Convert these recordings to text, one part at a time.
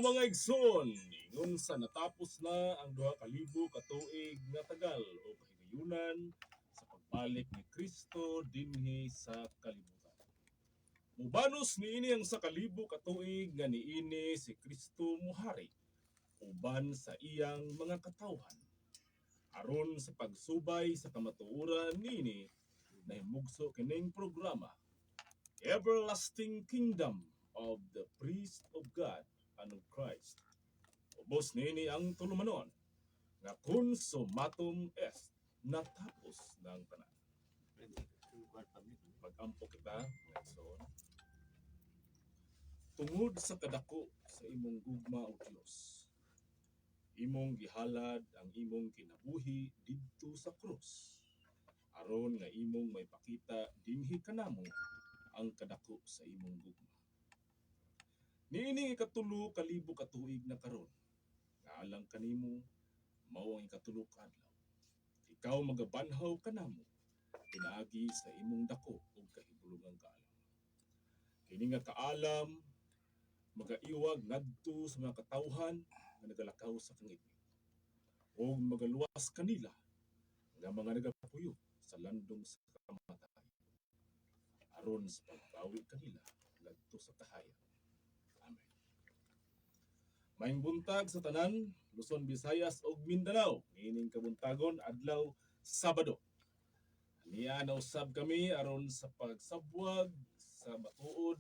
Mga igsoon, ingon sa natapos na ang 2000 ka tuig nga tagal o kahigayunan sa pagbalik ni Kristo dinhi sa kalibutan. Mubanos niini ang 1000 ka tuig nga niini si Kristo muhari uban sa iyang mga katawhan. Aron sa pagsubay sa kamatuoran niini, nahimugso kining programa, Everlasting Kingdom of the Priest of God and of Christ. Ubos niini ang tulumanon nga consummatum est, natapos ng tanan. Magampo kita, mga igsoon. Tungod sa kadako sa imong gugma, o Dios, imong gihalad ang imong kinabuhi didto sa krus aron nga imong maipakita dinhi kanamo ang kadako sa imong gugma. Niining 3,000 ka tuig na karon, nga alang kanimo mao ang 3 ka adlaw. Ikaw magabanhaw kanamo pinaagi sa imong dako ug kahibulungang kaalam. Kini nga kaalam magaiwag ngadto sa mga katawhan nga nagalakaw sa kangitngit ug magaluwas kanila nga mga nagapuyo sa landong sa kamatayon aron sa pagbawi kanila ngadto sa kahayag. Amen. Maayong buntag sa tanan, Luzon, Visayas ug Mindanao. Niining kabuntagon, adlaw Sabado. Ania na usab kami aron sa pagsabwag sa matuod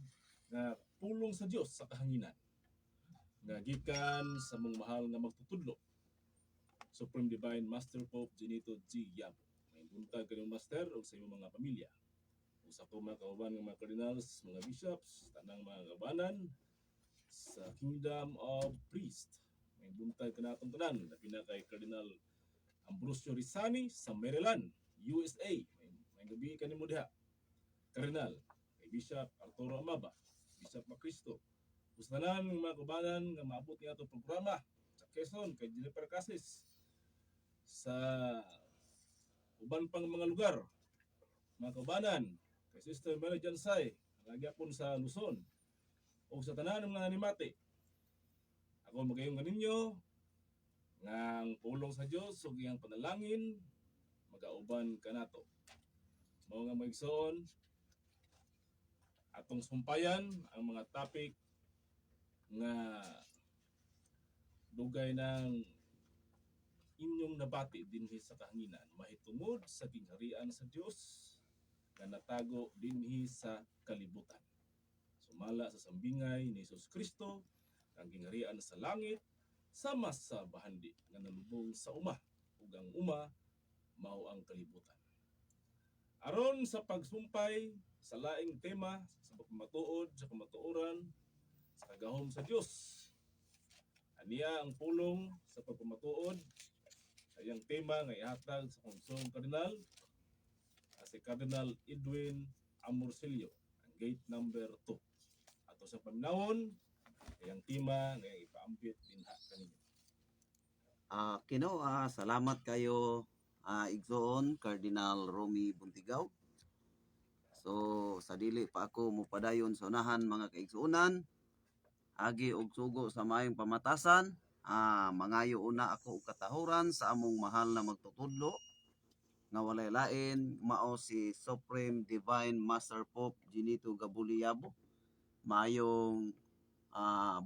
nga pulong sa Dios sa kahanginan nga gikan sa mong mahal nga magtutudlo, Supreme Divine Master Pope Genito G. Yabo. Maayong buntag kanimo, Master, ug sa imong mga pamilya. Ug sa akong mga kauban nga mga cardinals, mga bishops, tanang mga kaubanan sa Kingdom of Priest. Maayong buntag kanatong tanan, labi na kay Cardinal Ambrosio Rizani sa Maryland, USA. Maayong gabii kanimo diha, Cardinal, kay Bishop Arturo Amaba, Bishop Macristo. Ug sa tanan ng mga kaubanan nga maabot niya atong programa sa Quezon, kay Jennifer Casis, sa uban pang mga lugar, mga kaubanan, kay Sister Mary Jansay, ang gyapon sa Luzon, o sa tanan ng mga nimati. Ako magayon kaninyo nga ang pulong sa Dios ug iyang panalangin magauban kanato. Mao nga, mga igsoon, atong sumpayan ang mga topic nga dugay ng inyong nabati dinhi sa kahanginan mahitungod sa gingharian sa Dios nga natago dinhi sa kalibutan. Sumala sa sambingay ni Jesus Kristo, ang gingharian sa langit sama sa bahandi nga nalubong sa uma ug ang uma mao ang kalibutan. Aron sa pagsumpay sa laing tema sa pagmatuod sa kamatuoran sa kagahom sa Dios, aniya ang pulong sa pagpamatuod sa iyang tema nga ihatag sa akong kardinal, si Cardinal Edwin Amorcillo, ang gate number 2. Ato sa paminawon iyang tema nga ipaambit dinha kaninyo. Kino, salamat kayo, Igsoon Cardinal Romy Buntigaw. So sa dili pa ako mupadayon sa unahan, mga kaigsuonan, agi og sugo sa maayong pamatasan, mangayo una ako og katahuran sa among mahal na magtutudlo nga walay lain mao si Supreme Divine Master Pope Genito Gabuli Yabo. Maayong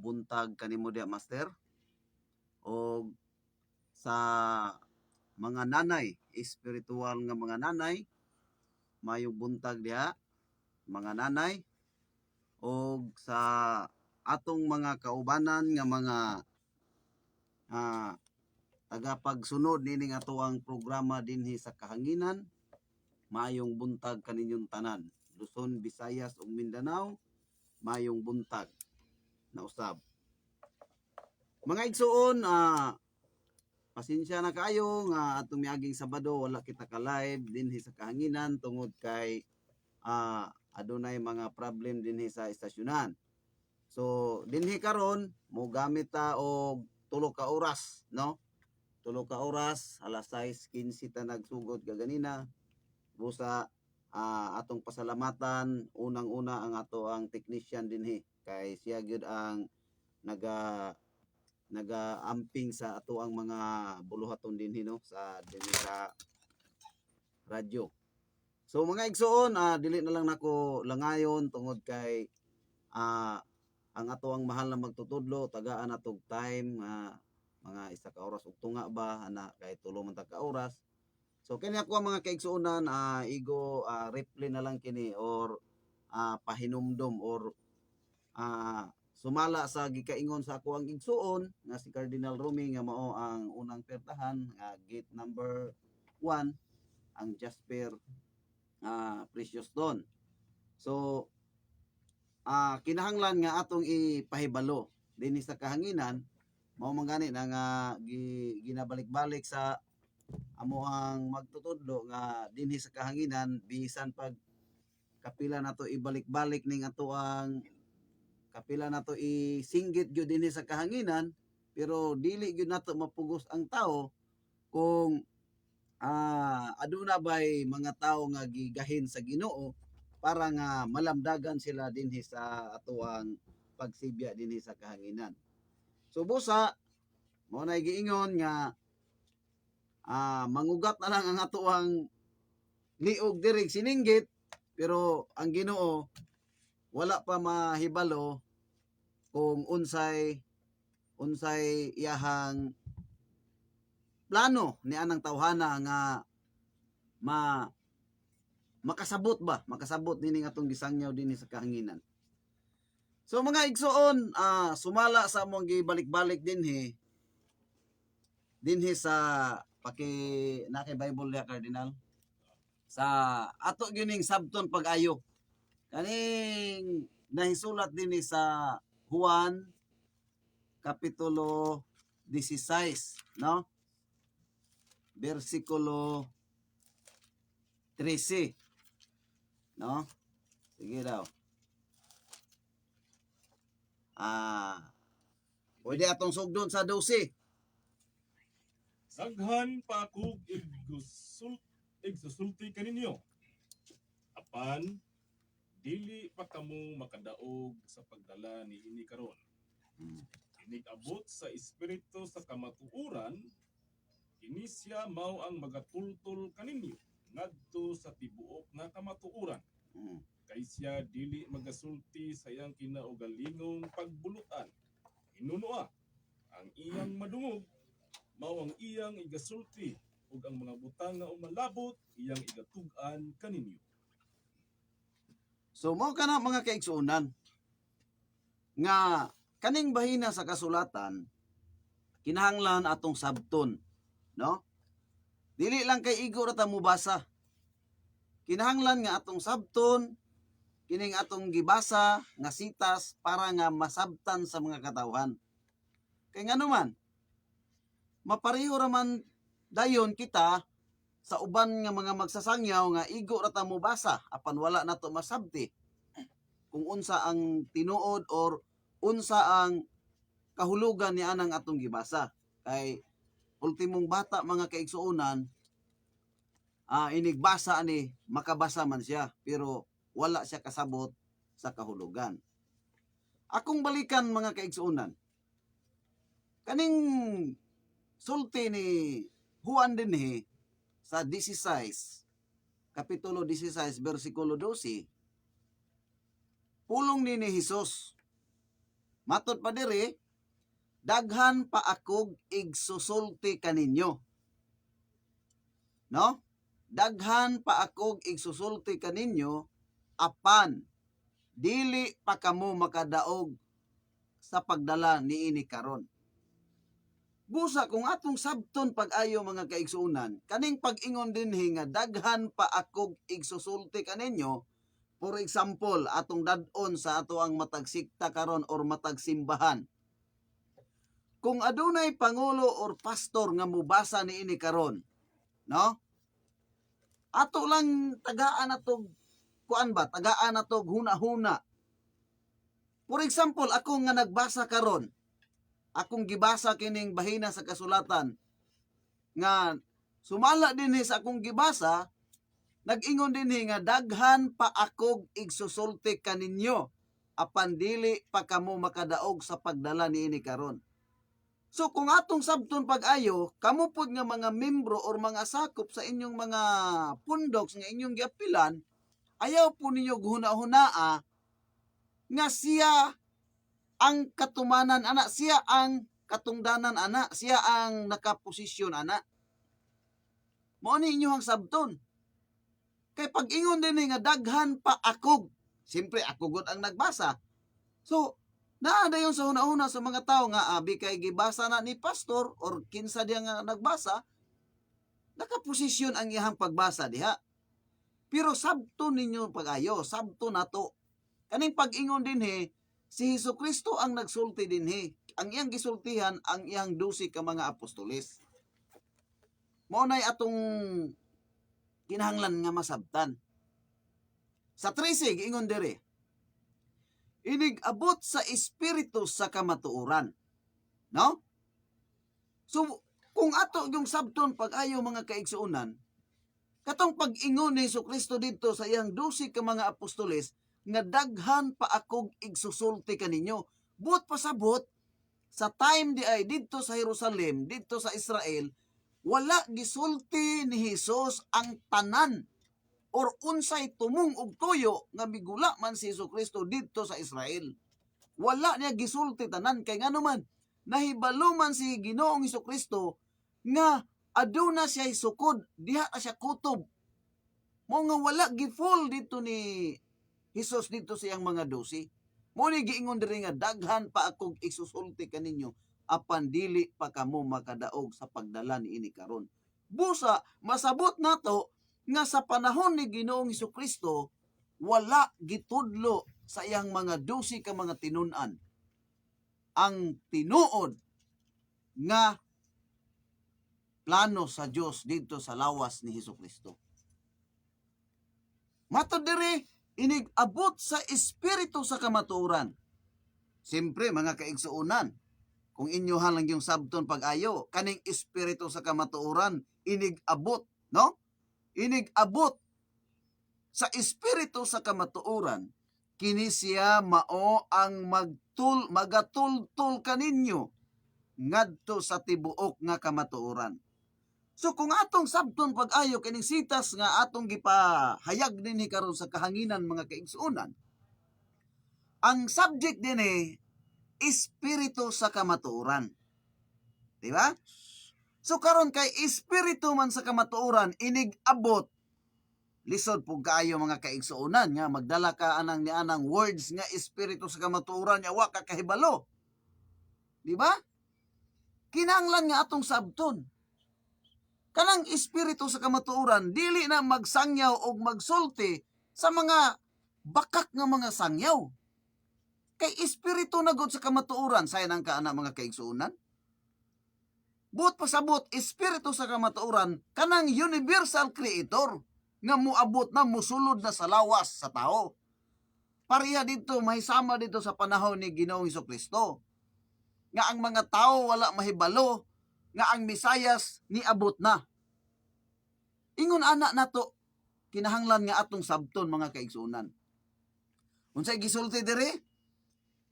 buntag kanimo diha, Master. Og sa mga nanay, espiritual nga mga nanay, maayong buntag diha, mga nanay. Og sa atong mga kaubanan nga mga tagapagsunod nining atoang programa dinhi sa kahanginan, maayong buntag kaninyong tanan. Luzon, Visayas ug Mindanao, maayong buntag na usab. Mga igsuon, pasensya na kaayo nga atong miaging Sabado wala kita ka live dinhi sa kahanginan tungod kay adunay mga problem dinhi sa estasyonan. So dinhi karon mo gamit ta og 3 ka oras, no? 3 ka oras, alas 6:15 ta nagsugod kaganina. Busa atong pasalamatan unang-una ang ato ang technician dinhi kay siya gyud ang naga Nagaamping sa ato ang mga buluhaton dinhi, no, sa dinhi sa radyo. So mga igsoon, dili na lang nako langayon tungod kay ang ato ang mahal na magtutudlo tagaan natog time, mga 1 ka oras ug tunga ba ana, kay 3 man ta ka oras. So kini ako ang mga kaigsuonan, igo reply na lang kini or pahinumdom or sumala sa gikaingon sa ako ang igsuon nga si Cardinal Rumi nga mao ang unang pertahan nga gate number 1, ang Jasper Precious Stone. So kinahanglan nga atong ipahibalo dinhi sa kahanginan, mao man gani na nga ginabalik-balik sa amo ang magtutudlo nga dinhi sa kahanginan, bisan pag kapila nato ibalik-balik ning ato ang kapila nato isinggit gyud dinhi sa kahanginan, pero dili gyud nato mapugos ang tao kung aduna bay mga tao nga gigahin sa Ginoo para nga malamdagan sila dinhi sa atoang pagsibya dinhi sa kahanginan. So busa mao na giingon nga mangugat na lang ang atoang liog diri sininggit, pero ang Ginoo wala pa mahibalo kung unsay unsay iyahang plano ni anang tawhana nga ma makasabot ba, makasabot nining atong gisangyaw dinhi sa kahanginan. So mga igsoon, sumala sa among gibalik-balik dinhi dinhi sa paki na kay Bible ya, Cardinal, sa ato gyud ning sabton pag-ayo kaning nahisulat dinhi sa Juan kapitulo 16, no, bersikulo 13, no? Sige daw. Pwede atong sugdon sa 12. Daghan pa akog igsusulti kaninyo. Apan dili pa kamo makadaog sa pagdala niini karon. Inig-abot sa Espiritu sa kamatuoran, kini siya mao ang magatultol kaninyo ngadto sa tibuok nga kamatuoran. Kay siya dili magasulti sa iyang kinaugalingong pagbulutan. Hinunoa, ang iyang madungog mao ang iyang igasulti ug ang mga butang nga umalabot iyang igatug-an kaninyo. So mao kana, mga kaigsuonan, nga kaning bahina sa kasulatan kinahanglan atong sabton, no? Dili lang kay igo ra ta mobasa. Kinahanglan nga atong sabton kining atong gibasa nga sitas para nga masabtan sa mga katawhan. Kay ngano man, mapareho ra man dayon kita sa uban nga mga magsasangyaw nga igo ra ta mobasa apan wala nato masabti kung unsa ang tinuod or unsa ang kahulugan ni anang atong gibasa. Kay ultimong bata, mga kaigsuonan, inigbasa ani, makabasa man siya pero wala siya kasabot sa kahulugan. Akong balikan, mga kaigsuonan, kaning sulti ni Juan dinhi sa 16, kapitulo 16 bersikulo 12, pulong ni Jesus. Matod pa diri, "Daghan pa akog igsusulti kaninyo," no? "Daghan pa akog igsusulti kaninyo apan dili pa kamo makadaog sa pagdala niini karon." Busa kung atong sabton pag-ayo, mga kaigsuonan, kaning pag-ingon dinhi nga "daghan pa akog igsusulti kaninyo," for example, atong dad-on sa ato ang matag sekta karon or matag simbahan. Kung adunay pangulo or pastor nga mubasa niini karon, no? Ato lang tagaan atog kuan ba, tagaan atog huna-huna. For example, ako nga nagbasa karon, akong gibasa kining bahina sa kasulatan nga sumala dinhi sa akong gibasa, nag-ingon dinhi nga "daghan pa akog igsusulti kaninyo apan dili pa kamo makadaog sa pagdala niini karon." So kung atong sabton pag-ayo, kamo pod nga mga membro or mga sakop sa inyong mga pundoks nga inyong giapilan, ayaw po ninyo huna-hunaa nga siya ang katumanan ana, siya ang katungdanan ana, siya ang nakaposisyon ana. Mao ni inyo ang sabton. Kay pag-ingon din nga daghan pa akog. Siyempre ako gud ang nagbasa. So, naa dayon sa una-una sa mga tao nga abi kay gibasa na ni pastor or kinsa diya nga nagbasa, nakaposisyon ang iyang pagbasa diha. Pero sabto ninyo pag-ayo, sabto nato. Kaning pag-ingon dinhi, si Hesus Kristo ang nagsulti dinhi. Ang iyang gisultihan ang iyang 12 ka mga apostoles. Mao nay atong kinahanglan nga masabtan. Sa 13 giingon diri, inig abot sa espiritu sa kamatuoran. No? So, kung ato yung sabton pag-ayo, mga kaigsuonan, katong pag-ingon ni Hesus Kristo didto sa iyang 12 ka mga apostoles nga daghan pa akog igsusulti kaninyo. Buot pasabot, sa time di ay didto sa Jerusalem, didto sa Israel, wala gisulti ni Hesus ang tanan or unsay tumong og tuyo nga migula man si Hesus Kristo didto sa Israel. Wala niya gisulti tanan kay ngano man nahibalo man si Ginoong Hesus Kristo nga aduna siya sukod, diha na siya kutob. Mao nga wala gi-full dito ni Hesus dito sa iyang mga 12. Mao ni giingon diri nga daghan pa akong isusulti kaninyo apan dili pa kamo makadaog sa pagdala niini karon. Busa masabot nato nga sa panahon ni Ginoong Kristo wala gitudlo sa iyang mga 12 ka mga tinun-an ang tinuod nga plano sa Dios didto sa lawas ni Hesus Kristo. Matod diri, inig abot sa espiritu sa kamatuoran. Siyempre, mga kaigsuonan, kung inyo lang yung sabton pag-ayo, kaning espiritu sa kamatuoran, inig abot, no? Inig abot sa espiritu sa kamatuoran, kini siya mao ang magatultol kaninyo ngadto sa tibuok nga kamatuoran. So kung atong sabton pag-ayo kining sitas nga atong gipahayag dinhi karon sa kahanginan, mga kaigsuonan, ang subject dinhi espiritu sa kamatuoran. Di ba? So karon kay espiritu man sa kamatuoran inig abot, lisod pug kaayo, mga kaigsuonan, nga magdala ka anang ni anang words nga espiritu sa kamatuoran nya wa ka kahibalo. Di ba? Kinahanglan nga atong sabton. Kanang espiritu sa kamatuoran dili na magsangyaw og magsulti sa mga bakak nga mga sangyaw. Kay espiritu na gud sa kamatuoran, sayon ang kaana, mga kaigsuonan. Buot pasabot, espiritu sa kamatuoran kanang universal creator nga muabot na, musulod na sa lawas sa tao. Pareha dito, mahisama dito sa panahon ni Ginoong Kristo. Nga ang mga tao wala mahibalo nga ang Mesayas niabot na. Ingon ana nato kinahanglan nga atong sabton, mga kaigsuonan. Unsay gisulti diri?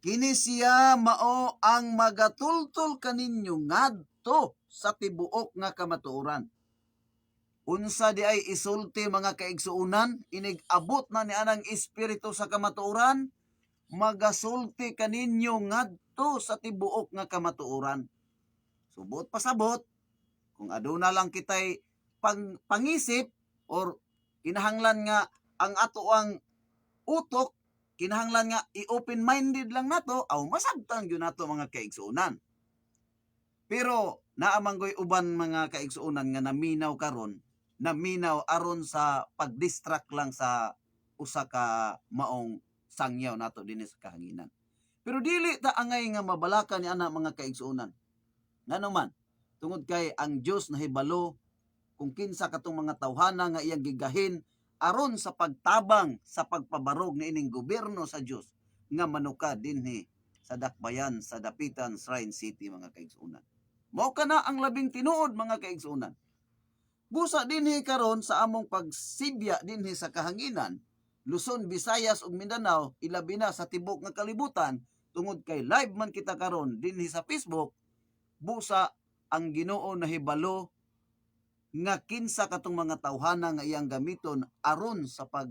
Kini siya mao ang magatultol kaninyo ngadto sa tibuok nga kamatuoran. Unsa di ay isulti, mga kaigsuonan, inig abot na ni anang espiritu sa kamatuoran, magasulti kaninyo ngadto sa tibuok nga kamatuoran. Subot pasabot, kung aduna lang kitay pangisip or kinahanglan nga ang ato ang utok, kinahanglan nga i-open-minded lang nato, aw masabtan gyud nato, mga kaigsuonan. Pero naa man goy uban, mga kaigsuonan, nga naminaw karon, naminaw aron sa pag-distract lang sa usa ka maong sangyaw nato dinhi sa kahanginan. Pero dili ta angay nga mabalaka ni ana, mga kaigsuonan. Ngano man, tungod kay ang Dios nahibalo kung kinsa katong mga tawhana nga iyang gigahin aron sa pagtabang sa pagpabarog niining gobyerno sa Dios nga manuka dinhi sa dakbayan sa Dapitan Shrine City, mga kaigsuonan. Mao kana ang labing tinuod, mga kaigsuonan. Busa dinhi karon sa among pagsibya dinhi sa kahanginan, Luzon, Visayas ug Mindanao, ilabi na sa tibok nga kalibutan, tungod kay live man kita karon dinhi sa Facebook, Busa ang Ginoo nahibalo nga kinsa katong mga tawhana nga iyang gamiton aron sa pag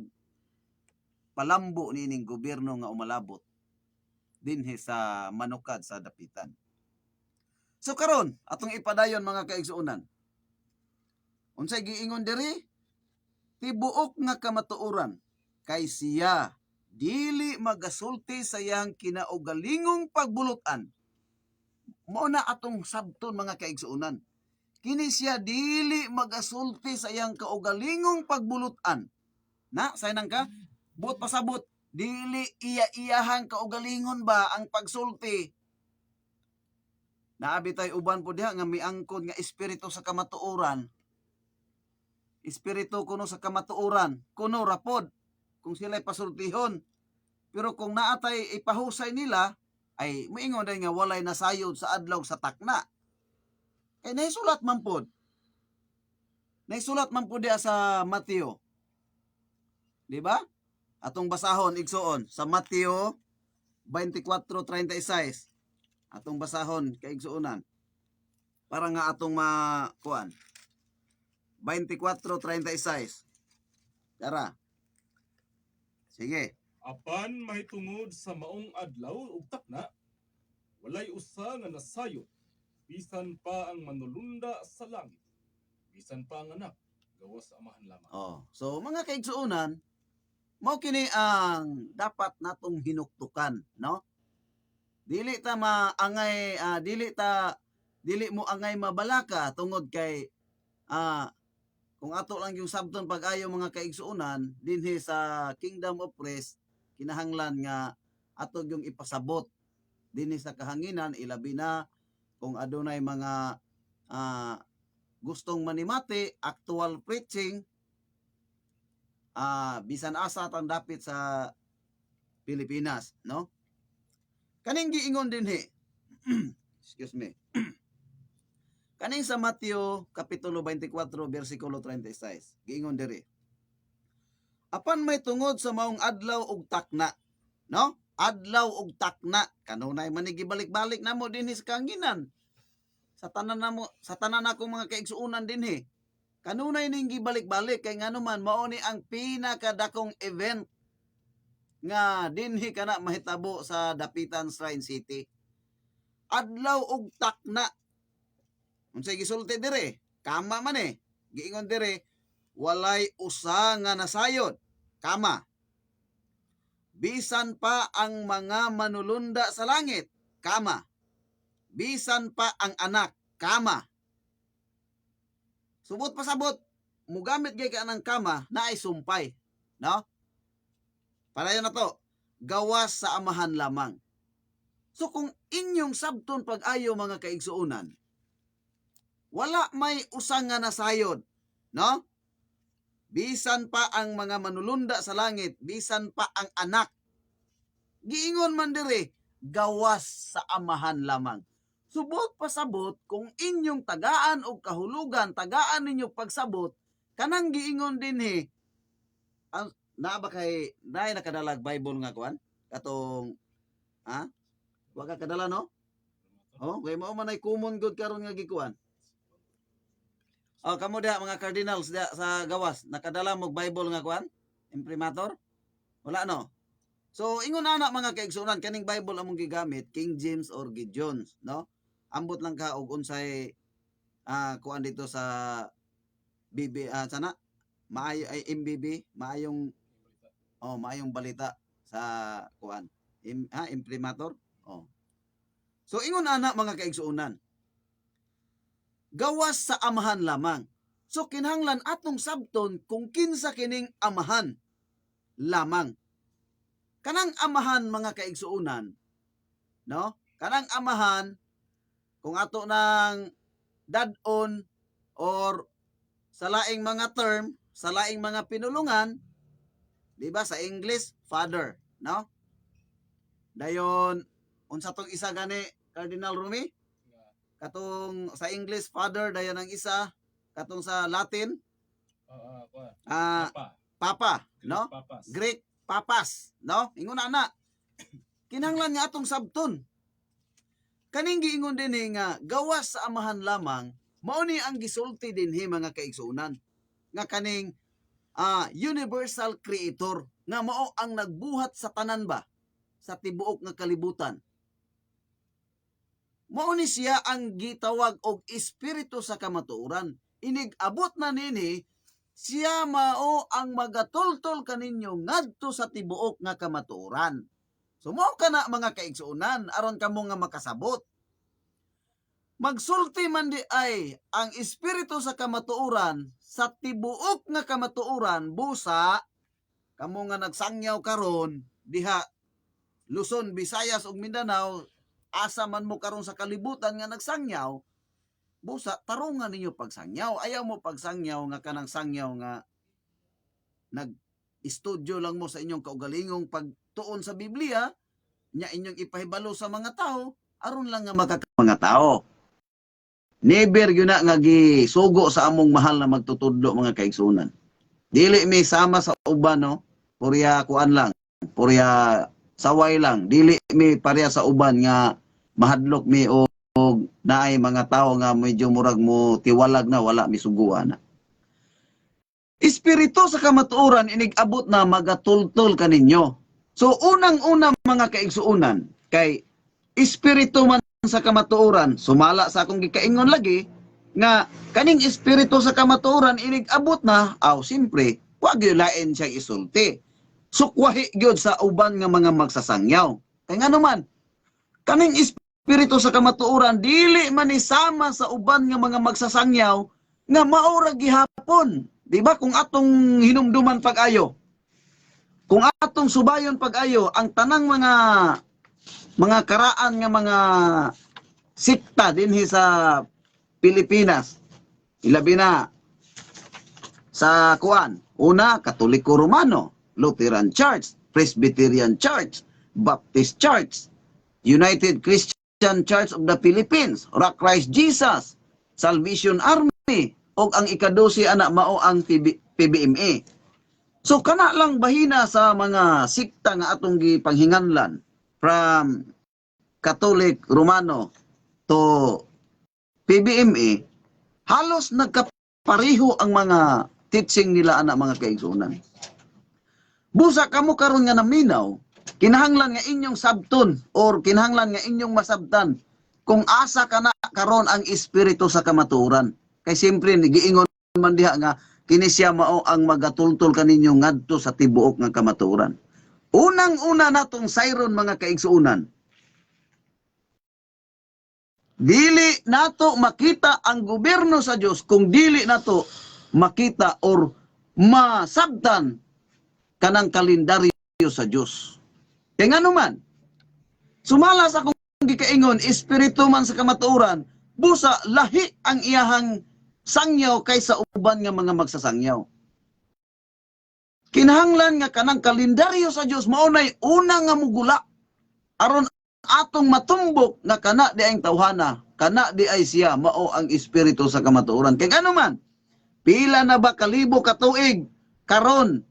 palambo niining gobyerno nga umalabot dinhi sa manukad sa Dapitan. So karon atong ipadayon, mga kaigsuonan. Unsay giingon diri? Tibuok nga kamatuoran kay siya dili magasulti sa iyang kinaugalingong pagbulutan. Mao na atong sabton, mga kaigsuonan. Kini siya dili magasulti sa iyang kaugalingong pagbulutan. Na, sayanang ka? Buot pasabot, dili iya-iyahang kaugalingon ba ang pagsulti? Naabi tay uban po diha nga miangkon nga espiritu sa kamatuoran. Espiritu kuno sa kamatuoran, kuno rapod kung sila'y pasultihon. Pero kung naatay ipahusay nila, ay moingon din nga walay nasayod sa adlaw sa takna. Kay nahisulat man pod. Nahisulat man pod diha sa Mateo. Di ba? Atong basahon, igsuon, sa Mateo 24:36. Atong basahon kay igsuonan. Para nga atong makuan. 24:36. Tara. Sige. Apan mahitungod sa maong adlaw ug takna, walay usa nga nasayod, bisan pa ang manulunda sa langit, bisan pa ang Anak, gawas sa Amahan lamang. Oh, so mga kaigsuonan, mao kini ang dapat natong hinuktukan, no? Dili ta maangay dili mo angay mabalaka tungod kay kung ato lang yung sabton pag-ayo, mga kaigsuonan, dinhi sa Kingdom of Praise, kinahanglan nga ato yung ipasabot dinhi sa kahanginan, ilabi na kung adunay mga gustong manimati actual preaching bisan asa tang dapit sa Pilipinas, no? Kaning giingon dinhi, excuse me, kaning sa Mateo kapitulo 24 bersikulo 36, giingon diri: Apan may tungod sa maong adlaw ug takna, no? Adlaw ug takna, kanunay man ni gibalik-balik namo dinhi sa kahanginan. Sa tanan namo, sa tanan akong mga kaigsuonan dinhi. Kanunay ning gibalik-balik kay ngano man mao ni ang pinakadakong event nga dinhi kana mahitabo sa Dapitan Shrine City. Adlaw ug takna. Unsay gisulti dire? Kama man eh. Giingon dire, walay usa nga nasayod. Kama. Bisan pa ang mga manulunda sa langit. Kama. Bisan pa ang Anak. Kama. Subot pasabot, mugamit gay ka ng kama na ay sumpay. No? Padayon na to. Gawas sa Amahan lamang. So kung inyong sabton pag-ayo, mga kaigsuonan, wala may usa nga nasayod, no? Bisan pa ang mga manulunda sa langit, bisan pa ang Anak. Giingon man dire, gawas sa Amahan lamang. Subot pasabot, kung inyong tagaan og kahulugan, tagaan ninyo pagsabot, kanang giingon dinhi, ang naa ba kay naay nakadalag Bible nga kuan? Katong ha? Wa ka kadala, no? Oh, kay mao man ay common good karon nga gikuan. Oh, kamo diha, mga cardinals diha sa gawas, nakadala mo Bible nga kuan? Imprimatur? Wala, no? So ingon ana, mga kaigsuonan, kaning Bible among gigamit, King James or Gideons, no? Ambot lang ka og unsay kuan dito sa BB sana maayo ay MBB, maayong, oh, maayong balita sa kuan. Ha, imprimatur? Oh. So ingon ana, mga kaigsuonan. Gawas sa Amahan lamang. So kinahanglan atong sabton kung kinsa kining Amahan lamang. Kanang Amahan, mga kaigsuonan, no? Kanang Amahan, kung ato nang dad-on or sa laing mga term, sa laing mga pinulungan, di ba, sa English, father, no? Dayon unsa tong isa gani, Cardinal Rumi? Katong sa English, father, dayon ang isa katong sa Latin, Kuan. ah Papa. Papa, Greek no? Papas. Greek, papas, no? Ingon ana. Kinahanglan nga atong sabton. Kaning giingon dinhi nga gawas sa Amahan lamang, mao ni ang gisulti dinhi, mga kaigsuonan, nga kaning universal creator nga mao ang nagbuhat sa tanan ba sa tibuok nga kalibutan. Mao ni siya ang gitawag og Espiritu sa kamatuoran. Inig abot na nini, siya mao ang magatultol kaninyo ngadto sa tibuok nga kamatuoran. So mao kana, mga kaigsuonan, aron kamo nga makasabot. Magsulti man di ay ang Espiritu sa kamatuoran sa tibuok nga kamatuoran, busa kamo nga nagsangyaw karon diha Luzon, Visayas ug Mindanao, asa man mo karon sa kalibutan nga nagsangyaw, busa tarungan ninyo pagsangyaw. Ayaw mo pagsangyaw nga kanang sangyaw nga nag estudyo lang mo sa inyong kaugalingong pagtuon sa Biblia nya inyong ipahibalo sa mga tao aron lang nga makaka mga tao. Never gyud na nga gisugo sa among mahal na magtutudlo, mga kaigsunan. Dili mi sama sa uban, no. Purya kuan lang, purya saway lang. Dili mi pareha sa uban nga mahadlok mi o naay mga tao nga medyo murag mo tiwalag na wala mi suguan na. Espiritu sa kamatuoran, inig abot na, magatultol kaninyo. So unang-una, mga kaigsuonan, kay Espiritu man sa kamatuoran, sumala sa akong gikaingon lagi nga kaning Espiritu sa kamatuoran inig abot na, aw simpre, wa gyud lain siya isulti. Sukwahi gyud sa uban nga mga magsasangyaw. Kay ngano man, kaning Espiritu sa kamatuoran dili man ni sama sa uban nga mga magsasangyaw nga maura gihapon. Di ba kung atong hinumduman pag-ayo? Kung atong subayon pag-ayo ang tanang mga karaan nga mga sikta dinhi sa Pilipinas. Ilabi na sa kuan. Una, Katoliko Romano, Lutheran Church, Presbyterian Church, Baptist Church, United Christian Church of the Philippines, Rock Christ Jesus, Salvation Army, og ang ikadusi ana mao ang PBMA. So kana lang bahina sa mga sikta nga atong gipanghinganlan from Catholic Romano to PBMA, halos nagkapareho ang mga teaching nila ana, mga kaigsunan. Busa kamo karon nga naminaw, kinahanglan nga inyong sabton or kinahanglan nga inyong masabtan kung asa kana karon ang Espiritu sa kamatuoran. Kay siyempre giingon man diha nga kini siya mao ang magatultol kaninyo ngadto sa tibuok nga kamatuoran. Unang-una natong sayron, mga kaigsuonan, dili nato makita ang gobyerno sa Dios kung dili nato makita or masabtan kanang kalendaryo sa Dios. Kay ngano man, sumala sa akong gikaingon, Espiritu man sa kamatuoran, busa lahi ang iyahang sangyaw kaysa uban nga mga magsasangyaw. Kinahanglan nga kanang kalendaryo sa Dios mao nay una nga mugula aron atong matumbok nga kana di ang tawhana, kana di ay siya mao ang Espiritu sa kamatuoran. Kay ngano man, pila na ba kalibo katuig karon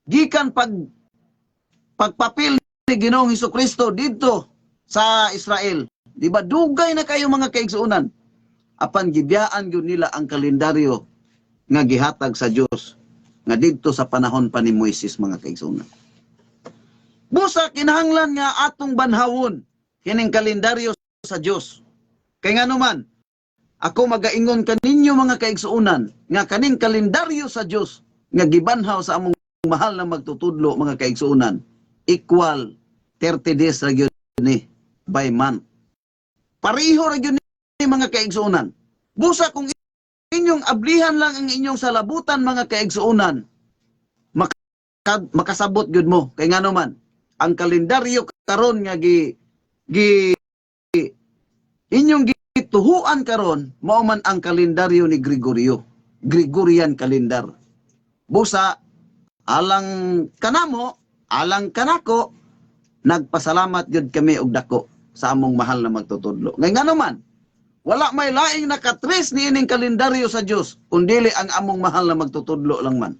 gikan pagpapil ni Ginoong Kristo didto sa Israel? Di ba dugay na kayo, mga kaigsuonan? Apan gibiyaan gyud nila ang kalendaryo nga gihatag sa Dios nga didto sa panahon pa ni Moises, mga kaigsuonan. Busa kinahanglan nga atong banhawon kining kalendaryo sa Dios. Kay ngano man, ako magaingon kaninyo, mga kaigsuonan, nga kaning kalendaryo sa Dios nga gibanhaw sa among mahal na magtutudlo, mga kaigsuonan, equal 30 days ra gyud ni by month. Pareho ra gyud ni, mga kaigsuonan. Busa kung inyong ablihan lang ang inyong salabutan, mga kaigsuonan, makasabot gyud mo. Kay ngano man, ang kalendaryo karon nga gi gi inyong gituhuan karon mao man ang kalendaryo ni Gregorio, Gregorian calendar. Busa alang kanamo, alang kanako, nagpasalamat gyud kami og dako sa among mahal na magtutudlo. Ngay ngano man, wala may laing nakatres ni ining kalendaryo sa Dios kundili ang among mahal na magtutudlo lang man.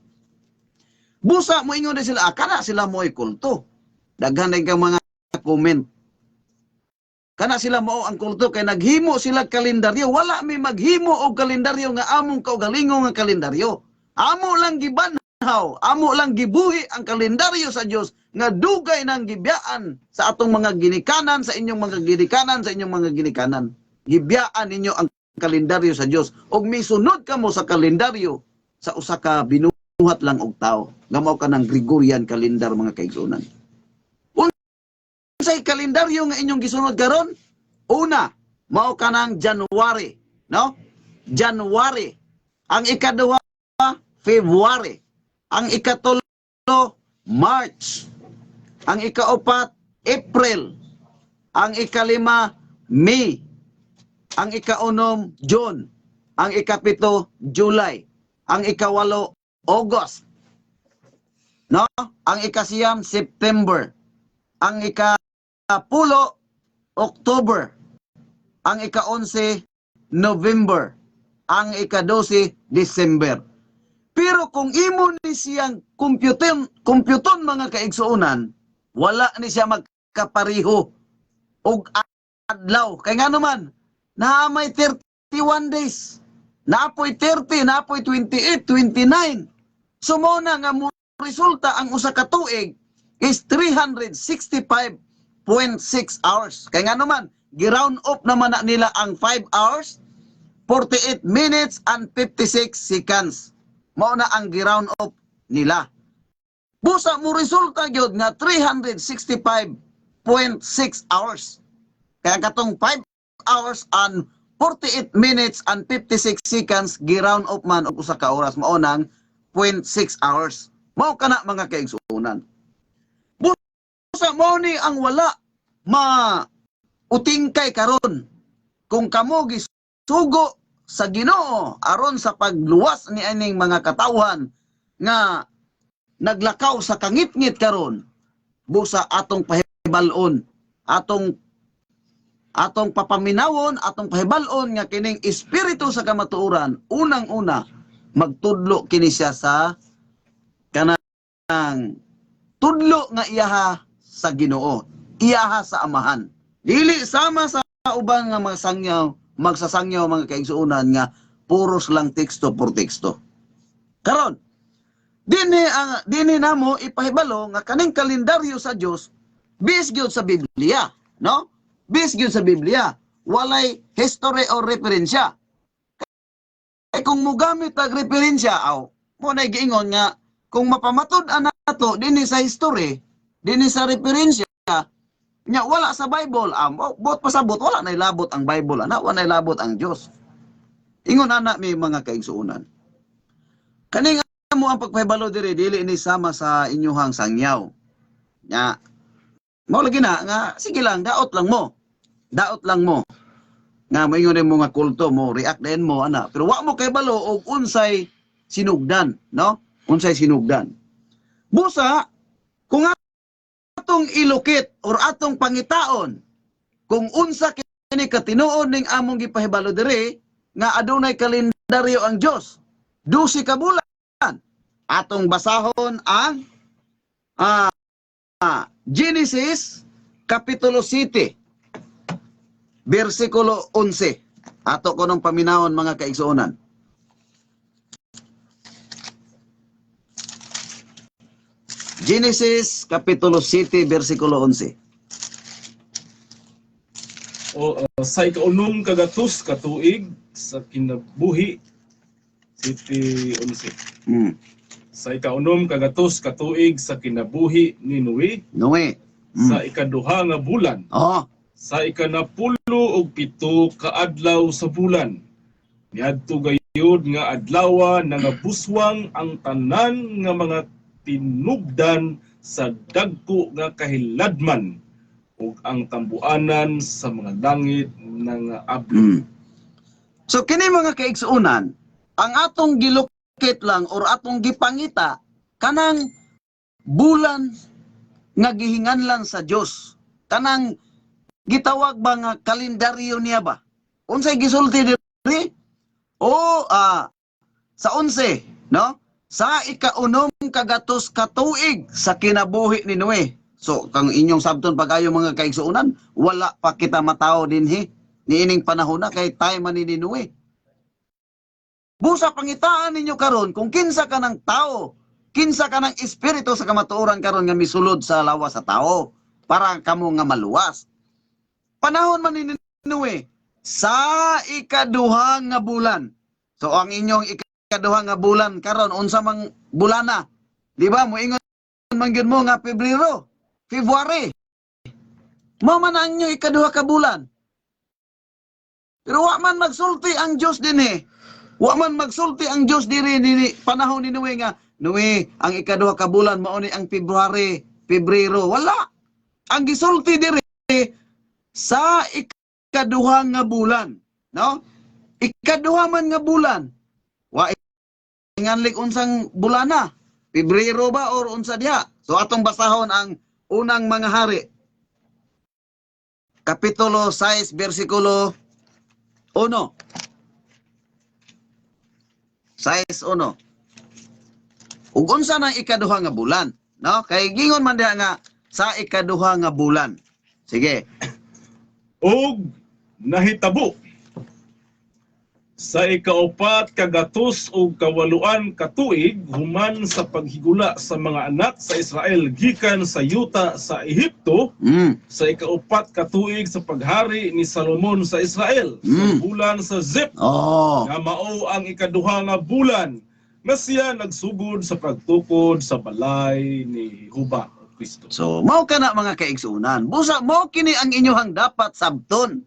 Busa mo ingon din sila, ah, kana sila mo'y kulto. Daghan din kang mga comment. Kana sila mao ang kulto kay naghimo sila kalendaryo. Wala mi maghimo og kalendaryo nga among kaugalingon nga kalendaryo. Amo lang gibanhaw, amo lang gibuhi ang kalendaryo sa Dios nga dugay nang gibiyaan sa atong mga ginikanan, sa inyong mga ginikanan, sa inyong mga ginikanan. Gibiyaan ninyo ang kalendaryo sa Dios ug misunod kamo sa kalendaryo sa usa ka binuhat lang og tao nga mao kanang Gregorian calendar, mga kaigsuonan. Unsay kalendaryo nga inyong gisunod karon? Una, mao kanang January, no? January. Ang ikaduha, February. Ang ikatulo, March. Ang ikaupat, April. Ang ikalima, May. Ang ikaunom, June. Ang ikapito, July. Ang ikawalo, August. No? Ang ikasiyam, September. Ang ikapulo, October. Ang ika-11, November. Ang ika-12, December. Pero kung imo ni siyang computer, computon, mga kaigsuonan, wala ni siya magkapariho og adlaw. Kay nga naman, naa may 31 days. Naa poy 30, naa poy 28, 29. So mao na nga mo resulta ang usa ka tuig is 365.6 hours. Kay nga naman, gi-round up naman na nila ang 5 hours, 48 minutes and 56 seconds. Mao na ang gi-round up nila. Busa mo resulta gyud nga 365.6 hours. Kaya katong 5 hours and 48 minutes and 56 seconds, gi-round up man og usa ka oras, mao nang 0.6 hours. Mao kana, mga kaigsuonan. Busa mao ni ang wala ma utingkay karon kung kamo gisugo sa Ginoo aron sa pagluwas ni aning mga katawhan nga naglakaw sa kangitngit karon. Busa atong pahibal-on, atong atong papaminawon, atong pahibal-on nga kining espiritu sa kamatuoran, unang-una magtudlo kini siya sa kanang tudlo nga iyaha sa Ginoo, iyaha sa Amahan, dili sama sa uban nga mga sangyaw, magsasangyaw, mga kaigsuonan, nga puros lang teksto por teksto. Karon, dinhi ang dinhi namo ipahibalo nga kaning kalendaryo sa Dios based gyud sa Biblia, no? Based gyud sa Biblia. Walay history or referensya. Eh kung mugamit og referensya, aw, mao na giingon nga kung mapamatud-an nato dinhi sa history, dinhi sa referensya, nya wala sa Bible, ah, bot pasabot wala na ilabot ang Bible, ana, wala na ilabot ang Dios. Ingon ana mi, mga kaigsuonan. Kani nga mo ang pagpahibalo diri, dili ni sama sa inyuhang sangyaw. Nya mao lagi na nga sige lang, daot lang mo. Daot lang mo. Nga moingon mo nga kulto mo, react din mo ana. Pero wa mo kahibalo og unsay sinugdan, no? Unsay sinugdan. Busa kung atong ilukit or atong pangitaon kung unsa kini katinuod ning among gipahibalo diri nga adunay kalendaryo ang Dios, 12 ka bulan, atong basahon ang Genesis Kapitulo 7 bersikulo 11. Ato ko nung paminawon, mga kaigsuonan. Genesis Kapitulo 7 bersikulo 11. O sa ikaunom kagatos katuig sa kinabuhi, 7:11. Sa ikaunom kagatos katuig sa kinabuhi ni Noe, Noe. sa ikaduha nga bulan, sa ikanapulo og 7 ka adlaw sa bulan, niadto gayud nga adlawa nangabuswang ang tanan nga mga tinubdan sa dagko nga kahiladman ug ang tambuanan sa mga langit nangaabli. So kini, mga kaigsuonan, ang atong gilukit lang or atong gipangita kanang bulan nga gihinganlan sa Dios. Kanang gitawag ba nga kalendaryo niya ba? Unsay gisulti diri? O sa 11, no? Sa ikaunom kagatos katuig sa kinabuhi ni Noe. So kang inyong sabton pag-ayo, mga kaigsuonan, wala pa kita matawo dinhi niining panahon na kay time man ni Noe. Busa pangitaan ninyo karon kung kinsa ka ng tao, kinsa ka ng espiritu sa kamatuoran karon nga misulod sa lawas sa tao para kamo nga maluwas. Panahon man ni Noe sa ikaduha nga bulan. So ang inyong ikaduha nga bulan karon, unsa mang bulana? Di ba? Moingon man gyud mo nga Pebrero, February. Mao man ang inyong ikaduha ka bulan. Pero wa man magsulti ang Dios dinhi. Wa man magsulti ang Dios diri nini panahon ni Noe nga, "Noe, ang ikaduha ka bulan mao ni ang February, Pebrero." Wala. Ang gisulti diri sa ikaduha nga bulan, no? Ikaduha man nga bulan. Wa inganlik unsang bulana. Pebrero ba or unsa diha? So atong basahon ang Unang Mga Hari. Kapitulo 6, bersikulo 1. 6:1. Ug unsa nang ikaduha nga bulan, no? Kay gingon man diha nga sa ikaduha nga bulan. Sige. Og nahitabo sa 488 ka tuig human sa paghigula sa mga anak sa Israel gikan sa yuta sa Ehipto, sa 4 ka tuig sa paghari ni Salomon sa Israel, sa bulan sa Zip, nga mao ang ikaduha nga bulan, nga siya nagsugod sa pagtukod sa balay ni Jehova o Kristo. So, mao kana, mga kaigsuonan. Busa mao kini ang inyong dapat sabton.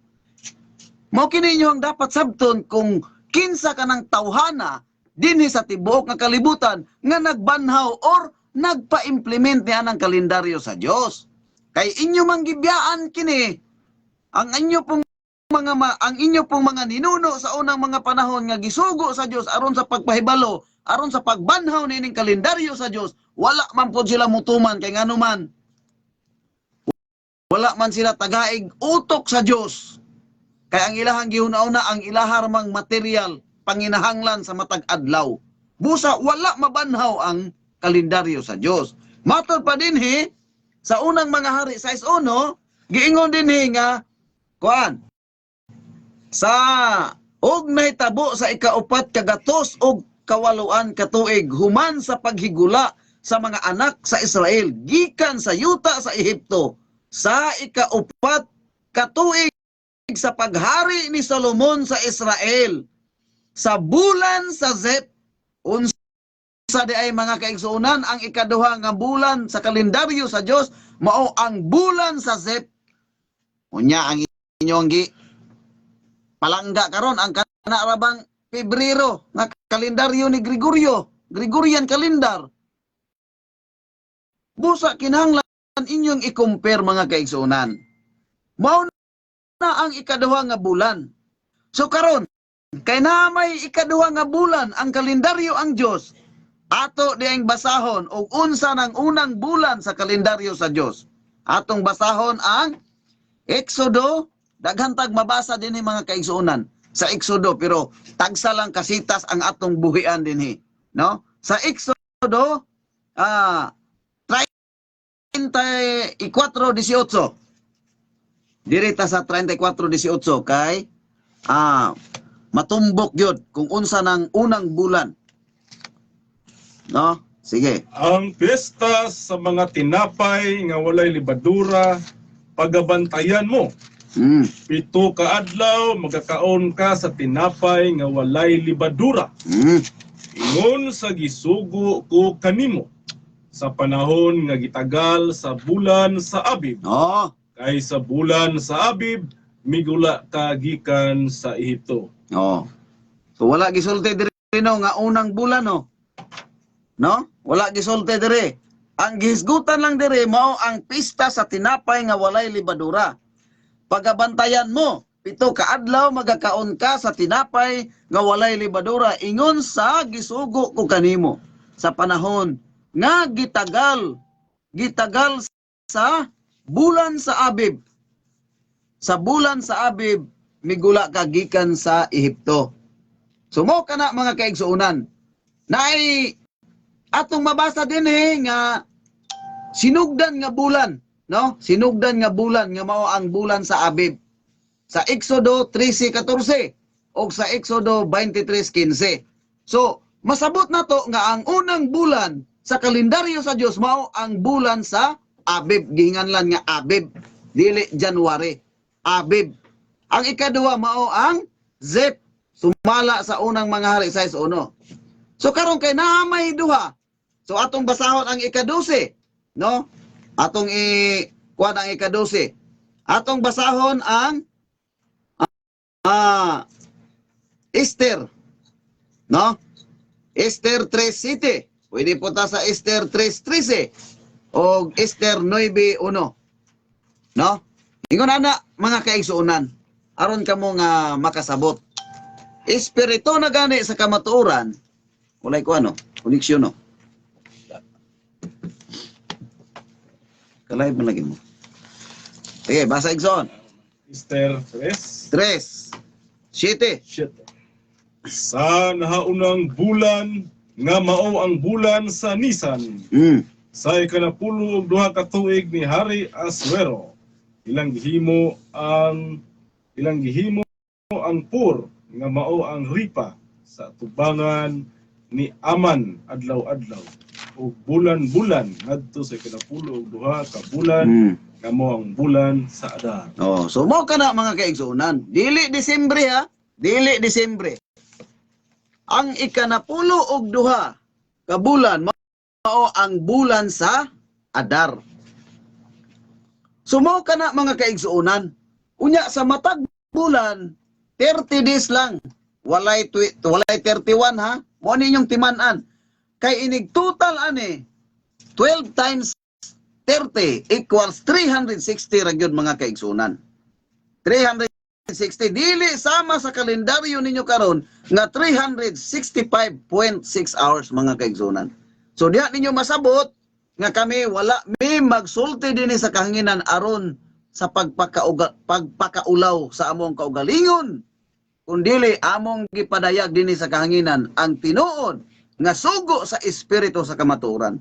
Mao kini inyong dapat sabton kung kinsa ka ng tawhana dinhi sa tibuok nga kalibutan nga nagbanhaw or nagpa-implement niya ng kalendaryo sa Dios. Kay inyo mang gibiyaan kini ang inyo pong mga ninuno sa unang mga panahon nga gisugo sa Dios aron sa pagpahibalo, aron sa pagbanhaw niining kalendaryo sa Dios, wala man pod sila mutuman kay ngano man wala man sila tagaig utok sa Dios. Kay ang ilahang gihuna-una ang ilahar mang material panginahanglan sa matag adlaw. Busa wala mabanhaw ang kalendaryo sa Dios. Matod pa dinhi sa Unang Mga Hari 6:1, giingon dinhi nga kuan sa og nahitabo sa 848 ka tuig human sa paghigula sa mga anak sa Israel gikan sa yuta sa Ehipto, sa 4 ka tuig sa paghari ni Solomon sa Israel, sa bulan sa Zep. Unsa di ay, mga kaigsuonan, ang ikaduha nga bulan sa kalendaryo sa Dios? Mao ang bulan sa Zep. Unya ang inyong gi palangga karon ang kana ra bang Pebrero nga kalendaryo ni Gregorio, Gregorian calendar. Busa kinahanglan inyong i-compare, mga kaigsuonan. Mao na ang ikaduha nga bulan. So karon kay na may ikaduha nga bulan ang kalendaryo ang Dios, ato diang basahon og unsa nang unang bulan sa kalendaryo sa Dios. Atong basahon ang Exodo. Daghan tag mabasa dinhi, mga kaigsuonan, sa Exodo, pero tagsa lang kasitas ang atong buhian dinhi, no? Sa Exodo 34:18. Diri ta sa 34:18 kay matumbok gyud kung unsa nang unang bulan. No? Sige. Ang piyesta sa mga tinapay nga walay libadura pagabantayan mo. 7 ka adlaw magakaon ka sa tinapay nga walay libadura. Ingon sa gisugo ko kanimo sa panahon nga gitagal sa bulan sa Abib. Kay sa bulan sa Abib migula ka gikan sa Ehipto. Oh. So wala gisulti diri, no, nga unang bulan, no. No? Wala gisulti diri. Ang gihisgutan lang diri mao ang pista sa tinapay nga walay libadura. Pagabantayan mo, 7 ka adlaw magakaon ka sa tinapay nga walay libadura ingon sa gisugo ko kanimo sa panahon nga gitagal gitagal sa bulan sa Abib. Sa bulan sa Abib migula ka gikan sa Ehipto. So mo kana, mga kaigsuonan. Naay atong mabasa din eh nga sinugdan nga bulan. no? Sinugdan nga bulan nga mao ang bulan sa Abib. Sa Exodo 13:14 og sa Exodo 23:15. So, masabot na to nga ang unang bulan sa kalendaryo sa Dios mao ang bulan sa Abib, gihinganlan nga Abib, dili January. Abib. Ang ikaduha mao ang Zep, sumala sa Unang Mga Hari 6:1. So karon kay naa may duha. So atong basahon ang 12, no? Atong i kuan ang 12. Atong basahon ang Esther, no? Esther 3:7. Pwede po ta sa Esther 3:13 o Esther 9:1. No? Ingon ana, mga kaigsuonan, aron kamo nga makasabot. Espiritu na gani sa kamatuoran, walay ko ano, koneksyon, no. Kalay man lagi mo. Sige, basa, igsoon. Esther 3, 3, 7. 7. Sa nahaunang bulan nga mao ang bulan sa Nisan, sa 12 ka tuig ni Hari Asuero, ilang gihimo ang pur nga mao ang ripa sa tubangan ni Aman adlaw-adlaw ug bulan-bulan ngadto sa 12 ka bulan nga mao ang bulan sa Adar. Oh, so mo kana, mga kaigsuonan. Dili Disembre ha, dili Disembre. Ang 12 ka bulan mao ang bulan sa Adar. So mao kana, mga kaigsuonan. Unya sa matag bulan 30 days lang. Walay 31 ha. Mo ninyong timan-an. Kay inig total ani 12 times 30 equals 360 ra gyud, mga kaigsunan. 360, dili sama sa kalendaryo ninyo karon nga 365.6 hours, mga kaigsunan. So diha ninyo masabot nga kami wala mi magsulti dinhi sa kahanginan aron sa pagpakaulaw sa among kaugalingon, kundili among gipadayag dinhi sa kahanginan ang tinuod nga sugo sa espiritu sa kamatuoran.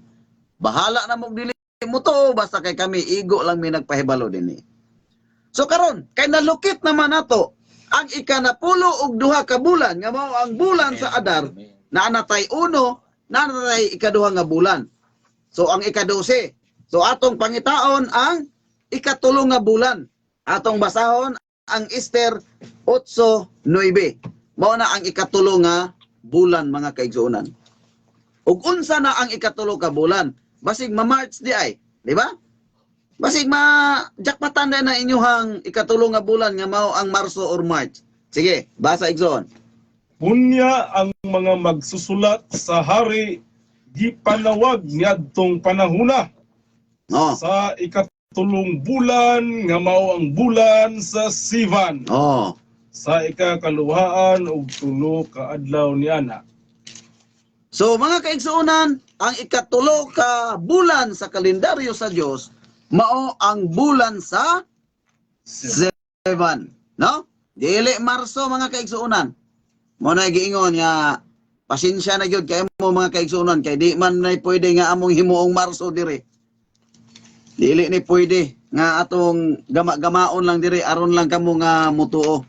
Bahala na mo dili mo to, basta kay kami igo lang mi nagpahibalo dinhi. So karon kay nalukit naman nato ang 12 ka bulan nga mao ang bulan sa Adar, naa natay uno, naa natay ikaduha nga bulan. So ang 12. So atong pangitaon ang ikatulo nga bulan. Atong basahon ang Esther 8:9. Mao na ang ikatulo nga bulan, mga kaigsuonan. Ug unsa na ang ikatulo ka bulan? Basig ma-March di ay, di ba? Basig ma jackpotan na inyuhang ikatulo nga bulan nga mao ang Marso or March. Sige, basa, igsoon. Unya ang mga magsusulat sa hari gipanawag niadtong panahuna sa ikatulong bulan nga mao ang bulan sa Sivan sa 23 ka adlaw niana. So mga kaigsuonan, ang ikatulo ka bulan sa kalendaryo sa Dios mao ang bulan sa Sivan, no? Dili Marso, mga kaigsuonan. Mo na giingon nga pasensya na gyud kay mo, mga kaigsuonan, kay di man na pwede nga among himuong Marso dire. Dili ni pwede nga atong gama-gamaon lang dire aron lang kamo nga mutuo.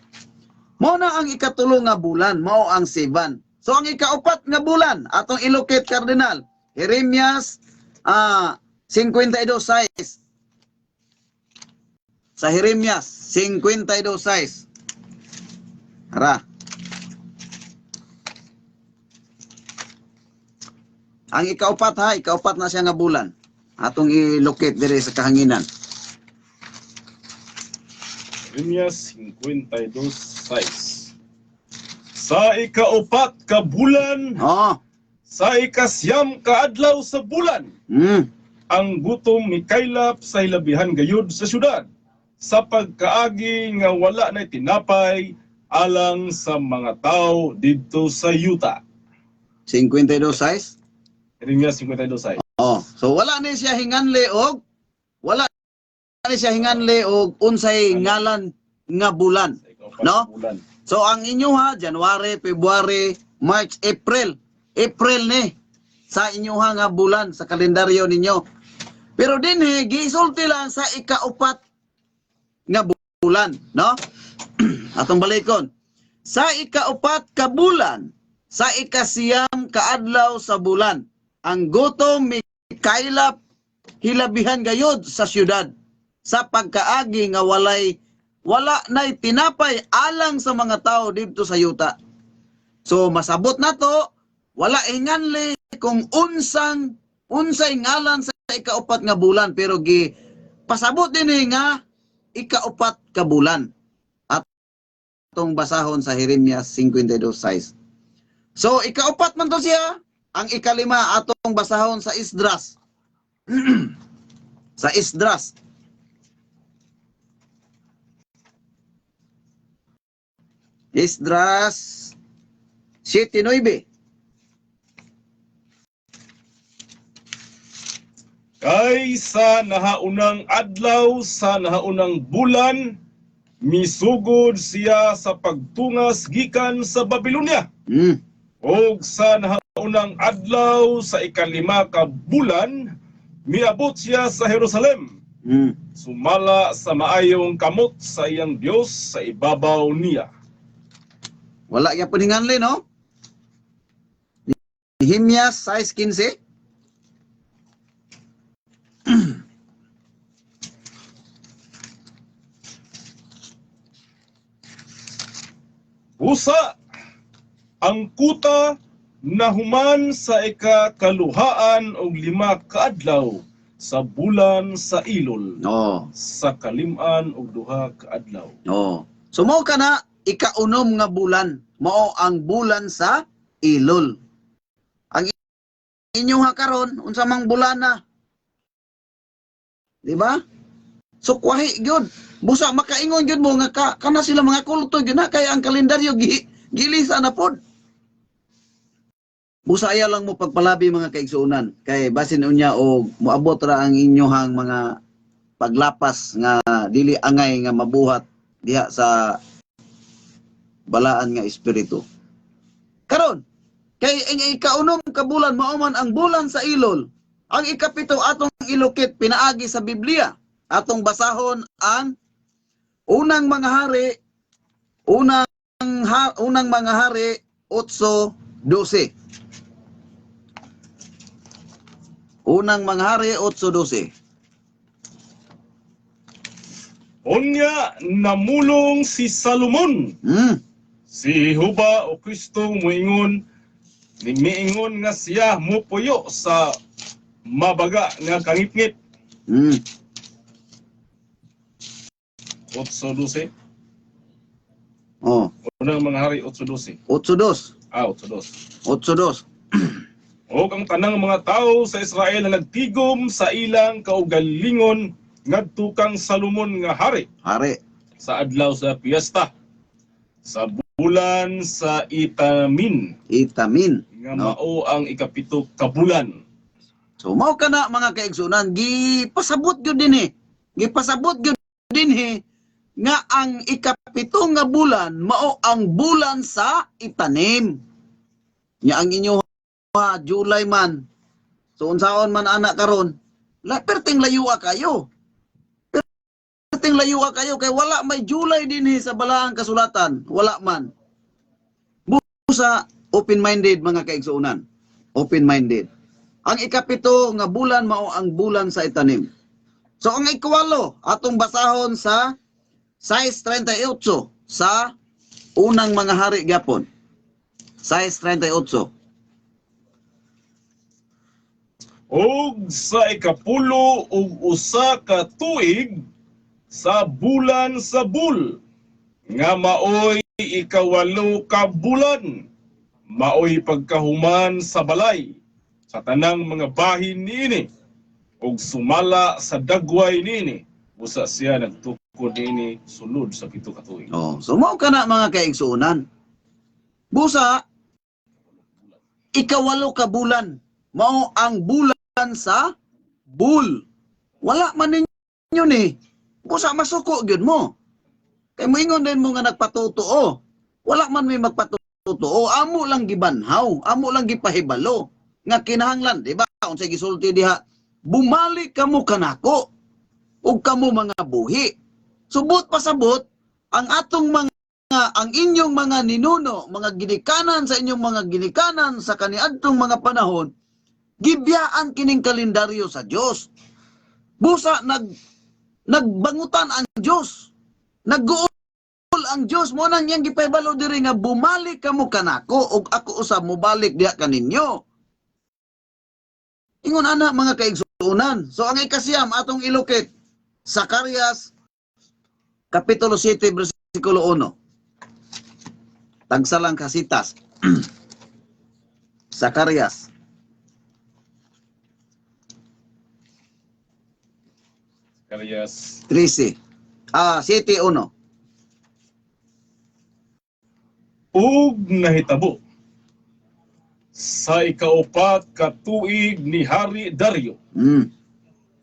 Mao na ang ikatulo nga bulan, mao ang Sivan. So ang ikaupat nga bulan, atong ilocate, Cardinal, Jeremias 52:6. Sa Jeremias 52:6. Ara. Ang ikaupat ha, ikaupat na siya nga bulan. Atong i-locate dire sa kahanginan. Jeremias 52:6. Sa ikaupat ka bulan, sa 9 ka adlaw sa bulan, ang gutom mikaylap sa hilabihan gayud sa syudad sa pagkaagi nga wala na tinapay alang sa mga tao didto sa yuta. 52:6. Jeremias 52:6. Oh, so wala ni siya hinganli og unsay ngalan nga bulan. Sa ikaupat No? ka bulan. So ang inyo ha, January, February, March, April. April ni sa inyo ha nga bulan sa kalendaryo ninyo. Pero dinhi gisulti lang sa ikaupat nga bulan, no? Atong balikon. Sa ikaupat ka bulan, sa ikasiyam kaadlaw sa bulan, ang gutom mikaylap hilabihan gayod sa syudad sa pagkaagi nga wala nay tinapay alang sa mga tao didto sa yuta. So masabot nato, wala hinganli kung unsay ngalan sa ikaupat nga bulan, pero gi pasabot dinhi nga ikaupat ka bulan. Atong basahon sa Jeremias 52:6. So ikaupat man to siya, ang ikalima atong basahon sa Esdras. Sa Esdras. Esdras 7:9. Kay sa nahaunang adlaw sa nahaunang bulan, misugod siya sa pagtungas gikan sa Babylonia. Og sa nahaunang adlaw sa 5 ka bulan, miabot siya sa Jerusalem. Sumala sa maayong kamot sa iyang Dios sa ibabaw niya. Wala gyapon hinganli, no? Nehemias 6:15. Usa ang kuta nahuman sa 25 kaadlaw sa bulan sa Elul. Sa 52 kaadlaw. Oh. So mao kana ikaunom nga bulan, mao ang bulan sa Elul. Ang inyong karon unsa mang bulan na? Di ba? So kwahi gyud. Busa makaingon gyud mo nga kana sila mga kulto gyud na kay ang kalendaryo gilisa na pod. Busa ayaw lang mo pagpalabi, mga kaigsuonan, kay basin unya og moabot ra ang inyohang mga paglapas nga dili angay nga mabuhat diha sa balaan nga espiritu. Karon kay ang ikaunom ka bulan mao man ang bulan sa Elul. Ang 7 atong ilukit pinaagi sa Biblia. Atong basahon ang unang mga hari, unang mga hari 8:12. Unang mga hari 8:12. Unya namulong si Salomon. Si Jehova o Kristo moingon, miingon nga siya mopuyo sa mabaga nga kangitngit. 8:12. Oh. Unang mga hari 8:12. 8:2. 8:2. 8:2. Og ang tanang mga tao sa Israel na nagtigom sa ilang kaugalingon ngadto kang Salomon nga hari. Hari. Sa adlaw sa piyesta sa bulan sa Itamin. Itamin. Nga No. mao ang 7 ka bulan. So mao kana, mga kaigsunan, gipasabot gyud dinhi. Gipasabot gyud dinhi nga ang 7 nga bulan mao ang bulan sa itanim. Nya ang inyo ha, July man. So unsaon man ana karon? La perting layua kayo. Perting layua kayo kay wala may July dinhi sa balaang kasulatan, wala man. Busa open-minded, mga kaigsuonan. Open-minded. Ang 7 nga bulan mao ang bulan sa itanim. So ang 8 atong basahon sa 6:38 sa unang mga hari gyapon. 6:38. Og sa 11 ka tuig sa bulan sa Bul, nga maoy 8 ka bulan, maoy pagkahuman sa balay sa tanang mga bahin niini og sumala sa dagway niini, usa siya nagtukod niini sulod sa 7 ka tuig. Oh, so mao kana, mga kaigsuonan. Busa 8 ka bulan mao ang bulan sa Bul. Wala man ninyo ni. Busa masuko gyud mo. Kay moingon din mo nga nagpatotoo. Wala man may magpatotoo, amo lang gibanhaw, amo lang gipahibalo nga kinahanglan, di ba? Unsay gisulti diha Bumalik kamo kanako ug kamo mga buhi. Subot pasabot ang atong mga, ang inyong mga ninuno, mga ginikanan sa inyong mga ginikanan sa kaniadtong mga panahon, gibiyaan kining kalendaryo sa Dios. Busa nagbangutan ang Dios. Nagguol ang Dios. Mo nang iyang gipahibalo diri nga bumalik kamo kanako ug ako usab mobalik diha kaninyo. Ingon ana, mga kaigsuonan. So ang ikasiyam atong ilukit, Zacarias kapitulo 7 bersikulo 1. Tagsalang kasitas. Zacarias. Zacarias 13. 7:1. Ug nahitabo sa ikaupat ka tuig ni Hari Dario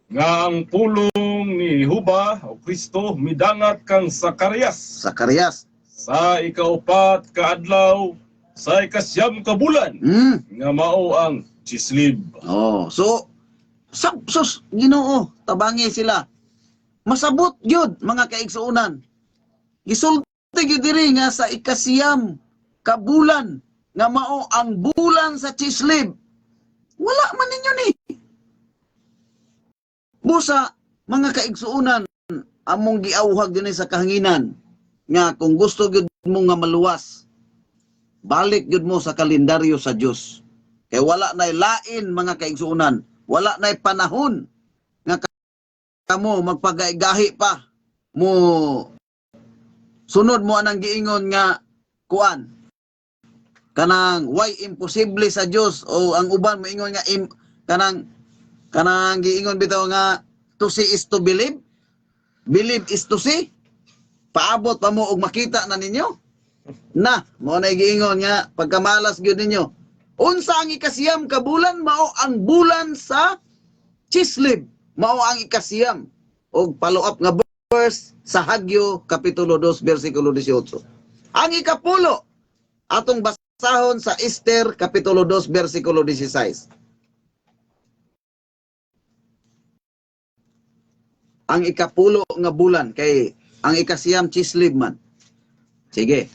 nga ang pulong ni Huba o Kristo midangat kang Zacarias Zacarias. sa ikaupat ka adlaw sa ikasyam ka bulan nga mao ang Chislib. Oh, so sus Ginoo, tabangi sila. Masabot gyud, mga kaigsuonan. Gisulti gyud diri nga sa ikasiyam ka bulan nga mao ang bulan sa Chislib. Wala man ninyo ni. Busa, mga kaigsuonan, among giawhag dinhi sa kahanginan nga kung gusto gyud mo nga maluwas, balik gyud mo sa kalendaryo sa Dios. Kay wala nay lain, mga kaigsuonan, wala nay panahon nga kamo magpagaigahi pa mo sunod mo anang giingon nga kuan kanang why imposible sa Dios o ang uban moingon nga kanang giingon bitaw nga to see is to believe, believe is to see. Paabot pa mo og makita na ninyo na mo na giingon nga pagkamalas gyud ninyo. Unsa ang ikasiyam ka bulan? Mao ang bulan sa Chislib. Mao ang ikasiyam. Og follow up nga verse sa Hagyo kapitulo 2 bersikulo 18. Ang ikapulo atong basahon sa Esther kapitulo 2 bersikulo 16. Ang ikapulo nga bulan, kay ang ikasiyam Chislib man. Sige.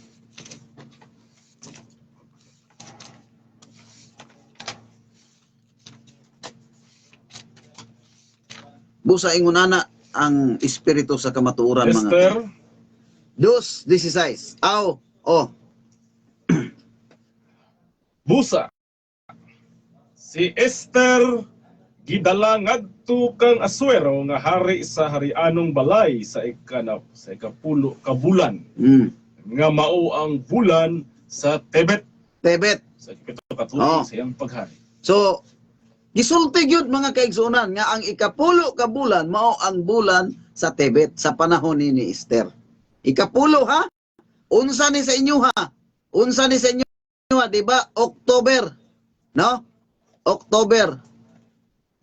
Busa ingon ana ang espiritu sa kamatuoran, mga Esther 2:16. Aw, oh. Busa si Esther gidala ngadto kang Asuero nga hari sa harianong balay sa ikapulo ka bulan nga mao ang bulan sa Tebet Tebet. sa ikapito ka tuig sa iyang paghari. So, gisulti gyud, mga kaigsuonan, nga ang ikapulo ka bulan mao ang bulan sa Tebet sa panahon ni Esther. Ikapulo, ha? Unsa ni sa inyo, ha? Unsa ni sa inyo, ha? Di ba? October. No? October.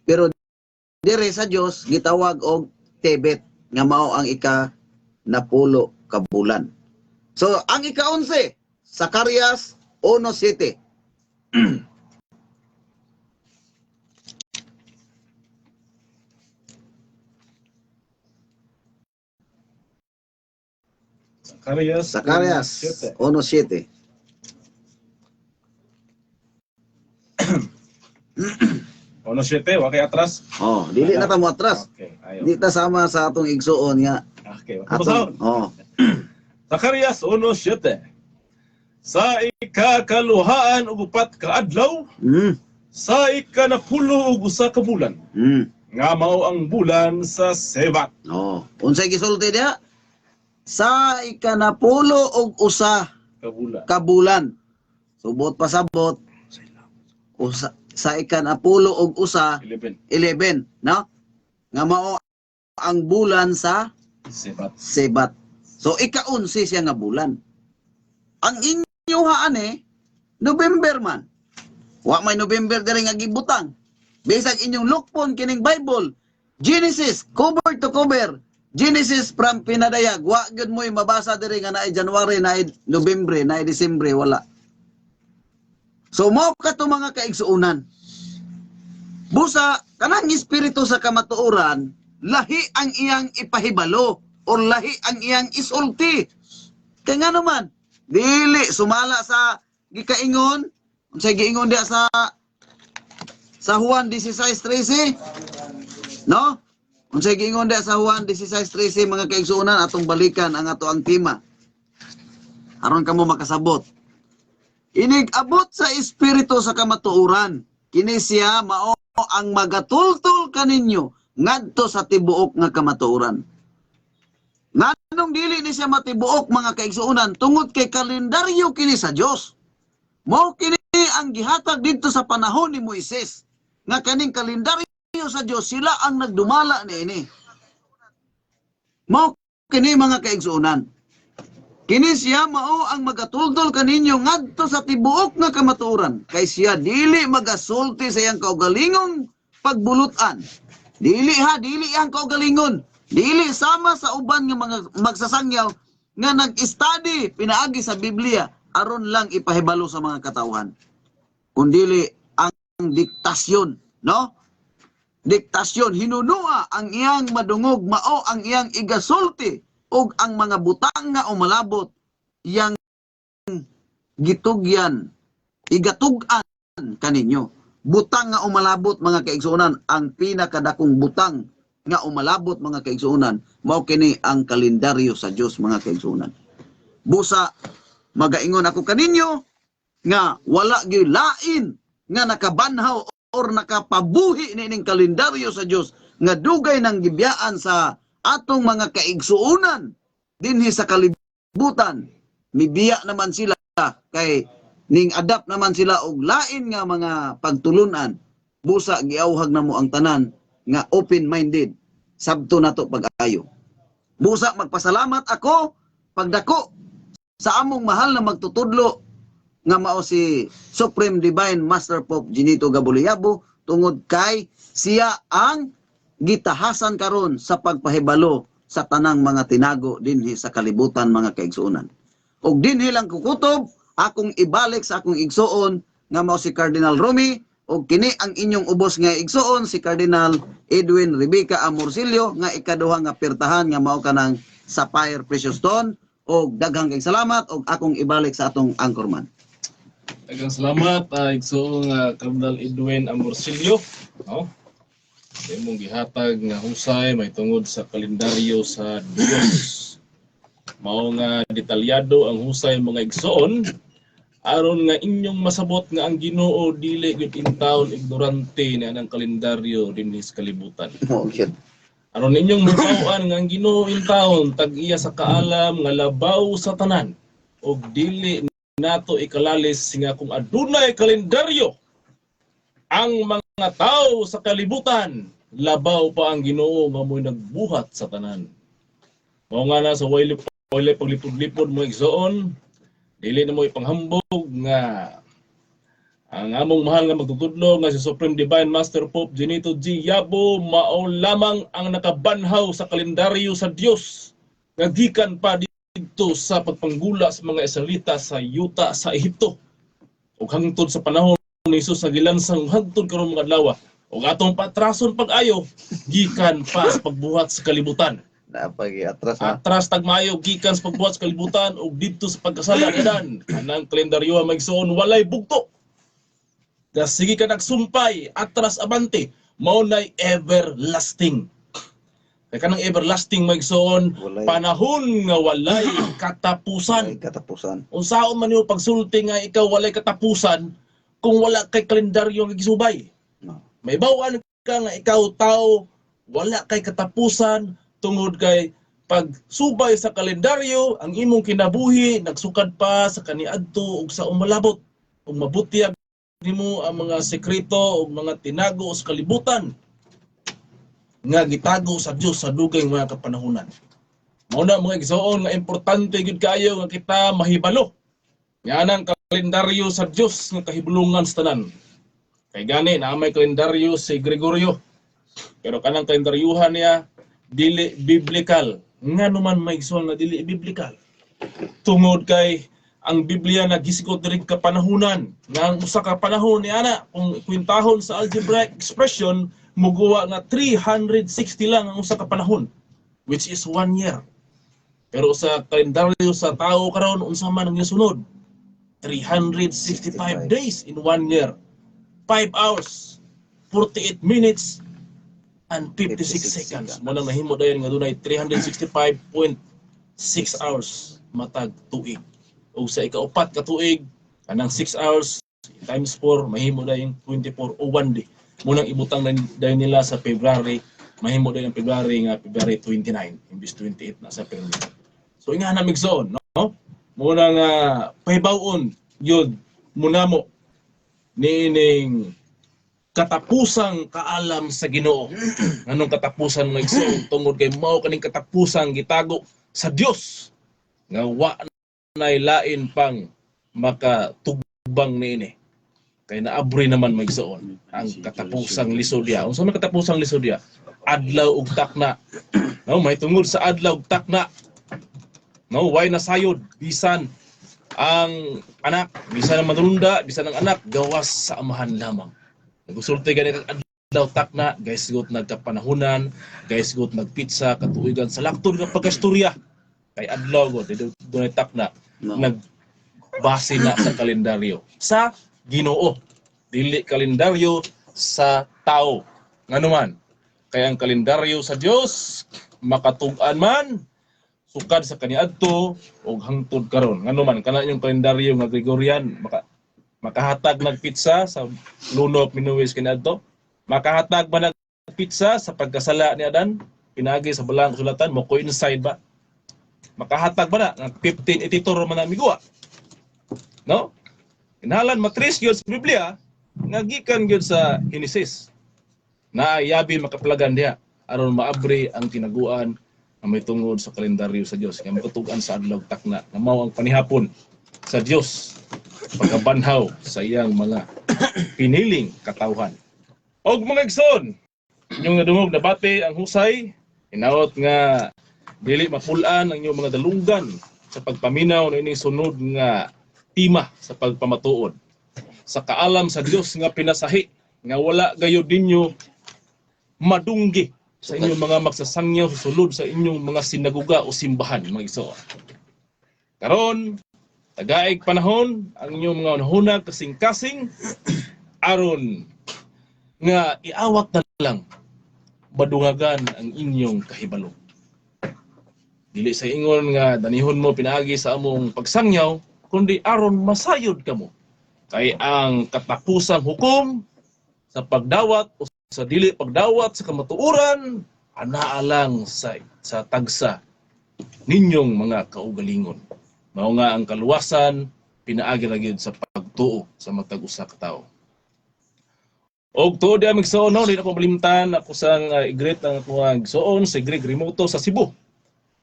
Pero dire sa Dios gitawag og Tebet nga mao ang ika napulo ka bulan. So, ang ika-11, Zacarias 1:7. Zacarias Zacarias 1:7. 1:7. 1:7, wa kay atras. Oh, dili na ta mo atras. Okay, ayo. Di ta sama sa atong igsuon nga Okay, basahon. atong oh. Zacarias 1:7. Sa ikakaluhaan ug upat ka adlaw sa ikanapulo ug usa ka bulan nga mao ang bulan sa Sebat. Oh, unsay gisulti diha? Sa ikanapulo og usa Ka bulan. ka bulan. Subot pasabot usa, sa ikanapulo og usa, 11. 11, no? Nga mao ang bulan sa Sebat. Sebat. So ika-11 siya nga bulan. Ang inyo haan eh, November man. Wa may November diri nga gibutang. Bisag inyong lukpon kining Bible, Genesis cover to cover, Genesis from pinadayag, wa gyud mo'y mabasa diri nga naay January, naay November, naay Disyembre, wala. So mao kato, mga kaigsuonan. Busa kanang espiritu sa kamatuoran, lahi ang iyang ipahibalo or lahi ang iyang isulti. Kay nga naman, dili sumala sa gikaingon, unsay giingon diya sa Juan 16:13, no? Unsay giingon diya sa Juan 16:13, mga kaigsuonan? Atong balikan ang ato ang tema aron kamo makasabot. Inig abot sa espiritu sa kamatuoran, kini siya mao ang magatultol kaninyo ngadto sa tibuok nga kamatuoran. Nganong dili ni siya matibuok, mga kaigsuonan? Tungod kay kalendaryo kini sa Dios. Mao kini ang gihatag didto sa panahon ni Moises nga kaning kalendaryo sa Dios, sila ang nagdumala niini. Mao kini, mga kaigsuonan. Kini siya mao ang magatultol kaninyo ngadto sa tibuok nga kamatuoran, kay siya dili magasulti sa iyang kaugalingong pagbulutan. Dili ha, dili ang kaugalingon. Dili sama sa uban nga mga magsasangyaw nga nag-study pinaagi sa Biblia aron lang ipahibalo sa mga katawhan. Kundili ang diktasyon, no? Diktasyon, hinunua ang iyang madungog, mao ang iyang igasulti, ug ang mga butang nga umalabot iyang gitugyan, igatug-an kaninyo. Butang nga umalabot, mga kaigsuonan, ang pinakadakong butang nga umalabot, mga kaigsuonan, mao kini ang kalendaryo sa Dios, mga kaigsuonan. Busa magaingon ako kaninyo nga wala gyud lain nga nakabanhaw or nakapabuhi niining kalendaryo sa Dios nga dugay nang gibiyaan sa atong mga kaigsuonan dinhi sa kalibutan. Mibiya naman sila kay ning adapt naman sila og lain nga mga pagtulunan. Busa giawhag namo ang tanan nga open-minded, sabto nato pag-ayo. Busa magpasalamat ako pagdako sa among mahal na magtutudlo nga mao si Supreme Divine Master Pope Genito Gabuliyabo, tungod kay siya ang gitahasan karon sa pagpahibalo sa tanang mga tinago dinhi sa kalibutan, mga kaigsuonan. Ug dinhi lang kukutob, akong ibalik sa akong igsuon nga mao si Cardinal Romy, ug kini ang inyong ubos nga igsuon, si Cardinal Edwin Rebecca Amorcillo, nga ikaduha nga pirtahan nga mao kanang Sapphire Precious Stone. Og daghang kay salamat, og akong ibalik sa atong anchorman. Daghang salamat, igsoong Cardinal Edwin Amorcillo, no? Sa imong gihatag nga husay may tungod sa kalendaryo sa Dios. Mao nga detalyado ang husay, mga igsoon, aron nga inyong masabot nga ang Ginoo dili gyud intawon ignorante na ang kalendaryo dinhi sa kalibutan. Mao gyud. Aron inyong mahibaw-an nga ang Ginoo intawon tag-iya sa kaalam nga labaw sa tanan, ug dili nato ikalalis nga kung adunay kalendaryo ang mga tao sa kalibutan, labaw pa ang Ginoo nga mo'y nagbuhat sa tanan. Mao nga na sa way way paglipod-lipod mo, igsoon, dili na mo ipanghambog nga ang among mahal nga magtutudlo nga si Supreme Divine Master Pope Genito G. Yabo mao lamang ang nakabanhaw sa kalendaryo sa Dios nga gikan pa didto sa pagpanggula sa mga Israelita sa yuta sa Ehipto ug hangtod sa panahon ni Jesus sa gilansang, hangtod karon mga adlaw, ug atong patrason pag-ayo gikan pa sa pagbuhat sa kalibutan. Napagi atras ha. Atras tagmayo gikan sa pagbuhat sa kalibutan ug didto sa pagkasala ni Adan. Kanang kalendaryo, mga igsoon, walay bugto. Da sige ka nagsumpay, atras abante, mao nay everlasting. Kay kanang everlasting, mga igsoon, Walay, panahon nga walay katapusan. Walay katapusan. Unsaon man nimo pagsulti nga ikaw walay katapusan kung wala kay kalendaryo nga gisubay? No. May bawaan ka nga ikaw tao wala kay katapusan tungod kay pagsubay sa kalendaryo, ang imong kinabuhi nagsukad pa sa kaniadto ug sa umalabot, ug mabutyag nimo ang mga sekreto ug mga tinago sa kalibutan nga gitago sa Dios sa dugay mga kapanahunan. Mao na, mga igsoon, nga importante gyud kaayo nga kita mahibalo nga anang kalendaryo sa Dios nga kahibulungan sa tanan. Kay gani na may kalendaryo si Gregorio. Pero kanang kalendaryuhan niya dili biblical. Nga naman, mga igsoon, nga dili biblical? Tungod kay Ang Biblia naghisgot diri kapanahunan nga ang usa ka panahon ni ana, kung kwintahon sa algebraic expression, muguwa nga 360 lang ang usa ka panahon, which is one year. Pero sa kalendaryo sa tao karon, unsa man ang gisunod? 365 days in one year, 5 hours 48 minutes and 56 56 seconds. seconds. Mo nang nahimo dayon nga dunay 365.6 hours matag tuig. Ug sa ikaupat ka tuig, kanang 6 hours times 4, mahimo dayon 24 o 1 day. Mo nang ibutang na dayon nila sa February, mahimo dayon ang February nga February 29 imbis 28 na sa February. So inga na, igsoon, no? Mo na nga pahibaw-on yun munamo niining katapusang kaalam sa Ginoo. Anong katapusan, mga igsoon? Tungod kay mao kaning katapusang gitago sa Dios nga wa nay lain pang makatubang niini. Kay naabri naman, mga igsoon, ang katapusang lisod diha. Unsa man katapusang lisod diha? Adlaw ug takna. No, may tungod sa adlaw ug takna. No, way nasayod bisan ang anak, bisan ang manununda, bisan ang anak, gawas sa Amahan lamang. Nagsulti gani kag adlaw takna, gahisgot nagkapanahunan, gahisgot nagpitsa, katuigan sa laktod nga pagkastorya. Kay adlaw god, dunay takna, No. Nagbase na sa kalendaryo sa Ginoo, dili kalendaryo sa tao. Ngano man? Kay ang kalendaryo sa Dios makatug-an man sukad sa kaniadto ug hangtod karon. Ngano man kana yung kalendaryo nga Gregorian makahatag nagpitsa sa lunok minuwis kaniadto? Makahatag ba nagpitsa sa pagkasala ni Adan pinaagi sa Balaang Kasulatan? Mo coincide ba? Makahatag ba na nga 1582 man na miguwa, no? Kinahanglan matris gyud sa Biblia nga gikan gyud sa Genesis na yabi makaplagan diha aron maabri ang tinaguan nga may tungod sa kalendaryo sa Dios nga makatug-an sa adlaw takna, nga mao ang panihapon sa Dios pagkabanhaw sa iyang mga piniling katawhan. Og mga igsoon, inyong nadungog, nabati ang husay, hinaot nga dili mapulan ang inyong mga dalunggan sa pagpaminaw na ining sunod nga tema sa pagpamatuod sa kaalam sa Dios nga pinasahi nga wala gayud ninyo madunggi sa inyong mga magsasangyaw sa sulod sa inyong mga sinaguga o simbahan, mga igsoon. Karon, tagaig panahon ang inyong mga hunahuna, kasing-kasing, aron nga iawat na lang madungagan ang inyong kahibalo. Dili sa ingon nga danihon mo pinaagi sa among pagsangyaw, kundi aron masayod kamo. Kay ang katapusang hukom sa pagdawat o sa dili pagdawat sa kamatuoran anaa lang sa tagsa ninyong mga kaugalingon. Mao nga ang kaluwasan pinaagi ra gyud sa pagtuo sa matag usa ka tawo. Og tuod diha, igsoon, no, di na ko malimtan ako sang i-greet ang akong igsoon si Greg Remoto sa Cebu.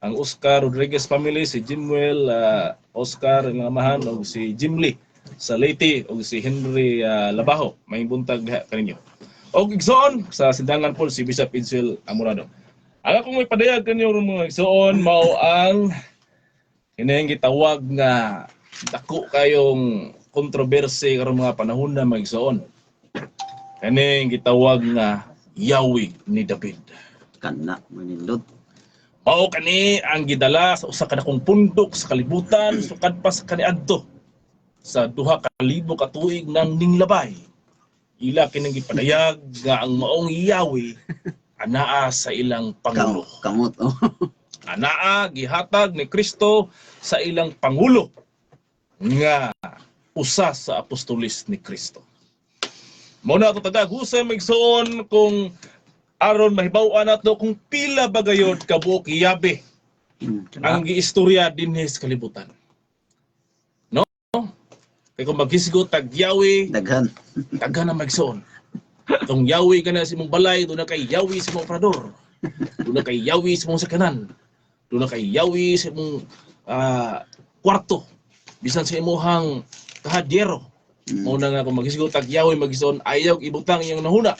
Ang Oscar Rodriguez family, si Jimwell, Oscar ang amahan og si Jimly sa Leyte og si Henry Labajo. May buntag diha kaninyo. Og igsoon sa Sindangan po si Bishop Edsel Amorado. Ang akong may padayag kanyo, mga igsoon, mao ang kining gitawag nga dako kayong kontrobersi karong mga panahon na, mga igsoon. Kaning gitawag nga Yahweh ni David. Kana manindot. Mao kani ang gidala sa usa ka dakong pundok sa kalibutan sukad pa sa kaniadto sa 2000 ka tuig nang ninglabay. Ila kining gipadayag nga ang maong Yahweh anaa sa ilang pangulo. Kamot oh. Anaa gihatag ni Kristo sa ilang pangulo nga usa sa apostolis ni Kristo. Mao na ato tagag husay, igsoon, kung aron mahibaw-an nato kung pila ba gayod kabuok Yahweh ang giistorya dinhi sa kalibutan. No? Kay kung maghisgot tag Yahweh, Daghan. Daghan na, magsoon. Kung Yahweh ka na sa imong balay, doon na kay Yahweh sa imong operador. Doon na kay Yahweh sa imong sakanan. Doon na kay Yahweh sa imong kwarto. Bisan sa imong kahadyero. Mao na nga kung maghisgot tag Yahweh, magsoon, ayaw ibutang iyang nahuna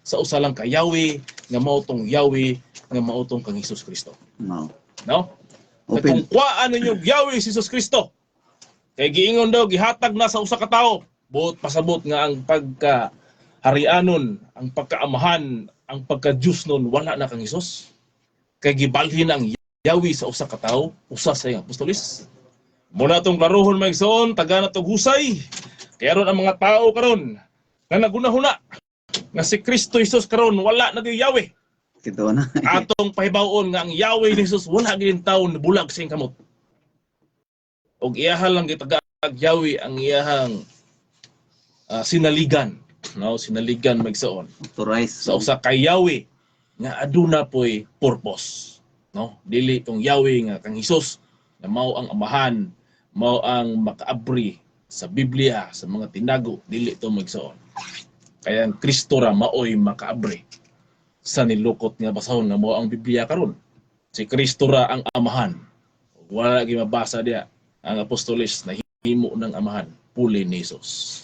sa usa lang ka Yahweh nga mao tong Yahweh nga mao tong kang Hesus Kristo. Mao. No? Open. Kung kuhaan ninyo Yahweh si Jesus Kristo, Kay giingon daw gihatag na sa usa ka tawo. Buot pasabot nga ang pagka harianon, ang pagkaamahan, ang pagka-Diyos nun, wala na kang Hesus. Kay gibalhin ang Yahweh sa usa ka tawo, usa sa iyang apostolis. Muna tong klarohon, mga igsoon, taga na tong husay. Kaya ron ang mga tao karon nga nagunahuna nga si Kristo Jesus karon wala na gyud Yahweh. Kito na. Atong pahibaw-on nga ang Yahweh ni Jesus wala gyud taon bulag sa iyang kamot. Og iyaha lang gitagaag Yahweh ang iyahang sinaligan, no, sinaligan, magsaon Authorized. Sa usa ka Yahweh nga aduna poy purpose, no? Dili tong Yahweh nga kang Hesus nga mao ang amahan, mao ang makaabri sa Biblia, sa mga tinago. Dili to, magsaon. Kaya ang Kristo ra maoy makaabri sa nilukot nga basahon nga mao ang Biblia karon. Si Kristo ra ang amahan. Wala gyud mabasa diya ang apostoles na himo ng amahan puli ni Jesus.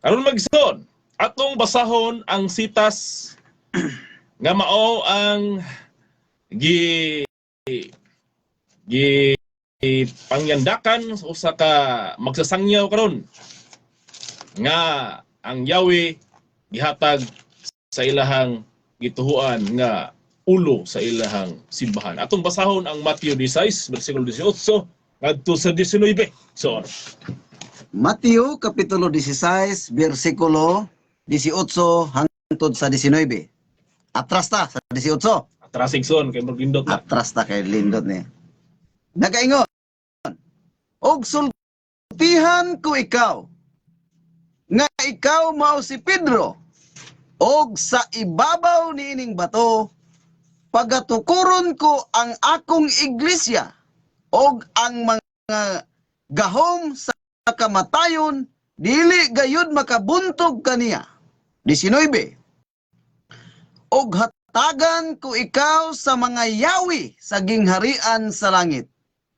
Karon, magsaon, atong basahon ang sitas nga mao ang gi gi pangyandakan sa usa ka magsasangyaw karon nga ang Yahweh gihatag sa ilahang gituhuan nga ulo sa ilahang simbahan. Atong basahon ang Matthew 16 versikulo 18 ngadto sa 19. So, Mateo kapitulo 16 bersikulo 18 hangtod sa 19. Atras ta sa 18. Atras, igsoon, kay maglindot na. Atras ta kay lindot ni. Nagaingon, "Og sultihan ko ikaw nga ikaw mao si Pedro, og sa ibabaw niining bato pagatukuron ko ang akong iglesia, og ang mga gahom sa kamatayon dili gayud makabuntog kaniya." 19. "Og hatagan ko ikaw sa mga yawi sa gingharian sa langit.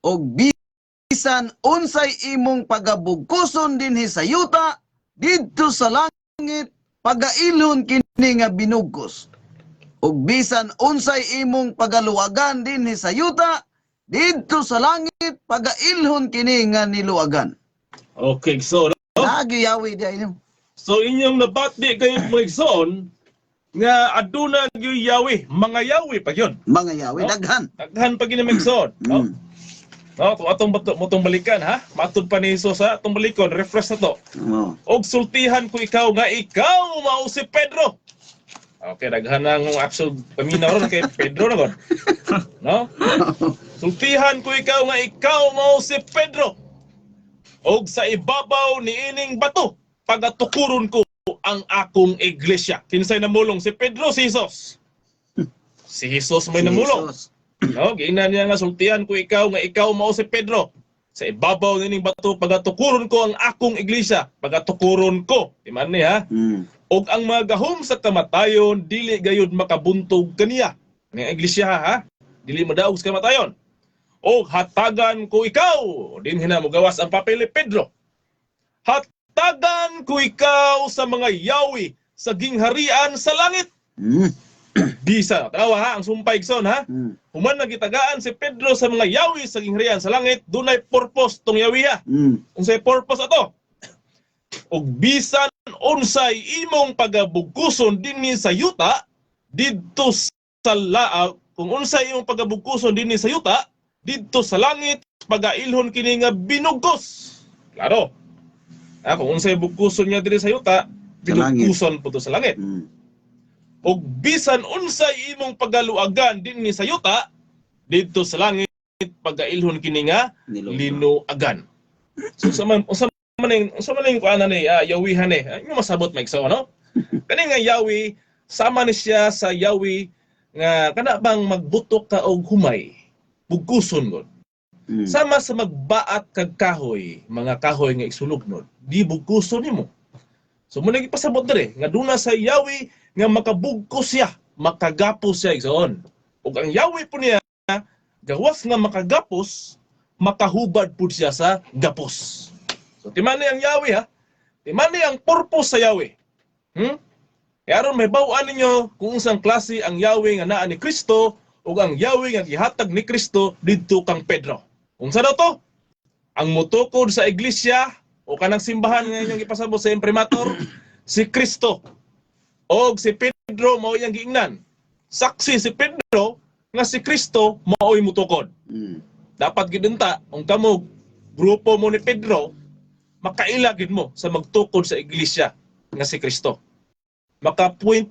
Og bisan unsay imong pagabugkuson dinhi sa yuta, didto sa langit pagailhon kini nga binugkos. Ug bisan unsay imong pagaluwagan dinhi sa yuta, didto sa langit pagailhon kini nga niluwagan." Okay, so no? Lagi yawi di inyo. So inyong nabati kayo, mga igsoon, nga aduna gyud Yahweh, mga Yahweh pa gyud. Mga yawi No? daghan. Daghan pa gyud, mga igsoon, no? No, kung atong bato mo balikan ha, matud pa ni Jesus ha, atong balikon, refresh na to. Oh. "Og sultihan ko ikaw nga ikaw mao si Pedro." Okay, daghan na ang actual paminaw ron kay Pedro na god. No? "Sultihan ko ikaw nga ikaw mao si Pedro. Og sa ibabaw ni ining bato pagatukuron ko ang akong iglesia." Kinsay namulong, si Pedro, si Jesus? Si Jesus may Si namulong. Jesus. No, giingnan niya nga sultihan ko ikaw nga ikaw mao si Pedro. Sa ibabaw nining bato pagatukuron ko ang akong iglesia, pagatukuron ko. Di man ni ha. Og ang mga gahom sa kamatayon dili gayud makabuntog kaniya. Ang iglesia ha, dili madaog sa kamatayon. Og hatagan ko ikaw, dinhi na mogawas ang papel ni Pedro. Hatagan ko ikaw sa mga yawi sa gingharian sa langit. Bisa, tanawa ha, ang sumpay, igsoon ha. Human nagitagaan si Pedro sa mga yawi sa gingharian sa langit, dunay purpose tong yawi ha. Unsay purpose ato? Og bisan unsay imong pagabugkuson dinhi sa yuta, didto sa kung unsay imong pagabugkuson dinhi sa yuta, didto sa langit pagailhon kini nga binugkos. Klaro. Ah, kung unsay bugkuson niya dinhi sa yuta, Sa langit. binugkuson po to sa langit. Og bisan unsay imong pagaluagan dinhi sa yuta, didto sa langit pagailhon kini nga Niluto. linuagan. So sa man ning kuan ni yawihan ni. Inyo masabot, Mike, so ano? Kani nga Yawi sama ni siya sa Yawi nga kana bang magbutok ka og humay, bugkuson gud. Sama sa magbaat kag kahoy, mga kahoy nga isulugnon, di bugkuson nimo. So mo gipasabot dere nga duna sa Yawi nga makabugkos siya, makagapos siya, igsoon. Ug ang Yawi po niya gawas nga makagapos, makahubad pud siya sa gapos. So timani ang Yawi ha. Timani ang purpose sa Yawi. Kaya aron mahibaw-an ninyo kung unsang klase ang Yahweh nga naa ni Kristo ug ang Yahweh nga gihatag ni Kristo didto kang Pedro. Unsa daw to? Ang mutukod sa iglesia o kanang simbahan nga inyong ipasabot sa imprimatur, si Kristo. Og si Pedro mao iyang giingnan. Saksi si Pedro nga si Kristo mao'y mutukod. Dapat gid unta kung kamo grupo mo ni Pedro, makaila gid mo sa magtukod sa iglesia nga si Kristo. Maka point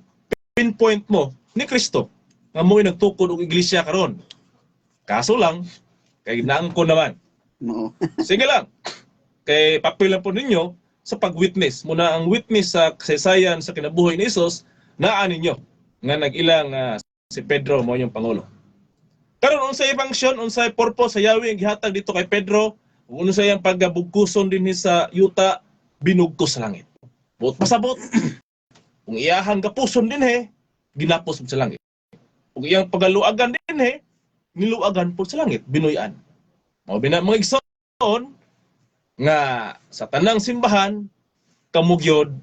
pinpoint mo ni Kristo nga mo'y nagtukod og iglesia karon. Kaso lang kay naangko naman. Mao. Sige lang. Kay papel lang po ninyo sa pag-witness. Muna ang witness sa kasaysayan sa kinabuhi ni Jesus, naa ninyo nga nag-ila nga si Pedro mo yung pangulo. Karon, unsay function, unsay purpose sa Yahweh ang gihatag dito kay Pedro, ug unsay ang pagabugkuson dinhi sa yuta, binugkos sa langit. Buot pasabot. Kung iyahang gapuson dinhi, ginapos sa langit. Kung iyang pagaluagan dinhi, niluagan po sa langit, binuy-an. Mao bina, mga igsoon, nga sa tanang simbahan kamugyod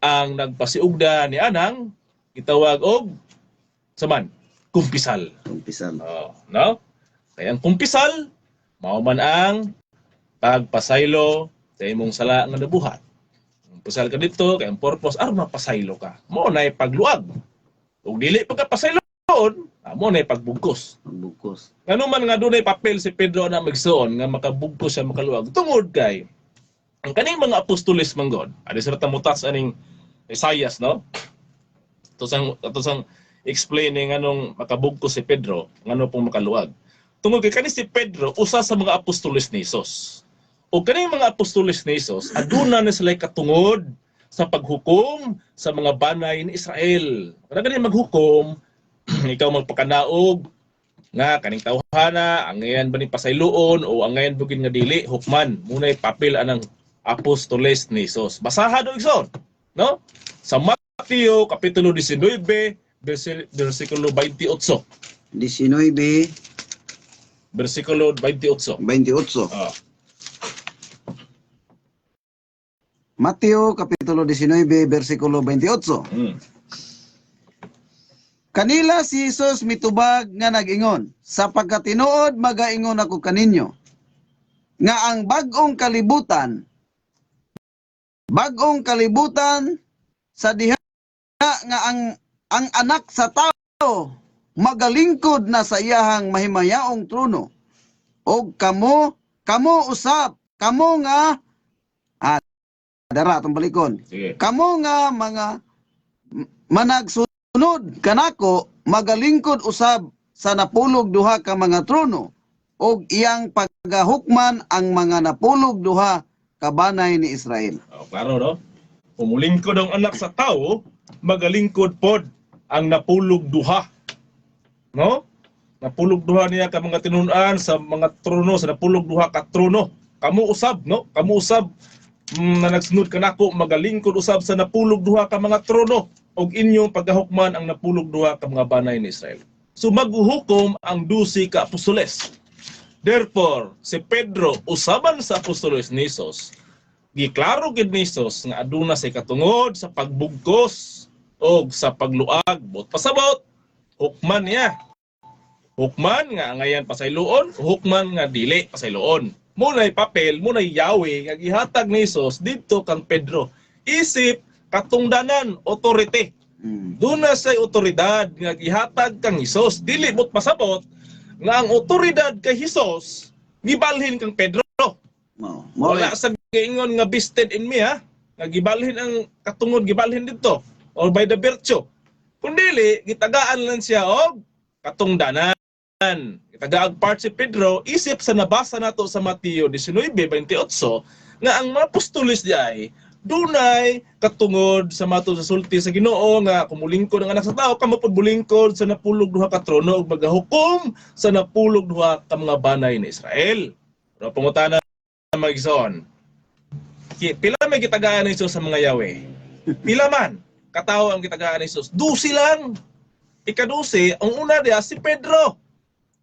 ang nagpasiugda ni anang gitawag og saman kumpisal. Kumpisal. Oh, no? Kaya ang kumpisal mao man ang pagpasaylo sa imong sala nga nabuhat. Kumpisal ka dito kay ang purpose aron mapasaylo ka. Mao nay pagluag. Ug dili pagkapasayloon, mao nay pagbugkos. Pagbugkos. Ngano man nga dunay papel si Pedro na magsuon nga makabugkos siya, makaluag, tungod kay ang kaning mga apostoles man god, adi sa ta mutas aning Isaias, no? Ato sang explaining anong makabugkos si Pedro, ngano pong makaluag. Tungod kay kani si Pedro usa sa mga apostoles ni Jesus. O kaning mga apostoles ni Jesus, aduna na sila katungod sa paghukom sa mga banay ni Israel. Kada gani maghukom, ikaw magpakanaog nga kaning tawhana angayan ba ni pasayloon o angayan bugin nga dili, hukman munay papel anang apostoles ni Jesus. Basaha do, igsoon, no? Sa Mateo kapitulo 19 versikulo 28. 19. Versikulo 28. 28. Ah. Mateo kapitulo 19 versikulo 28. Kanila si Jesus mitubag nga nag-ingon, "Sa pagkatinuod magaingon ako kaninyo nga ang bag-ong kalibutan sa diha nga ang anak sa tao magalingkod na sa iyahang mahimayaong trono og kamo kamo usab, kamo nga dara atong balikon." Sige. "Kamo nga mga managsunod kanako magalingkod usab sa 12 ka mga trono og iyang pagahukman ang mga 12 ka banay ni Israel." Oh, klaro, no? Umulingkod ang anak sa tao, magalingkod pod ang 12. No? 12 niya ka mga tinun-an sa mga trono, sa 12 ka trono. Kamo usab, no? Kamo usab na nagsunod kanako magalingkod usab sa 12 ka mga trono og inyong pagahukman ang 12 ka mga banay ni Israel. So maghuhukom ang 12 ka apostoles. Therefore, si Pedro usaban sa apostoles ni Jesus, giklaro gid ni Jesus nga aduna say katungod sa pagbugkos og sa pagluag, bot pasabot hukman niya, hukman nga angayan pasayloon, hukman nga dili pasayloon. Munay papel, munay Yahweh nga gihatag ni Jesus didto kang Pedro isip katungdanan, authority. Doon na say otoridad nga gihatag kang Hesus. Dili bot pasabot nga ang otoridad kay Hesus gibalhin kang Pedro. Mao. Mao. Wala sa giingon nga vested in me, ha. Nga gibalhin ang katungod, gibalhin dito or by the virtue. Kung dili, gitagaan lang siya og katungdanan. Gitagaag part si Pedro isip sa nabasa nato sa Mateo 19:28 nga ang mga apostoles di ay dunay katungod sa mato sa sulti sa Ginoo nga kung mulingkod ang anak sa tao, kamo pud mulingkod sa 12 ka trono ug magahukom sa 12 ka mga banay ni Israel. Pero pangutana, mga igsoon, pila may gitagaan ni Jesus sa mga Yahweh? Pila man katawo ang gitagaan ni Jesus? 12 lang. Ika-12, ang una diya si Pedro.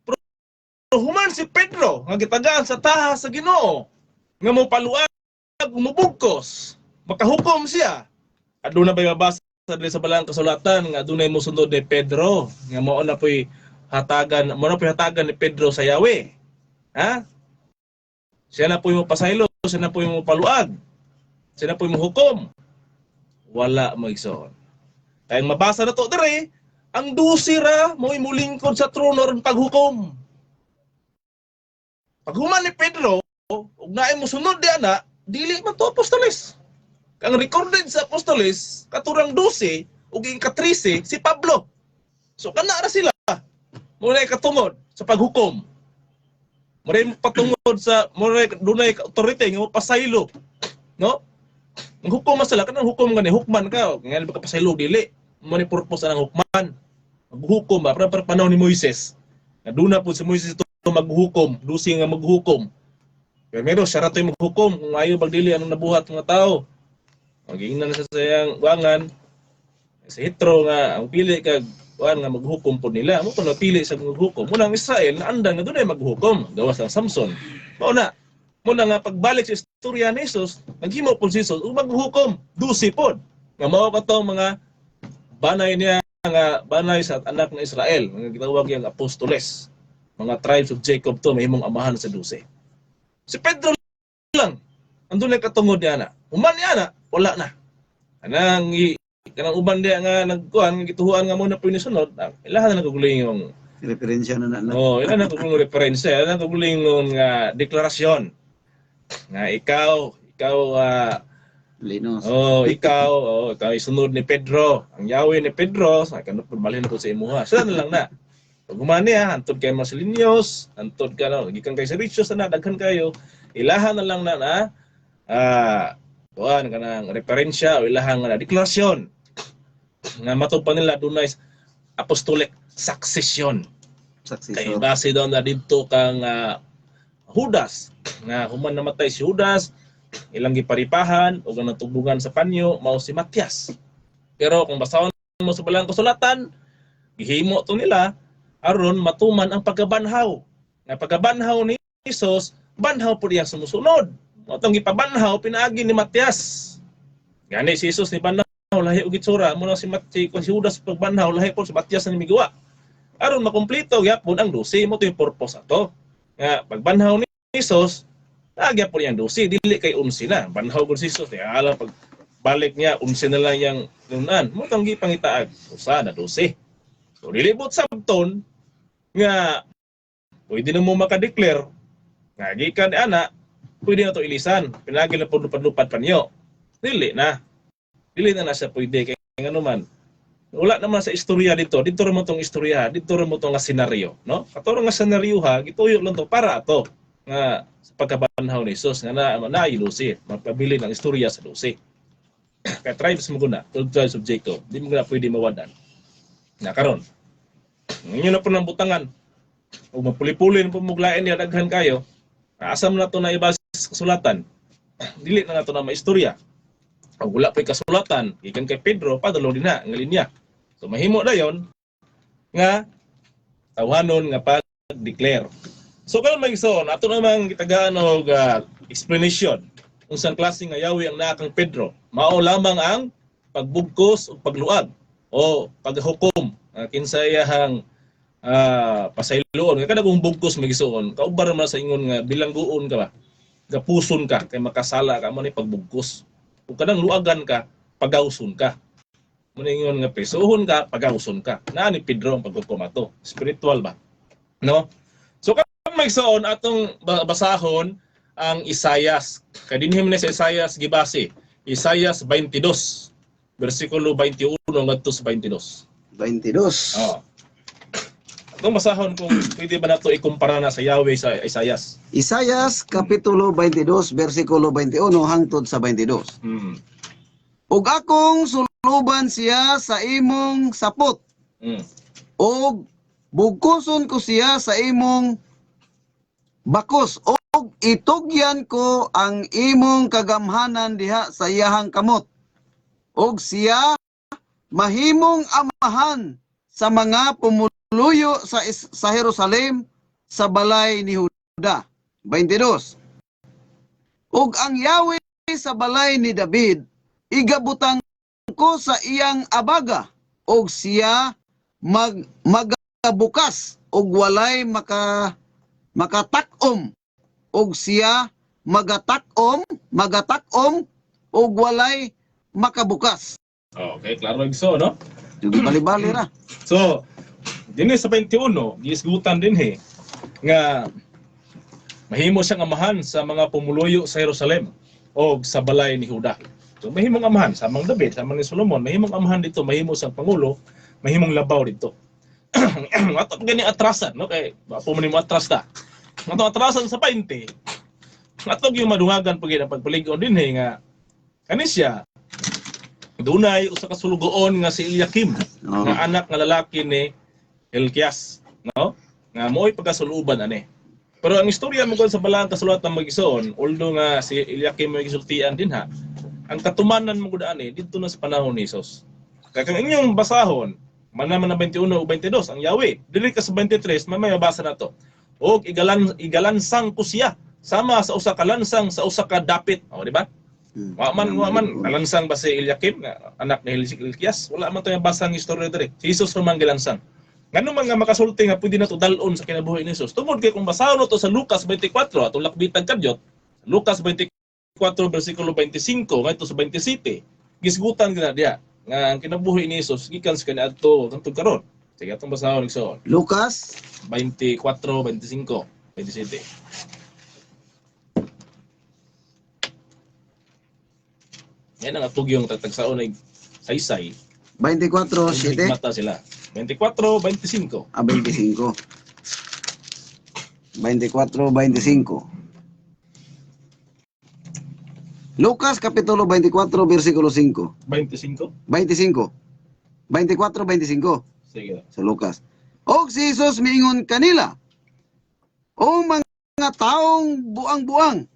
Pero human si Pedro nga gitagaan sa taha sa Ginoo nga mopaluag, mubugkos, makahukom siya. Aduna ba mabasa diri sa balang kasulatan nga adunay mosunod ni Pedro nga mao na po'y hatagan ni Pedro sa Yahweh? Ha? Siya na po yung pasaylo, siya na po yung paluag, siya na po yung hukom. Wala, mga igsoon. Kaya mabasa na to dire, ang 12 ra mo'y mulingkod sa trono ron paghukom. Paghuman ni Pedro, ug naay mosunod di ana, dili man to apostoles. Ang recorded sa apostoles, katurang 12 ug ika-13 si Pablo. So kana ra sila. Muna katungod sa paghukom. Muna patungod sa muna dunay authority nga pasaylo. No? Ang hukom man sila, kanang hukom gani hukman ka, ngan ba ka pasaylo, dili. Mo ni purpose ang hukman. Maghukom ba para panahon ni Moises. Nga duna po si Moises ito maghukom, 12 nga maghukom. Pero meron siya ra to'y maghukom kung ayaw bagdili anong nabuhat ng mga tao. Magingnan na siya sa iyang wangan si Hitro nga ang pili kag kuan nga maghukom po nila. Mo to napili sa maghukom. Muna ang Israel na andan nga dunay maghukom gawas ang Samson. Mao na. Muna nga pagbalik sa istorya ni Jesus, naghimo po si Jesus ug maghukom 12 pod. Nga mao katong mga banay niya nga banay sa anak ng Israel, nga gitawag yang apostoles. Mga tribes of Jacob to mahimong amahan sa 12. Si Pedro lang andun na katungod niya na. Human niya na, wala na. Anang kanang uban diya nga nagkuan nga gituhuan nga mo na po sunod, ilahan na nagkuguling yung Referensya na na. Na. Oh, ilan na kuguling referensya, ilan na kuguling nga deklarasyon. Nga ikaw Linos. Oh, ikaw, oh, ikaw isunod ni Pedro. Ang yawi ni Pedro, sa kanu malin ko sa imuha. Sila na lang na. Pag humani ha, hantod kay Marcelinios, hantod ka na, gikan kay Sericios na, daghan kayo, ilahan na lang na na, kuan kanang referensya o ilahan nga na deklarasyon nga matod pa nila dunay apostolic succession. Kay Successor. base daw na didto kang Judas nga human namatay si Judas, ilang giparipahan o ang natubungan sa panyo mao si Matias. Pero kung basahon mo sa balang kasulatan, gihimo to nila aron matuman ang pagkabanhaw. Nga pagkabanhaw ni Jesus, banhaw po iyang sumusunod. Mao tong gipabanhaw pinaagi ni Matias. Gani si Jesus ni banhaw lahi og itsura mo na si Mati kung si Judas pagbanhaw lahi po si Matias na miguwa. Aron makumpleto gyapon ang 12, mo to yung purpose ato. Nga pagbanhaw ni Jesus, naa gyapon iyang 12, dili kay 11 na. Banhaw gud si Jesus, di alam pag balik niya 11 na lang yang nunan. Mo tong gipangitaag usa na 12. So dili bot sabton nga pwede na mo makadeclare nga gikan ni ana, pwede na to ilisan. Pinagi na po lupad-lupad pa niyo. Dili na. Dili na na siya pwede kay ngano man. Wala naman sa istorya dito. Dito ra mo tong istorya, dito ra mo tong nga senaryo, no? Kato nga senaryo ha, gituyo lang to para ato nga sa pagkabanhaw ni Jesus nga na na 12, mapabili ng istorya sa 12. Kay tribes mo guna, 12 tribes of Jacob, di mo guna pwede mawadan. Na karon. Inyo na po ng butangan. Ug mapuli-puli na po muglain niya daghan kayo. Asa man na to na ibase sa kasulatan? Dili na nato na maistorya. Ug wala pa'y kasulatan, gikan kay Pedro, padalo din na nga linya. So mahimo dayon nga tawhanon nga pag-declare. So karon, mga igsoon, ato namang gitagaan og explanation unsang klase nga yawi ang naa kang Pedro. Mao lamang ang pagbugkos o pagluag o paghukom kinsa iyahang pasayloon. Nga kada kung bugkos, mga igsoon, kauban man sa ingon nga bilangguon ka ba? Gapuson ka kay makasala ka, mo ni pagbugkos. Ug kanang luagan ka, pagawson ka. Mo ni ingon nga presohon ka, pagawson ka. Naa ni Pedro ang paghukom ato. Spiritual ba? No? So karon, mga igsoon, atong basahon ang Isayas. Kay dinhi man sa Isayas gibase. Isayas 22 bersikulo 21 ngadto sa 22. 22. Oo. Atong basahon kung pwede ba nato ikumpara na sa Yahweh sa Isayas. Isayas kapitulo 22 bersikulo 21 hangtod sa 22. Ug akong suluban siya sa imong sapot ug bugkoson ko siya sa imong bakos ug itugyan ko ang imong kagamhanan diha sa iyahang kamot ug siya mahimong amahan sa mga pumuluyo sa Jerusalem, sa balay ni Juda. 22. Ug ang Yahweh sa balay ni David igabutang ko sa iyang abaga ug siya magabukas ug walay makatak-om ug siya Magatakom, magatakom ug walay makabukas. Okay, klaro igso, no? Yung bali-bali ra. So, dinhi sa 21, giisgutan dinhi nga mahimo siyang amahan sa mga pumuluyo sa Jerusalem o sa balay ni Juda. So mahimong amahan sa mang David, sa mang ni Solomon, mahimong amahan dito, mahimo siyang pangulo, mahimong labaw dito. Ato pa gani atrasan, no? Kay wa po man nimo atras ta. Ato atrasan sa 20. Ato gyud madungagan pag ang pagpalig-on dinhi nga kani siya dunay usa ka sulugoon nga si Eliakim nga anak nga lalaki ni Hilkias, no? Nga mo'y pagkasuluban ani. Pero ang istorya mo sa balang kasulatan mag-igsoon, although nga si Eliakim may gisultian din ha, ang katumanan mo gud ani didto na sa panahon ni Jesus. Kaya kung inyong basahon, man naman na 21 o 22 ang Yahweh. Dili ka sa 23, may mabasa na to. Og igalansang ko siya sama sa usa ka lansang sa usa ka dapit. O, di ba? Wa man nalansang ba si Eliakim nga anak ni Hilkias? Wala man to yung basang istorya diri. Si Jesus man gilansang. Ngano man nga makasulti nga pwede na to dal-on sa kinabuhi ni Jesus? Tungod kay kung basahon to sa Lucas 24, atong lakbitan kadyot, Lucas 24 bersikulo 25 ngadto sa 27, gisgutan gina diya nga ang kinabuhi ni Jesus gikan sa kaniadto hangtod karon. Sige, atong basahon igsoon. Lucas 24, 25, 27. Yan ang atug yung tatagsaon ay saysay. 24, 7. Mata sila. 24, 25. Ah, 25. 24, 25. Lucas kapitulo 24 versikulo 5. 25? 25. 24, 25. Sige. Sa Lucas. Og si Jesus miingon kanila, "O mga taong buang-buang,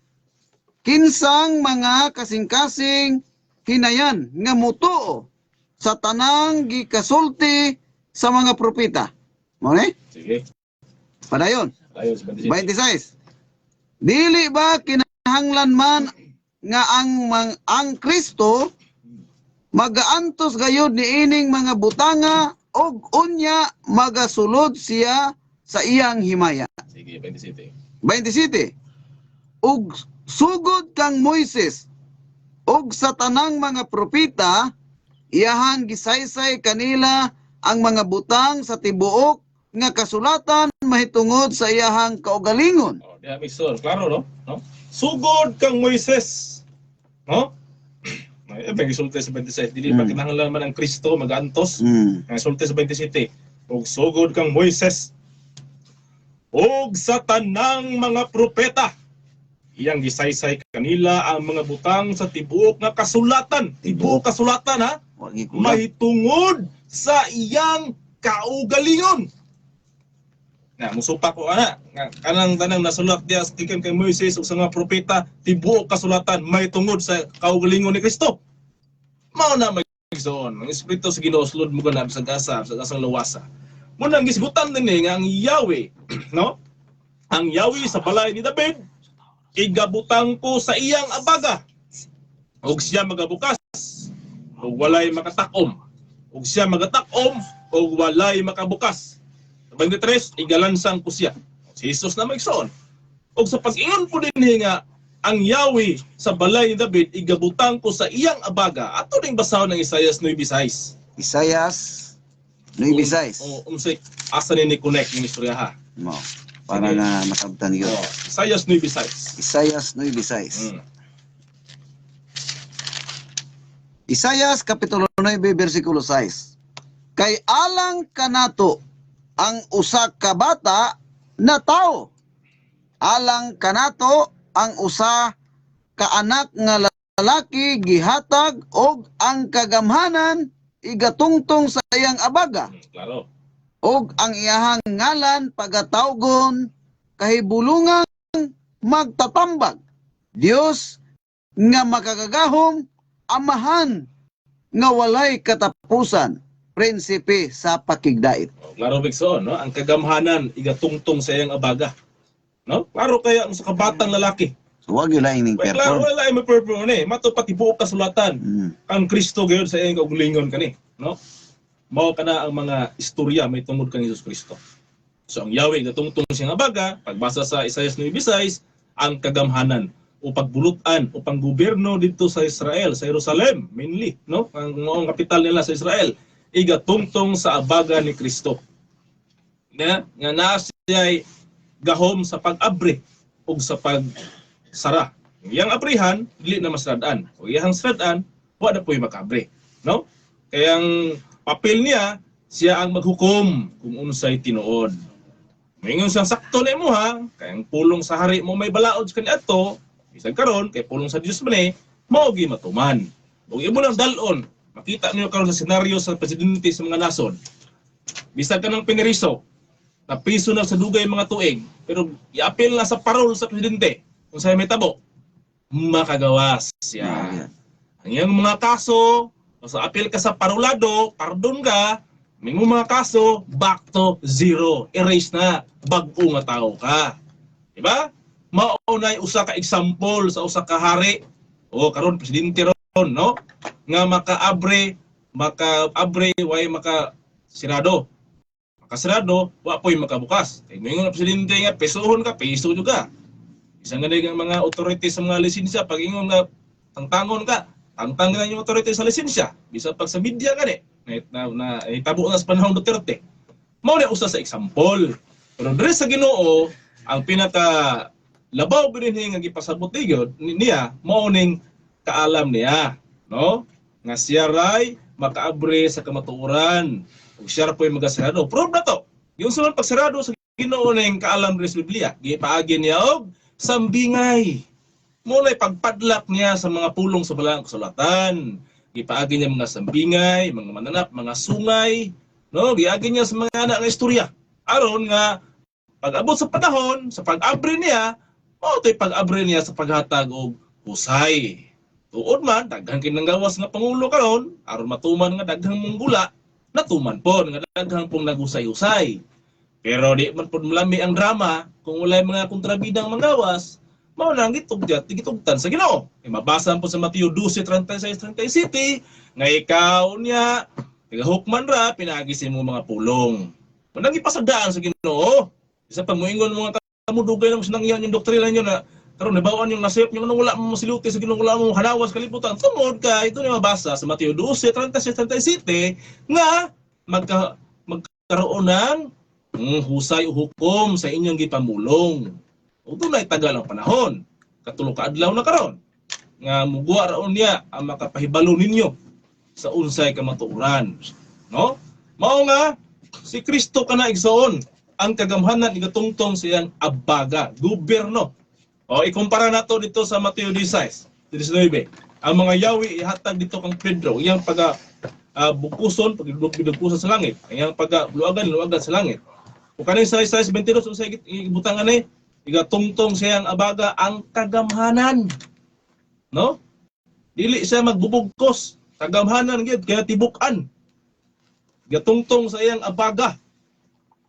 kinsang mga kasing-kasing hinayan nga mutuo sa tanang gikasulti sa mga propeta." Mao ni? Sige. Padayon. Ayun, sa 27. 26. Dili ba kinahanglan man nga ang Kristo magaantos gayud niining mga butanga og unya magasulod siya sa iyang himaya? Sige, 27. 27. Ug sugod kang Moises ug sa tanang mga propeta, iyahang gisaysay kanila ang mga butang sa tibuok nga kasulatan mahitungod sa iyahang kaugalingon. Oh, diha may sir, klaro no? No? Sugod kang Moises. No? Ay, may gisulti sa 27, dili ba kinahanglan man ang Kristo magantos? Ang sulti sa 27, ug sugod kang Moises ug sa tanang mga propeta, iyang gisaysay kanila ang mga butang sa tibuok nga kasulatan. Tibuok kasulatan ha, Wa gikulang. mahitungod sa iyang kaugalingon. Na musupa ko ana nga kanang tanang nasulat diya sa gikan kay Moises ug sa mga propeta, tibuok kasulatan mahitungod sa kaugalingon ni Kristo. Mao na magsoon ang espiritu sa Ginoo sulod mo ganap sa gasa sa gasang lawasa. Mo nang gisgutan dinhi nga ang Yahweh, no? Ang Yahweh sa balay ni David igabutang ko sa iyang abaga ug siya magabukas ug walay makatakom, ug siya magatakom ug walay makabukas. Sa 23, igalansang ko siya. Si Jesus na magsoon. Ug sa pag-ingon po dinhi nga ang Yahweh sa balay ni David igabutang ko sa iyang abaga, ato ning basahon ng Isaias 9:6. Isayas 9:6. O unsay asa ni connect ning istorya ha? Mo. Para Sige. nga masabtan yun. Oh, Isaias 9:6. Isayas 9:6. Isayas kapitulo 9 bersikulo 6. Kay alang kanato ang usa ka bata na tao. Alang kanato ang usa ka anak nga lalaki gihatag og ang kagamhanan igatungtong sa iyang abaga Klaro. og ang iyahang ngalan pagatawgon Kahibulungang Magtatambag, Dios nga Makagagahom, Amahan nga Walay Katapusan, Prinsipe sa Pakigdait. Oh, klaro Bigson, no? Ang kagamhanan igatungtong sa iyang abaga. No? Klaro kaya ang sa kabatang lalaki. So wag yun lang ining Well, klaro perform. wala ay may perform ni. Mato pati buok kasulatan ang Kristo gayud sa iyang kaugalingon kani, no? Mao kana ang mga istorya may tungod kang Hesus Kristo. So ang Yahweh gatungtong siyang abaga, pagbasa sa Isaias 9:6, ang kagamhanan. o pagbulutan o panggobyerno dito sa Israel, sa Jerusalem mainly, no? Ang maong kapital nila sa Israel, igatungtong sa abaga ni Kristo. Na nga naa siya'y gahom sa pag-abre ug sa pagsara. Iyang abrihan, dili na masradaan. O iyang sradaan, wa na po'y makabre, no? Kaya ang papel niya, siya ang maghukom kung unsay tinuod. Maingon siyang sakto na imo ha, kay ang pulong sa hari mo may balaod sa kaniadto, bisan karon kay pulong sa Dios man eh, mao gi matuman. Ug imo lang dal-on, makita niyo karon sa senaryo sa presidente sa mga nasod. Bisan ka ng pineriso, napiso na sa dugay mga tuig, pero iapil na sa parol sa presidente kung sa may tabo, makagawas siya. Ang iyang mga kaso, sa apil ka sa parolado, pardon ka, may mga kaso, back to zero. Erase na, bag-o nga tao ka. Diba? Maunay usa ka example sa usa ka hari o karon presidente ron, no? Nga maka-abre way maka sirado. Makasirado, wa po'y makabukas. Kay moingon ang presidente nga pesohon ka, peso jud ka. Isang ganay ang mga authority sa mga lisensya, pag ingon nga tangtangon ka, tangtang na yung authority sa lisensya. Bisa pag sa media gani, na itabo na sa panahon Duterte. Mao na usa sa example. Pero diri sa Ginoo, ang pinaka labaw dinhi nga gipasabot niyo niya mao ning kaalam niya, no? Nga siya ray makaabre sa kamatuoran ug siya ra po'y magasirado. Prove na to. Yung sa pagsirado sa Ginoo ning kaalam diri sa Biblia, gipaagi niya og sambingay. Mao na'y pagpadlak niya sa mga pulong sa balaang kasulatan. Gipaagi niya mga sambingay, mga mananap, mga sungay, no? Giagi niya sa mga anak nga istorya. Aron nga pag-abot sa panahon, sa pag-abre niya, mao to'y pag-abre niya sa paghatag og husay. Tuod man, daghang kinanggawas nga pangulo karon, aron matuman nga daghang munggula, natuman po nga daghang pong nagusay-usay. Pero di man pud malami ang drama kung walay mga kontrabidang manggawas, mao na ang gitugtan sa Ginoo. Kay mabasa po sa Mateo 12:36-37 nga ikaw niya tigahukman ra pinaagi sa imong mga pulong. Manang ipasadaan sa Ginoo. Isa pa moingon mga kamo dugay na mo sinangyan yung doktrina niyo na karon nabawaan yung nasayop niyo nung wala mo siluti sa Ginoo, wala mo hanawas kalibutan. Tungod kay ito ni mabasa sa Mateo 12:36-37 nga magkaroon ng husay o hukom sa inyong gipamulong. O dunay tagal ang panahon. Katulo ka adlaw na karon nga muguwa raon niya ang makapahibalo ninyo sa unsay kamatuoran, no? Mao nga si Kristo kana igsoon ang kagamhanan igatungtong sa iyang abaga, gobyerno. O ikumpara nato dito sa Mateo 16:19. Ang mga yawi ihatag dito kang Pedro, iyang pag bugkuson, pagbidukusan sa langit, iyang pag luagan, luagan sa langit. O kaning sa Isaiah 22 unsay ibutang ani, igatungtong siyang abaga ang kagamhanan. No? Dili siya magbubugkos, kagamhanan gyud kaya tibuk-an. Gatungtong sa iyang abaga.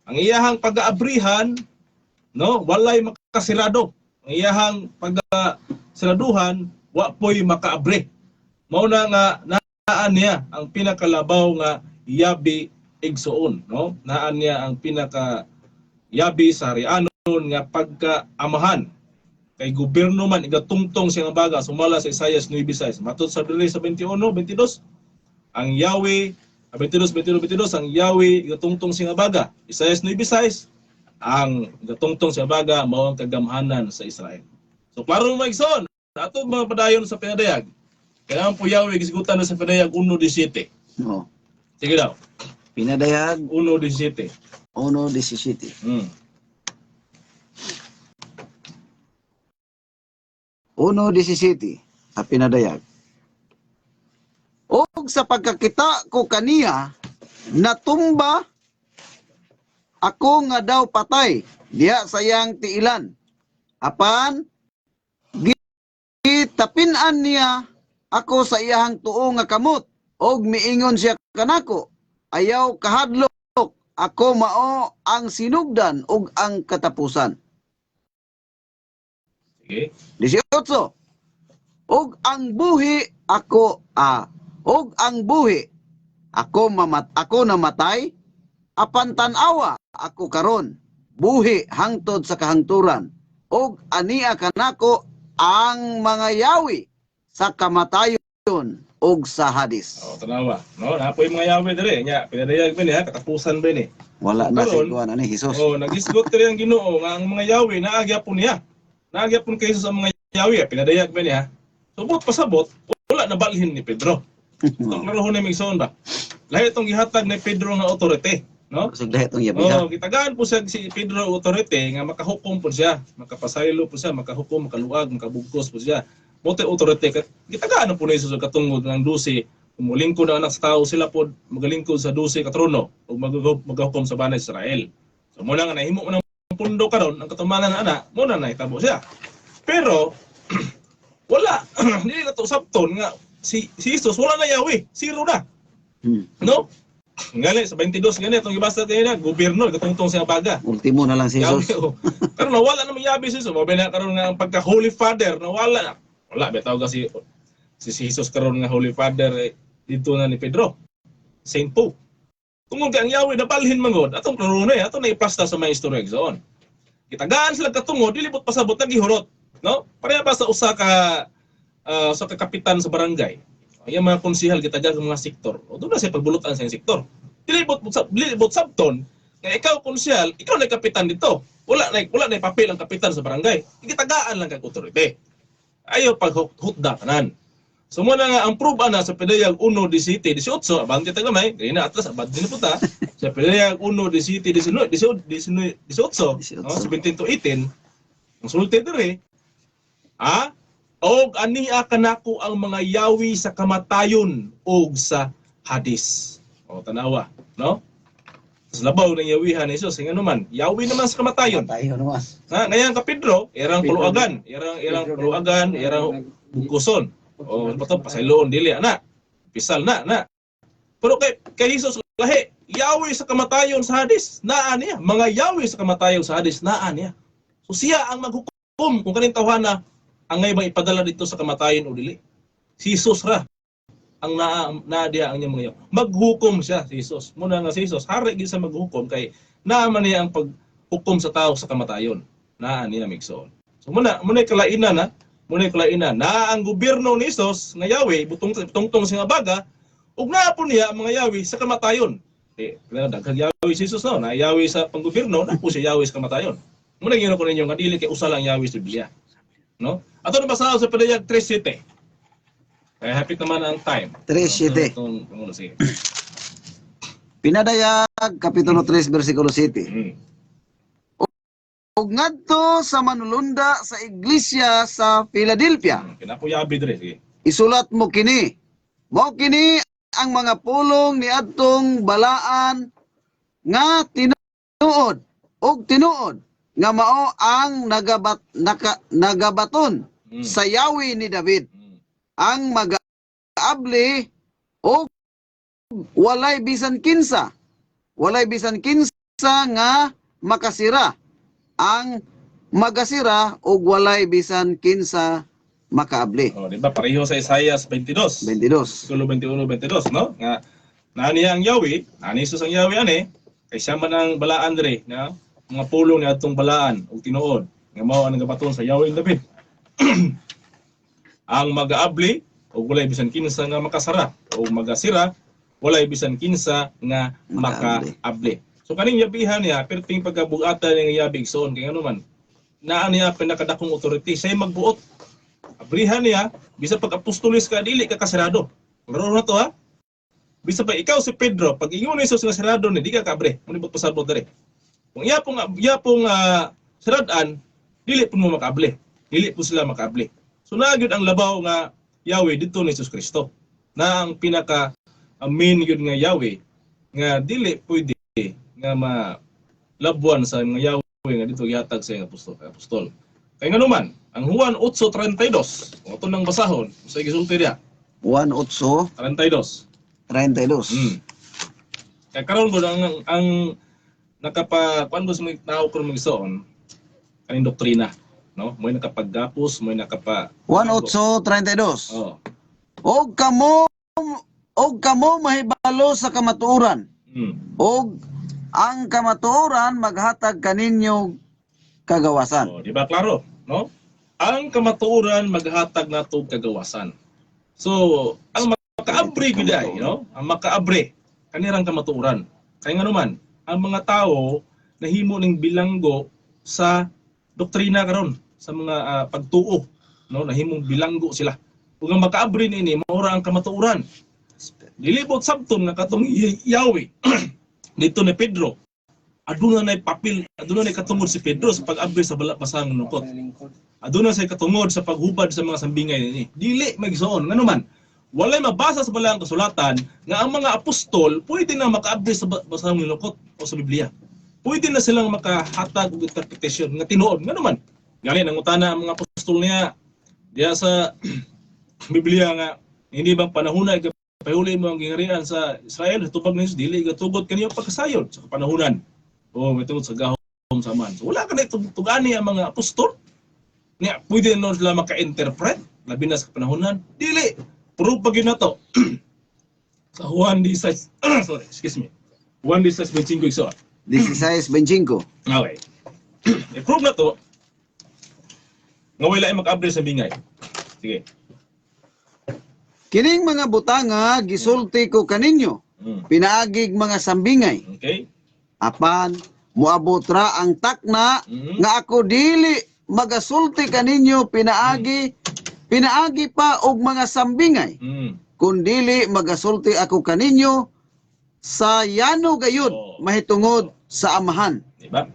Ang iyahang pag-aabrihan, no, walay makasirado. Ang iyahang pag-siraduhan, wa po'y makaabre. Mao na nga naan niya ang pinakalabaw nga yabi igsuon, no? Naan niya ang pinaka yabi sa harianon nga pagkaamahan. Kay gobyerno man igatungtong siyang abaga sumala sa Isaiah 9:6. Matod sa diri sa 21:22, ang Yahweh 22, 21, 22, ang Yahweh igatungtong siyang abaga. Isaiah 9:6, ang igatungtong siyang abaga mao ang kagamhanan sa Israel. So klaro mga igsoon, ato mga padayon sa pinadayag. Kailangan po Yahweh gisgutan na sa pinadayag 1:17. No. Sige daw, Pinadayag 1:17. 1:17. 1:17 sa pinadayag. Og sa pagkakita ko kaniya, natumba ako nga daw patay diha sa iyang tiilan. Apan gitapin-an niya ako sa iyahang tuo nga kamot og miingon siya kanako, ayaw kahadlok, ako mao ang sinugdan ug ang katapusan. Sige. 18. Og ang buhi ako og ang buhi ako mamat ako namatay apan tan-awa ako karon buhi hangtod sa kahangturan og ania kanako Ang mga yawi sa kamatayon ug sa Hades. Oh, tanawa. No, naa poy mga yawi dire nya, pinadayag ba ni ha, katapusan ba ni. Wala na si Karon, kuan ani Jesus. Oh, nagisgot diri ang Ginoo nga ang mga yawi naa gyapon niya. Naa gyapon kay Jesus ang mga yawi, pinadayag ba niya. Subot pasabot, wala na balhin ni Pedro. Itong klarohon ni Migsoon ba? Lahi itong gihatag ni Pedro nga authority, no? Sige lahi itong yabi ha. Oh, gitagaan po siya si Pedro authority nga makahukom po siya, makapasaylo po siya, makahukom, makaluag, makabugkos po siya. Mote authority gitagaan na po ni Jesus og katungod ng 12 kung molingkod ang anak sa tao, sila po magalingkod sa 12 ka trono ug magahukom sa banay sa Israel. So muna nga nahimo mo ng pundo karon ang katumanan na ana, mo na nahitabo siya. Pero wala dili na to sabton nga si Jesus wala na yawi, zero na. No? Ngali sa 22 gani itong gibasa kanina, gobyerno katungtong sa baga. Ultimo na lang si Yawi, Jesus. oh. Pero nawala na yabi si Jesus. Mabay na karon nga ang pagka Holy Father nawala na. Wala bitaw ka si Jesus karon nga Holy Father eh, dito na ni Pedro. Saint Pope. Tungod kay ang Yahweh nabalhin mangod, atong klaro na eh, atong naiplasta sa mga istorya igsoon. Gitagaan sila katungod, dili pud pasabot nagihurot, no? Pareha ba sa usa ka sa kapitan sa barangay. Ang mga konsihal gitagaan sa mga sektor. O doon na siya pagbulutan sa iyang sektor. Dili but sabton nga ikaw konsihal, ikaw na kapitan dito. Wala na papel ang kapitan sa barangay. Gitagaan lang kag otorite. Ayo paghutda tanan. So muna nga ang proof ana sa Pidayag 1:17 18, abante ta gamay, gani na atlas abante na puta. Sa Pidayag 1:17 19 19 18, no, 17 to 18. Ang sulti diri, ah, og ania kanako ang mga yawi sa kamatayon og sa Hades. O tanawa, no? Sa labaw ng yawihan ni Jesus, ngano man, yawi naman sa kamatayon. Tayo naman. Ha, ngayon ka Pedro, irang Pedro. paluagan, irang Pedro, paluagan, irang bugkuson. O pato pasayloon dili ana. Pisal na na. Pero kay Jesus lahi, yawi sa kamatayon sa Hades, naa niya. Mga yawi sa kamatayon sa Hades, naa niya. So siya ang maghukom kung kaning tawhana ang ngay bang ipadala dito sa kamatayon o dili. Si Jesus ra ang naa diha ang iyang mga yawi. Maghukom siya si Jesus. Muna nga si Jesus, hari gyud sa maghukom kay naa man niya ang paghukom sa tao sa kamatayon. Naa niya migsoon. So muna kalainan na, muna kalainan na ang gobyerno ni Jesus nga Yahweh butong tungtong sa nga baga ug naa po niya ang mga Yahweh sa kamatayon. Eh, kaya daghang Yahweh si Jesus no, na Yahweh sa panggobyerno, na po siya Yahweh sa kamatayon. Muna gyud ko ninyo nga dili kay usa lang Yahweh sa Biblia. No? Ato na basahon sa Pidayag 3:7. Kaya hapit naman ang time. 3:7. Itong, sige. Pinadayag kapitulo 3 bersikulo 7. Ug ngadto sa manulunda sa iglesia sa Philadelphia, Kinapuyabi dire sige. Isulat mo kini. Mao kini ang mga pulong ni adtong balaan nga tinuod ug tinuod nga mao ang nagabaton sa yawi ni David, ang magaabli og walay bisan kinsa nga makasira, ang magasira og walay bisan kinsa makaabli. Oh, di ba pareho sa Isaiah 22. 22. Versikulo 21 22, no? Nga naa niya ang Yahweh, naa ni Jesus ang Yahweh ani, kay siya man ang balaan dire, na mga pulong ni adtong balaan ug tinuod nga mao ang nagabaton sa Yahweh ni David. Ang magaabli og walay bisan kinsa nga makasara o magasira, walay bisan kinsa nga Makaabli. makaabli. So kaning yabihan niya, perting pagkabugatan nga yabi igsoon kay ngano man naa niya pinakadakong authority, siya magbuot. Abrihan niya, bisa pag apostolis ka, dili ka kasirado. Laro na to ha. Bisa pa ikaw si Pedro, pag ingon ni Jesus nga sirado ni, di ka kabre. Muna ba't pasabot dere. Kung iya pong siradan, dili po mo makable. Dili po sila makable. So naa gyud ang labaw nga Yahweh dito ni Jesus Kristo. Na ang pinaka ang main gyud nga Yahweh nga dili pwede nga malabuan sa mga Yahweh nga dito gihatag sa iyang apostol. Apostol. Kay ngano man, ang Juan 8:32, kung ato nang basahon, sa gisulti diya, 1:8 32. 32. Kaya karon ko ang nakapa kuan ko sa mga tao karon magsoon kaning doktrina, no? Mo'y nakapaggapos, mo'y nakapa 1:8:32. Oh. Og kamo mahibalo sa kamatuoran og ang kamatuoran maghatag kaninyo kagawasan. Oh, di ba klaro, no? Ang kamatuoran maghatag nato og kagawasan. So, ang makaabri gyud ay, Ang makaabri kanirang kamatuoran. Kay nganuman, ang mga tao nahimo ning bilanggo sa doktrina karon, sa mga pagtuo, no? Nahimong bilanggo sila. Ug ang makaabri niini mao ra ang kamatuoran. Gilibot sabton nga katong Yahweh dito ni Pedro, aduna nay papel, aduna nay katungod si Pedro sa pag-abri sa basang nukot. Aduna say katungod sa paghubad sa mga sambingay niini. Dili magsoon, ngano man, walay mabasa sa balang kasulatan nga ang mga apostol pwede na makaabri sa basang nukot o sa Biblia. Pwede na silang makahatag og interpretation nga tinuod, ngano man. Gani nangutana ang mga apostol niya diya sa Biblia nga hindi bang panahon na pahuli mo ang gingarian sa Israel sa tubag ni Jesus, dili gatugot kaniyo pagkasayod sa kapanahunan o may tungod sa gahom sa man. So wala ka na tugani ang mga apostol niya pwede no sila maka-interpret labi na sa kapanahunan. Dili prove pa gyud nato sa Juan 16, sorry, excuse me, Juan 16:25, igsoon. 16:25. Okay, i-prove na to nga wala ay makaabri sa bingay. Sige. Kining mga butanga gisulti ko kaninyo pinaagig mga sambingay. Apan moabot ra ang takna nga ako dili magasulti kaninyo pinaagi pinaagi pa og mga sambingay, kundili magasulti ako kaninyo sa yano gayud mahitungod sa Amahan. Diba?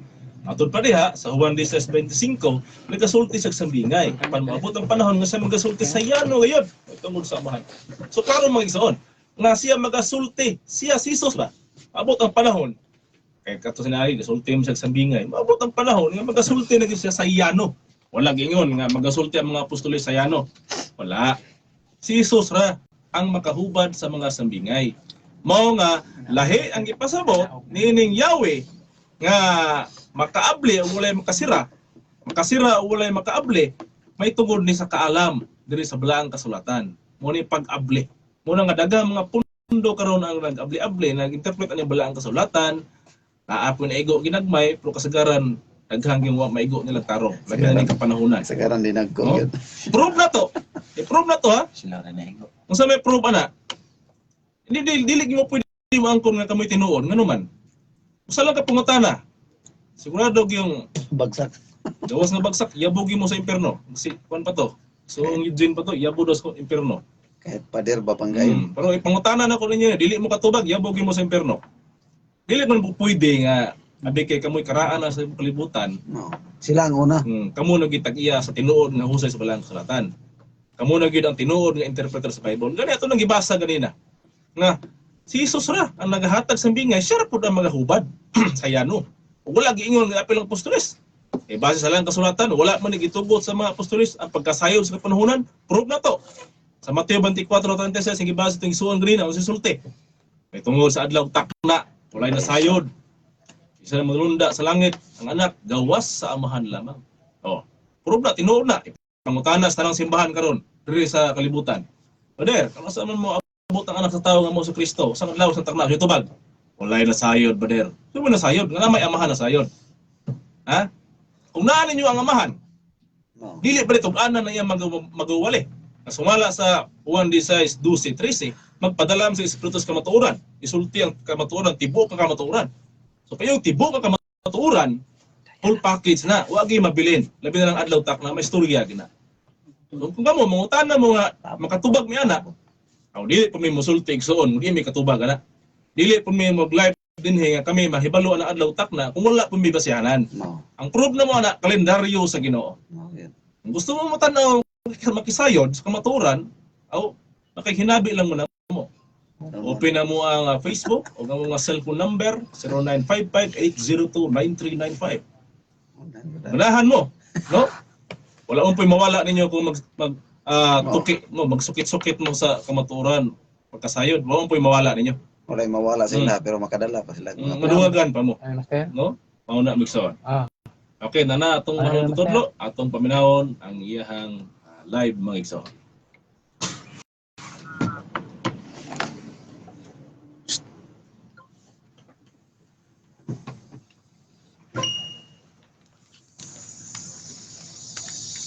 Matod pa diha sa Juan 16:25, nagasulti siya sa sambingay. Apan moabot ang panahon nga siya magasulti sa yano gayud tungod sa Amahan. So karon mga igsoon, nga siya magasulti, siya si Jesus ba? Abot ang panahon kay kato sinabi, gasulti mo siya sa sambingay. Maabot ang panahon nga magasulti na gyud siya sa yano. Wala gingon nga magasulti ang mga apostoles sa yano. Wala. Si Jesus ra ang makahubad sa mga sambingay. Mao nga lahi ang ipasabot niining Yahweh nga makaabli o walay makasira, makasira o walay makaabli, may tungod ni sa kaalam diri sa balaang kasulatan. Mo ni pag-abli. Mo na nga daghang mga pundo karon ang nag-abli-abli, nag-interpret ani balaang kasulatan, naa po na igo ginagmay, pero kasagaran daghang yung wa maigo nila tarong. Labi na ni kapanahunan. Sagaran din No? Prove na to. I-prove na to ha. Sila rin na igo. Kung sa may prove ana, hindi dili dili mo pwede moangkon nga kamoy tinuod ngano man. Usa lang ka pangutana. Sigurado yung Bagsak. gawas nga bagsak, yabog mo sa impierno. Si kuan pa to. So ang Eugene pa to, yabo daw sa impierno. Kahit pader ba panggayon. Pero ipangutana na ko ninyo, dili mo katubag, yabog mo sa impierno. Dili man po pwede nga abi kay kamoy karaan na sa kalibutan, No. Sila ang una. Kamo na gyud tag-iya sa tinuod nga husay sa balang kasulatan. Kamo na gyud ang tinuod nga interpreter sa Bible. Gani ato nang gibasa ganina. Nga si Jesus ra ang nagahatag sa bingay, siya ra pud ang magahubad sa yano. Ug wala giingon nga apil ang apostoles. Eh base sa lang kasulatan, wala man gitugot sa mga apostoles ang pagkasayod sa kapanahunan, prove na to. Sa Mateo 24:36 ang gibasa itong isuon ganina ang sisulti. May tungod sa adlaw takna, walay nasayod. Isa na manulunda sa langit, ang anak gawas sa amahan lamang. Oh, prove na, tinuod na. Pangutana sa tanang simbahan karon diri sa kalibutan. Brother, kung asa man mo abot ang anak sa tao nga mo sa Kristo, sa adlaw sa takna, sa tubag. Walay nasayod, brother. Sino mo nasayod? Nga na may amahan nasayod. Ha? Kung naa ninyo ang amahan, No. dili pa rin tug-anan na iya magawali. Sumala sa Juan 16:12-13, magpadalam sa Espiritu sa kamatuoran. Isulti ang kamatuoran, tibuok ang kamatuoran. So kayong tibuok ang kamatuoran, full package na, wa gyud mabilin. Labi na lang adlaw tak na may istorya gina. So kung kamo mangutana mo nga makatubag mi ana, aw dili pa mi mosulti igsoon, di mi katubag ana. Dili pa mi mag-live dinhi nga kami mahibalo ang adlaw tak na kung wala pa mi basihanan. No. Ang proof na mo ana kalendaryo sa Ginoo. No, yun. Kung gusto mo matanaw makisayod sa kamatuoran, aw nakihinabi lang mo na mo. Open na mo ang Facebook o ang mga cellphone number 0955-802-9395. Manahan mo, no? Wala mo po'y mawala ninyo kung mag, mag tuki mo, magsukit-sukit mo sa kamatuoran pagkasayod, wala mo po'y mawala ninyo. Walay mawala sila pero makadala pa sila. Maduwagan pa mo, Ano, Master? no? Mao na migsoon. Ah. Okay, nana atong Ano, mahal Master? tutudlo, atong paminawon ang iyahang live mga igsoon.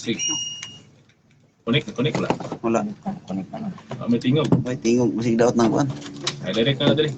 Sige. Connect, connect wala. Wala. Connect na. Ah, may tingog. Ay, tingog masig daot ng kuan. Ay, direct na dali.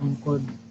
Ang code.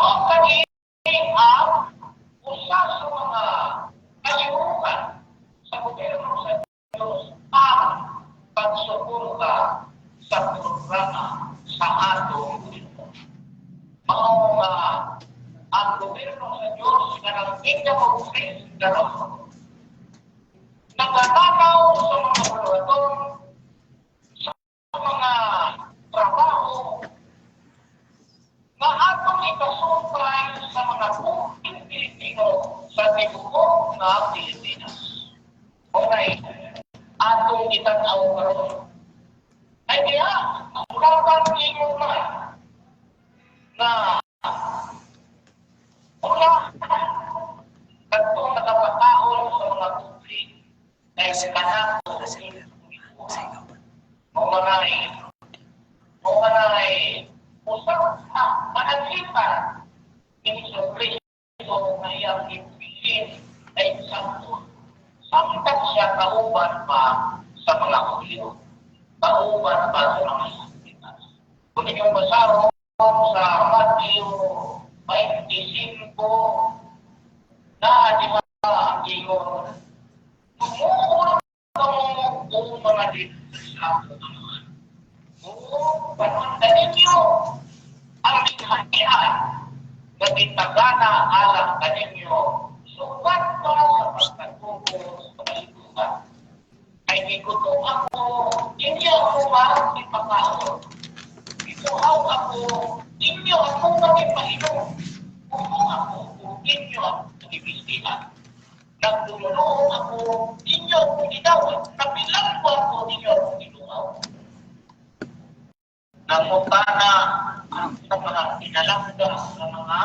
Mao kani ang usa sa mga kalihukan sa gobyerno sa Diyos, ang pagsuporta sa programa sa atong gobyerno. Mao nga ang gobyerno sa Diyos nga ng Kingdom of Christ karon nagatanaw sa mga buluhaton, sa mga trabaho nga atong ikasumpay sa mga pobreng Pilipino sa tibuok nga Pilipinas. Okay, atong itan-aw karon. Ay kaya, ang dapat ingon man na una kadtong nakapakaon sa mga pobre kay kanako. Mao manay usab sa pananglitan ni Hesus Kristo nga iyang gibilin ay example samtang siya kauban pa sa mga Hudyo, kauban pa sa mga Israelitas. Kung inyong basahon sa Matthew 25 na, di ba, ang ingon, "Tumuon kamo o mga dito sa akong amahan. Oo, panundan ninyo ang gingharian nga gitagana alang kaninyo sukad pa sa pagkatubo sa kalibutan. Kay gigutom ako, inyo ako ba ipakaon? Giuhaw ako, inyo ako ipainom? Buho ako, inyo ako gibistihan? Nagdumuloong ako, inyo ako gidawat? Nabilanggo ako, inyo ako giduaw?" Nangutana sa mga pinalangga sa mga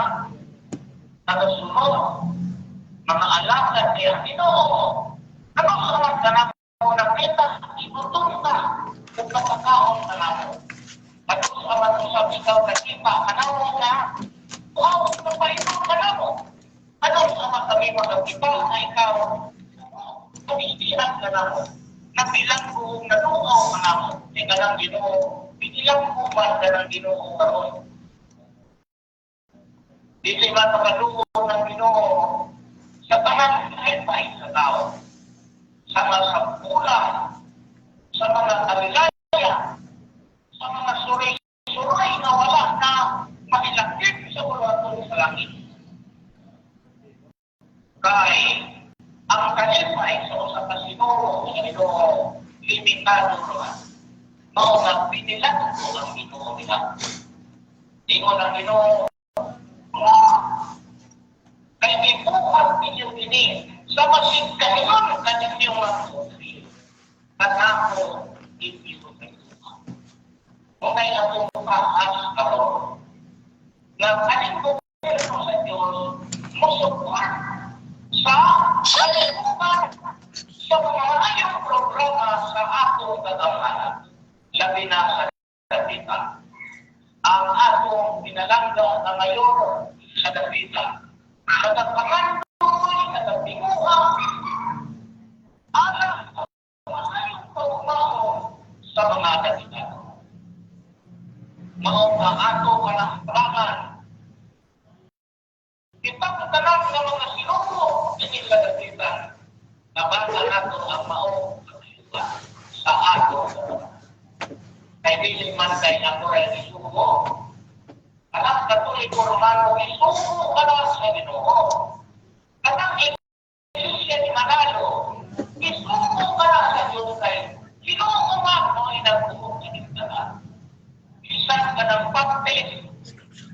tagasunod, mga alagad niya, "Ginoo, kanus-a man ka namo nakita igutom ka ug napakaon ka namo? Kanus-a man usab ikaw nakita kanamo nga uhaw ug napainom ka namo? Kanus-a man kami makakita nga ikaw tumistihan ka namo? Nabilanggo ug naduaw ka namo?" Di kanang Ginoo, bilanggo man kanang Ginoo karon. Dili man makadugo ng Ginoo sa tanan kalipay sa tao. Sa mga pula, sa mga kalilaya, sa mga suray-suray na wala na mailakip sa buluhaton sa langit. Kay ang kalipay sa usa ka sinuro sa Ginoo limitado naman. Mao nga binilanggo ang Ginoo nila. Ingon ang Ginoo, "Kay gibuhat ninyo ini sa masigkayon kaninyong mga putri. Kanako inyo kayuha." Okay, akong paas karon nga kaning gobyerno sa Diyos mosuporta sa kalibutan sa mga maayong programa sa atong kagamhanan, labi na sa Dapitan. Ang atong pinalangga na mayor sa Dapitan, nagapangandoy, nagatinguha, alang sa maayong kaugmaon sa mga Dapitan. Mao nga ato kalabangan. Kitang tanan nga mga sinugo dinhi sa Dapitan, nabasa nato ang maong kalibutan sa ato. Kay dili man kay ako ray isugo. Kanang Katoliko Romano, isugo ka na sa Ginoo. Kanang Iglesia ni Manalo, isugo ka na sa Diyos kay Ginoo man mo inagbuhok ining tanan. Bisan kanang Baptist,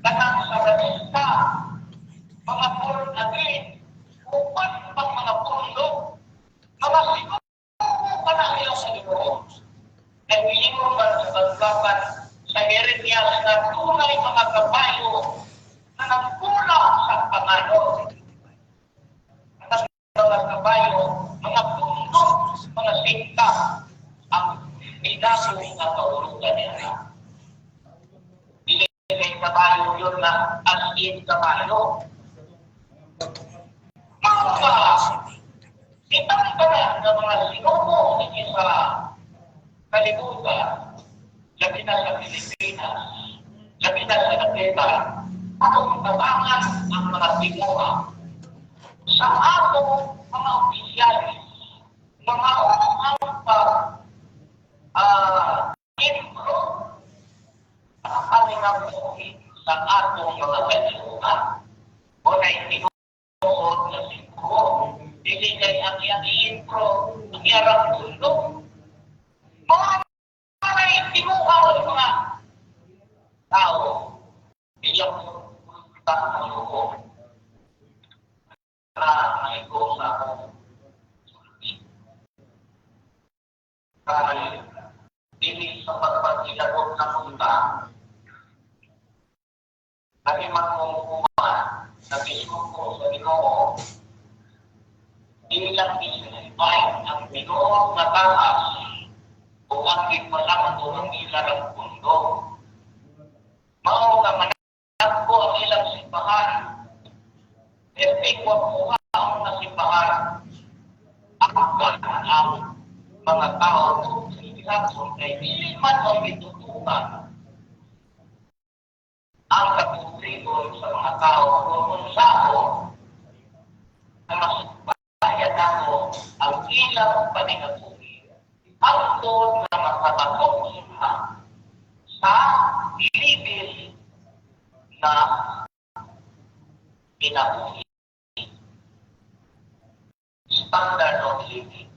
kanang Sabanista, mga born again, uban pang mga pundo, mga sinugo ka na sila sa Ginoo. Kay giingon man sa pagkapan sa Jeremias na tunay mga kabayo na nagpula sa panganod. Ang mga kabayo, mga pundo, mga sinta, ang binago nga kahulugan niya. Dili kay kabayo yun na as in kabayo. Mga kitang tanan nga mga sinugo dinhi sa kalibutan, labi na sa Pilipinas, labi na sa Dapitan, Atong tabangan ang mga tinguha sa atong mga opisyalis, mga ang pag improve ang pangingabuhi sa atong mga kaisuhan. O na tinuod na siguro, dili kay ang iyang i-improve, ang iyang pundo. Mga na tinuha ng mga tao, ilang tao na maigo sa akong kay dili sa pagpagilabot na punta kami man kumukuha sa bisuko sa Ginoo, ilang isinibay ang tinuod na taas o ang gipalanggo ang ilang pundo. Mao nga managbo ang ilang simbahan, perpekwa kuha ang mga simbahan, ang mga tao sa gihapon kay dili man ang gitutukan ang kaputrigon sa mga tao kung unsaon na masupayad ako ang ilang paningatugi hangtod na makabatok sila sa level na kinabuhi, standard of living.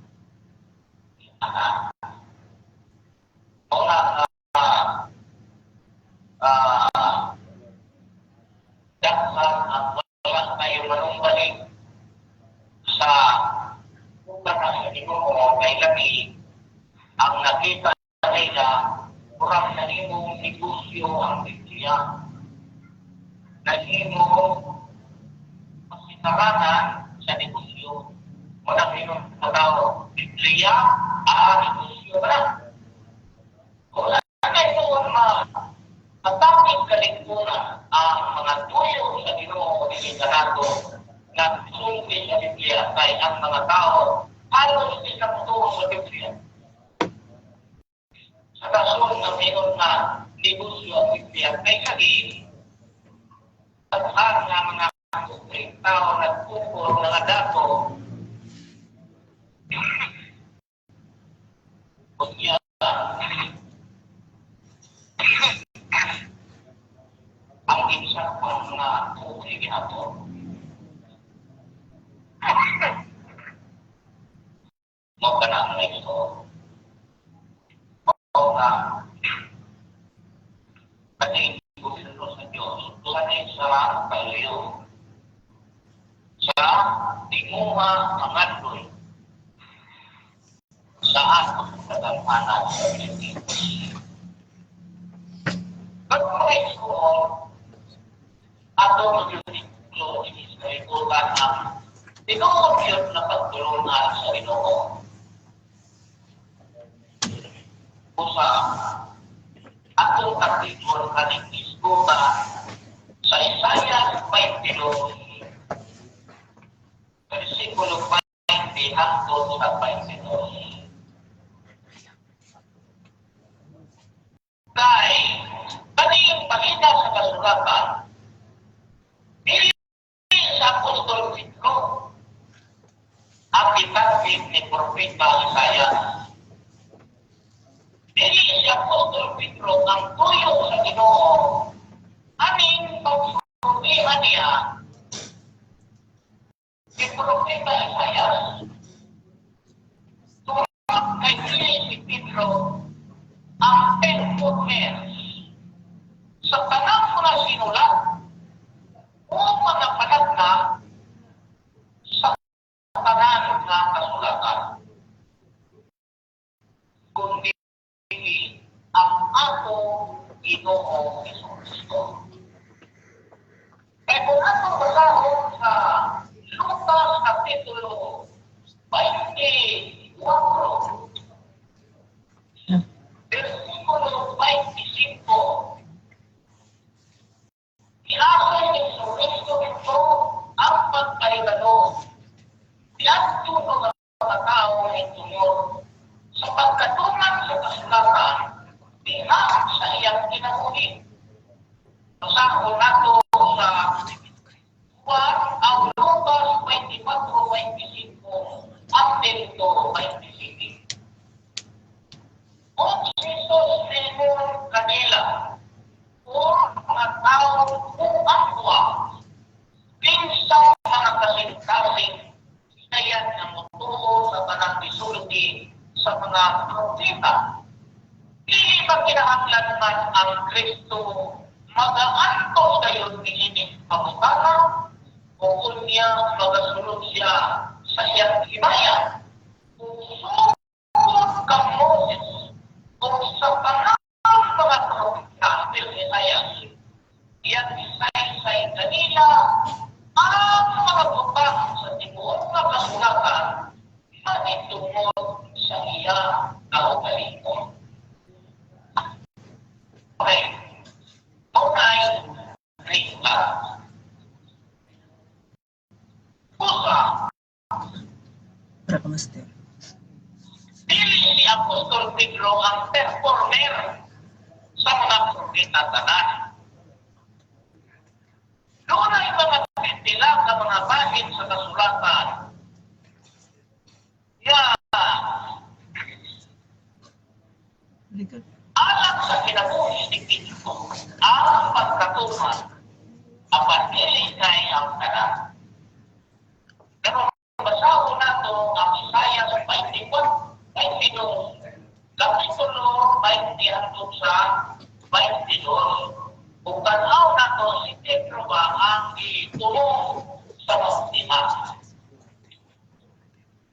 Mga daghan ang wala tayo manumbalik sa kana sa Ginoo kay lagi ang nakita nila, kurang nahimong negosyo ang Biblia, nahimong pasitaranan sa negosyo mo na ingon sa tao, Biblia, negosyo ba na? Wala na ito ma matapig kaligpunan ang mga tuyo sa Ginoo dili kanato nga sulti sa Biblia kay ang mga tao halos di na mutuo sa Biblia. Sa rason nga ingon nga negosyo ang Biblia kay lagi daghan nga mga tao nagtukod nga dato. Unya, ang isa pang mga tukoy gihapon. Mo ka na ang ito. Mo nga kaning gobyerno sa Diyos, tunay sa kaluyo sa tinguha pangandoy sa atong kagamhanan sa Pilipinas. Pero mga igsoon, ato magyud sa ikutan ang tinuod yun na pagtulunan sa Ginoo. Usa, atong kapitulon kaning isguta sa Isaiah 22, versikulo 20 hangtod sa 22. Kay kaning pahina sa kasulatan, dili sa Apostol Pedro ang gitarget ni Propeta Isaiah. Dili si Apostol Pedro ang tuyo sa Ginoo aning pagsultihan niya si Propeta Isaiah. Tungod kay dili si Pedro ang performer sa tanang mga sinulat o mga panagna sa tanan nga kasulatan, kundi ang atong Ginoong Jesucristo. Kaya kung atong basahon sa Lucas Kapitulo 24, versikulo 25, Giasay ni Jesucristo ito ang pagpahibalo. Diadto ng mga tao ay tungod sa pagkatuman sa kasulatan diha sa iyang kinabuhi. Basahon nato. sa Juan aw Lucas 24:25 until to 27. Kung si Jesus niingon kanila, "Kung mga tao kung akwa, kinsa mga kasing-kasing hinayan nga motuo sa tanang gisulti sa mga propeta? Dili ba kinahanglan man ang Kristo magaantos kayon niining pangutana o unya magasulod siya sa iyang himaya? Kung sugod kang Moses o sa tanang mga propeta," Isaiah, "iyang gisaysay kanila ang mga butang sa tibuok nga kasulatan mahitungod sa iya kaugalingon." Okay. Tunay, green flag. Usa, Para ka, Master. Dili si Apostol Pedro ang performer sa mga propeta tanan. Dunay mga pipila ka mga bahin sa kasulatan nga Very good. Alang sa kinabuhi ni Pedro ang pagkatuman, apan dili kay ang tanan. Pero basahon nato ang Isaiah 24, 22, Kapitulo 20 hangtod sa 22. Ug tan-aw nato si Pedro ba ang gituo sa maultima.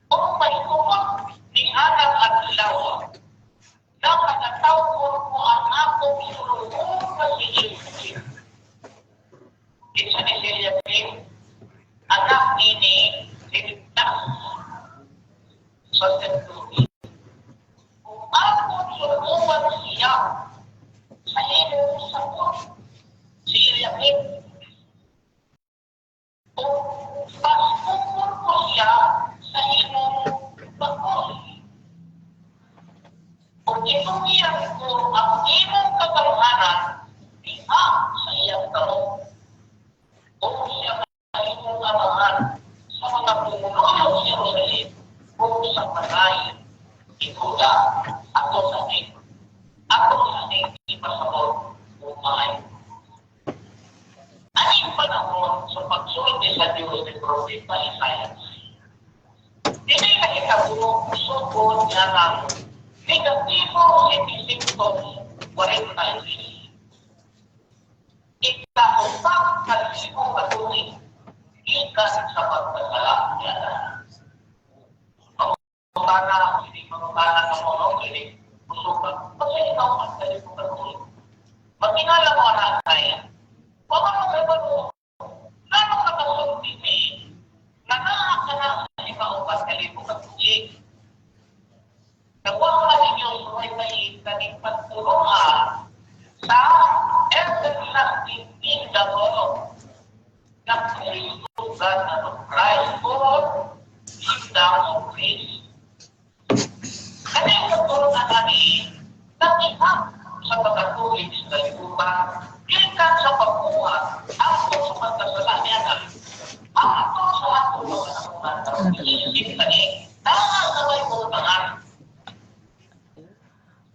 Kung mahitungod ni anang adlaw, napakatawgon ko ang akong sulod nga si Eliakim. Kinsa ni si Eliakim? Anak ni Hilkias sa century. Kung akong sulungan siya sa imong sakot, si Eliakim, kung paskupon ko siya sa imong bakos, kung itungyan ko ang imong kagamhanan, diha sa iyang kamot. Kung siya imong amahan sa mga pumuluyo sa Jerusalem, kung sa panay, Yehuda, ato sa ning ipasabot, umay. Aning panahon sa pagsulti sa Diyos ni Propeta Isaiah, dili nahitabo sugod nga ng negatibo 746. Ikaupat ka libo ka tuig gikan sa pagkasala niya. Mangutana, hindi mangutana ka mo, no? Hindi, busog ka. Kasi ikaupat ka libo ka tuig. Magkinala mo anak kaya. Wala mo kay mo. Nganong nakasulti ni nga naa ka na sa ikaupat ka libo ka tuig? Nakuha ka ninyo suway may kaning pagturuan sa everlasting kingdom ng Kristo of Christ or kingdom of Christ. Kaning pagturuan namin nangihap sa pagkatuig sa kalibutan gikan sa pagbuhat ato sa pagkasala niya na ato sa ato mga isip kani naa sa may butangan.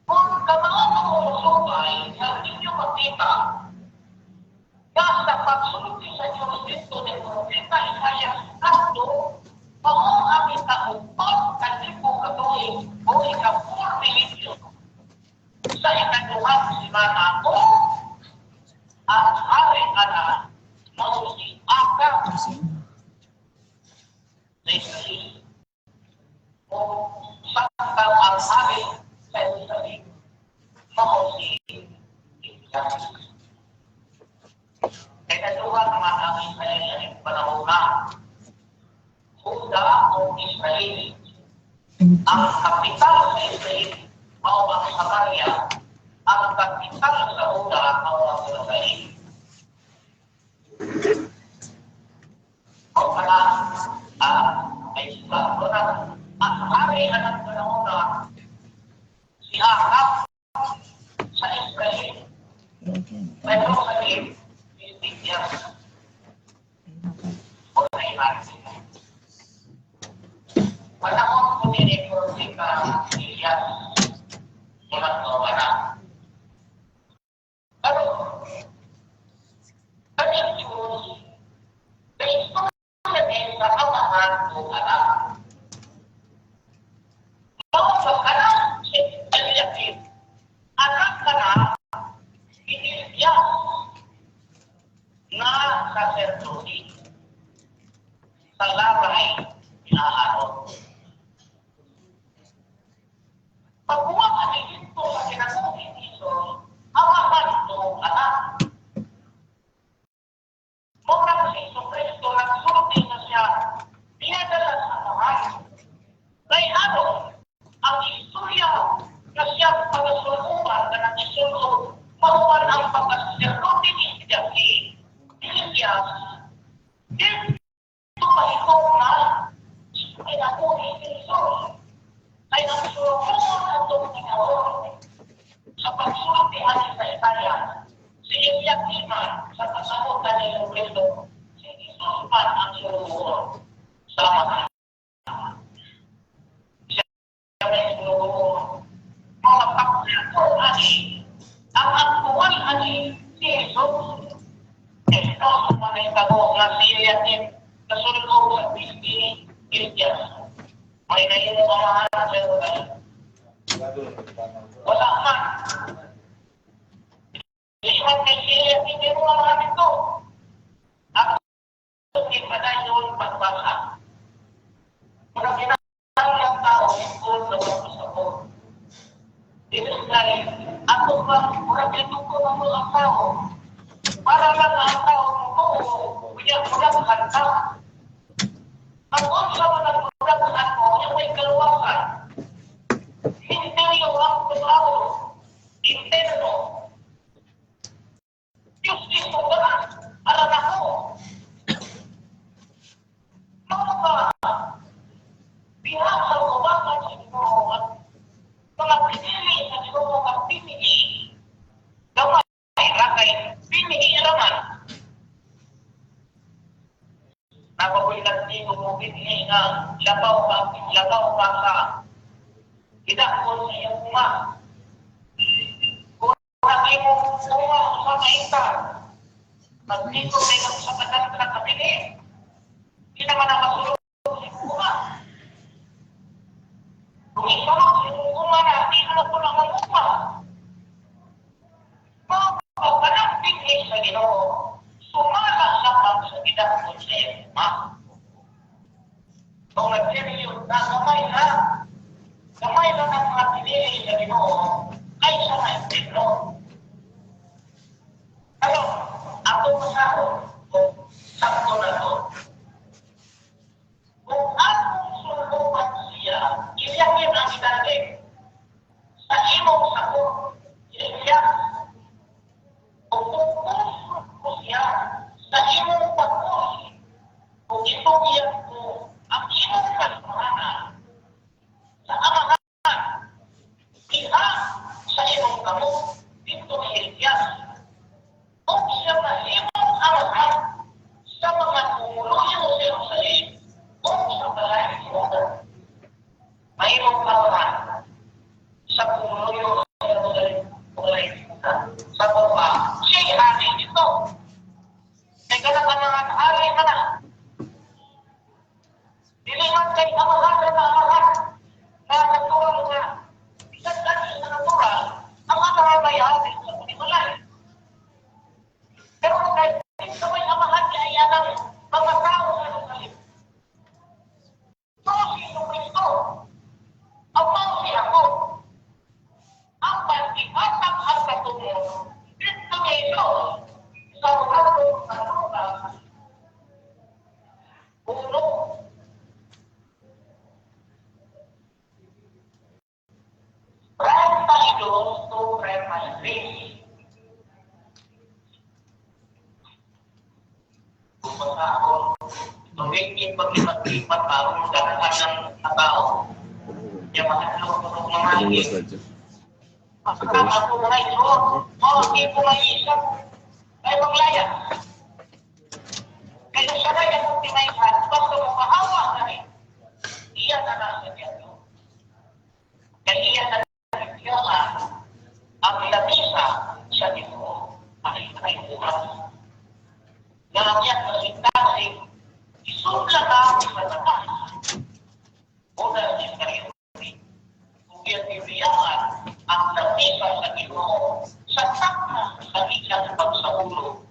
Kung kamao mo musubay sa inyo makita na sa pagsulti sa Diyos dito ni Propeta Isaiah tatlo, mao ang ikaupat ka libo ka tuig o ika-4 millennium sa ikaduhang simana o ang hari ana mao si Akab Para sa inyo. Sa Israel. O samtang ang hari sa Jerusalem mao si Elias. Kaya naduha naman ang Israel sa panahon na Juda o Israel. Ang kapital sa Israel mao ang Samaria. Ang kapital sa Juda mao ang Jerusalem. O pala, ay sila na ang hari anang panahon na si Ahab sa Israel. Pero okay. Sa Jerusalem, si Ezekiel. hari. Panahon ko ni Propeta Elias, murag mawala. Pero, kaning Diyos, naistorya din sa amahan o anak. Mao ba kanang si Eliakim, anak ka na ni Elias na saserdote sa labay ni Aaron. Pagbuwa ka ni dito sa kinabuhi ni Jesus, amahan to anak. Mao na si Jesu Kristo nagsulti na siya, pinadala sa amahan. Kay ano, ang istorya na siya pagasulungan na nag-isulod, mahuman ang pagkasaserdote ni Elias, dito mahitong na kinabuhi ni Jesus. Ay ang sulungan atong panahon sa pagsulti ani sa Isaiah, si Eliakim sa pasabot ni Kristo, si Jesus man ang sulungan sa mga siya may sulungan. Mga pagkato ani, ang aktual ani si Jesus. Ito ang mga tabo nga si Eliakim nasulod sa ni Elias. May nahimo amahan sa Jerusalem. Wala man. Di man kay si Eliakim yung amahan nito. Ako ipadayon pagbasa. Muna kinahanglan tao ikon na magpasabot. This is like, ako ba, mura gituko na mo ang tao. Para lang ang tao mo, kuya, mura kanta. Ang unsa man ang mura mo, yung may kaluwasan. Misteryo ang tao. Interno. Diyos dito ba? Alam ako. Mga ba, diha sa ubangan sa Ginoo at mga pinili sa Ginoo nga pinili, gamay ra kay pinili raman. Napaboy nagtingo mo pinili nga labaw ka sa gidakon sa iyong uma. Kung ang imong uma sa maita, magtingo kay sa kadaghan ka pinili. Di naman ang masulod sa imong uma. Kung isulod sa imong uma na, di na po na manguma. Mao kanang pinili sa Ginoo, sumala lamang sa gidakon sa iyong uma. Kung nagseryo na gamay na, gamay na ng mga pinili sa Ginoo, ay sa maintino. Ano, ako masahod, kung sakto na to. Kung akong sulungan siya, iyakin ang idating sa imong sakot, iyak. Kung pupusok ko siya sa imong pagpus, kung itong ko ang imong kasamahan sa amahan, diha sa imong kamot, dito ni Elias. Kung siya mahimong amahan sa mga pumuluyo sa Jerusalem o sa balay ni Juda. Mahimong amahan sa pumuluyo sa Jerusalem o balay ni Juda. Sa baba, siya'y hari dito. Kaya kanang amahan, hari na. Dili man kay amahan na amahan na natural nga. Bisan kani sa natural, ang amahan ay hari sa panimalay. Pero kay sa may amahan niya ay anang mga tao sa Jerusalem. So si Kristo, ang mao si ako, ang pag-ihatag ang katungod dito ni Jesus sa uratong sa lugar, uno. 32 to 33. Kung basahon, tumigit paglipat-lipat aron daghan ng tao. Kaya mahadlok ko ng mga Anong oras na dyan? Ako mga isuot, oh, di ko maiisip. Ay maglaya. Kaya siya na yung timayhan, Lucas nga ang iyang kasing-kasing isugla na sa Satanas, Judas Iscariote, kung iyang gibiyaan ang lamisa sa Ginoo sa takna sa iyang pagsaulo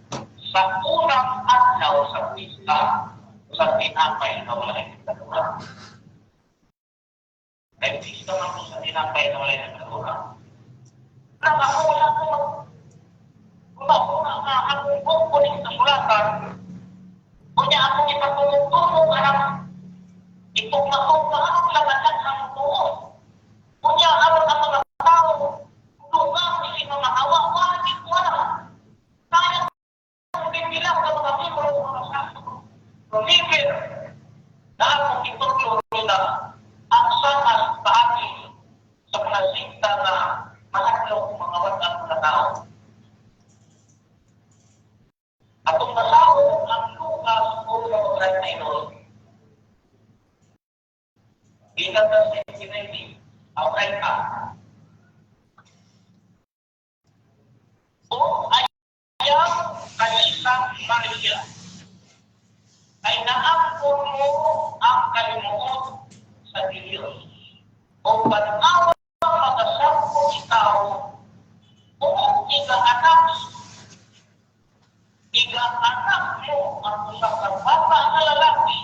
sa unang adlaw sa pista sa tinapay na walay kaduha. Kay pista man po sa tinapay na walay kaduha. Nang ako wala ko una nga akong kukunin sa sulatan, kunya akong ipatulong-tulong anak itugma-tugma ang laganan ng tuon. Kunya aron ang mga tao dugang si mga hawa, wala ko alam. Kaya kung nila sa mga libro mga sastro. Libre na akong ituturo nila ang samas paagi sa mga sikta na mahadlok mga wag mga tao. Atong basahon ang Lucas 1:32. Gikan sa 69, ang 30. O ayaw kanisang Maria, ay naangkon mo ang kalimuot sa Diyos. O pag-awa magasangko ikaw, o igaanak, igaanak mo ang usa ka bata nga lalaki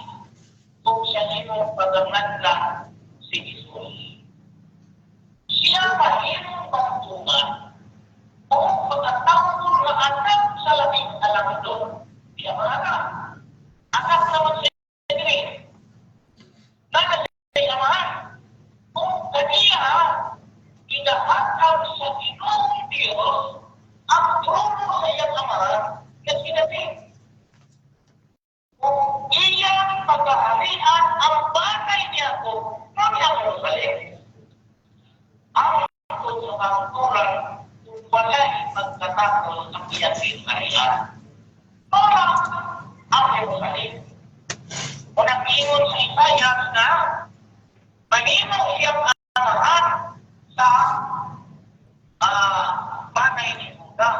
kung siya imong pagmanla si Jesus. Siya mahimong pagtungan o pagkatawag nga anak sa labing alamdon. Siya mga anak. Anak naman siya diri. Nana siya amahan. Kung kaniya, inahatag sa Ginoong Diyos ang trono sa iyang amahan na sinabi. Kung iyang pagkaharian ang bagay niya ko ng Jerusalem, ang sa kamaturan kung wala'y pagkatapos ang iyang kaharian. Para ang Jerusalem. Kung nag-ingon sa Isaiah na manimo siyang amahan sa banay ni Juda.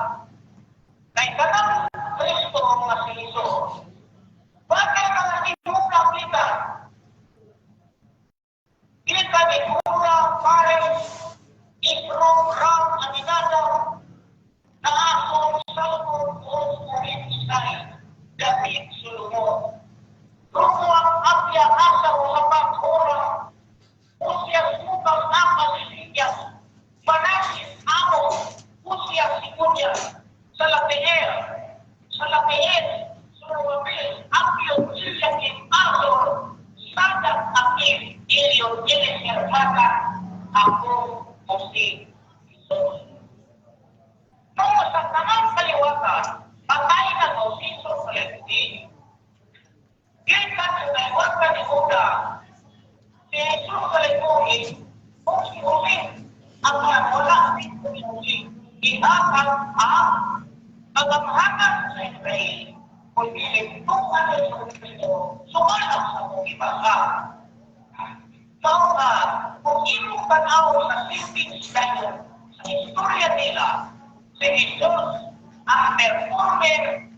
Kay kanang Kristo nga si Jesus, bakit ka nga ni Juda kita? Kita ni Juda, Pares, Ifro, Ram, Aminadab, Naasson, Salmon, Boaz, Obed, Isai, David, Solomon. Roboam, Abia, Asa, Josaphat, Joram, Uzias, Jotham, Achaz, Ezekias, Manases, Amon, Uzias, Sikunya, Salatiel, Salatiel, Zorobabel, Abiud, Eliakim, Azor, Sadak, Akim, Eliud, Eliezer, Matan, ako, Jose, Jesus. Nung sa tanang kaliwatan, patay na ko si Jesus sa Lenti. Gikan sa kaliwatan ni Juda, si Jesus sa Lenti, o si Jose, ang mga wala si Jose, ihatag ang kagamhanan sa Israel. Kung iligtungan ni Jesus Cristo, sumalang sa mong ibasa. Mao nga, kung imong tanaw sa simpleng dayon sa istorya nila, si Jesus ang performer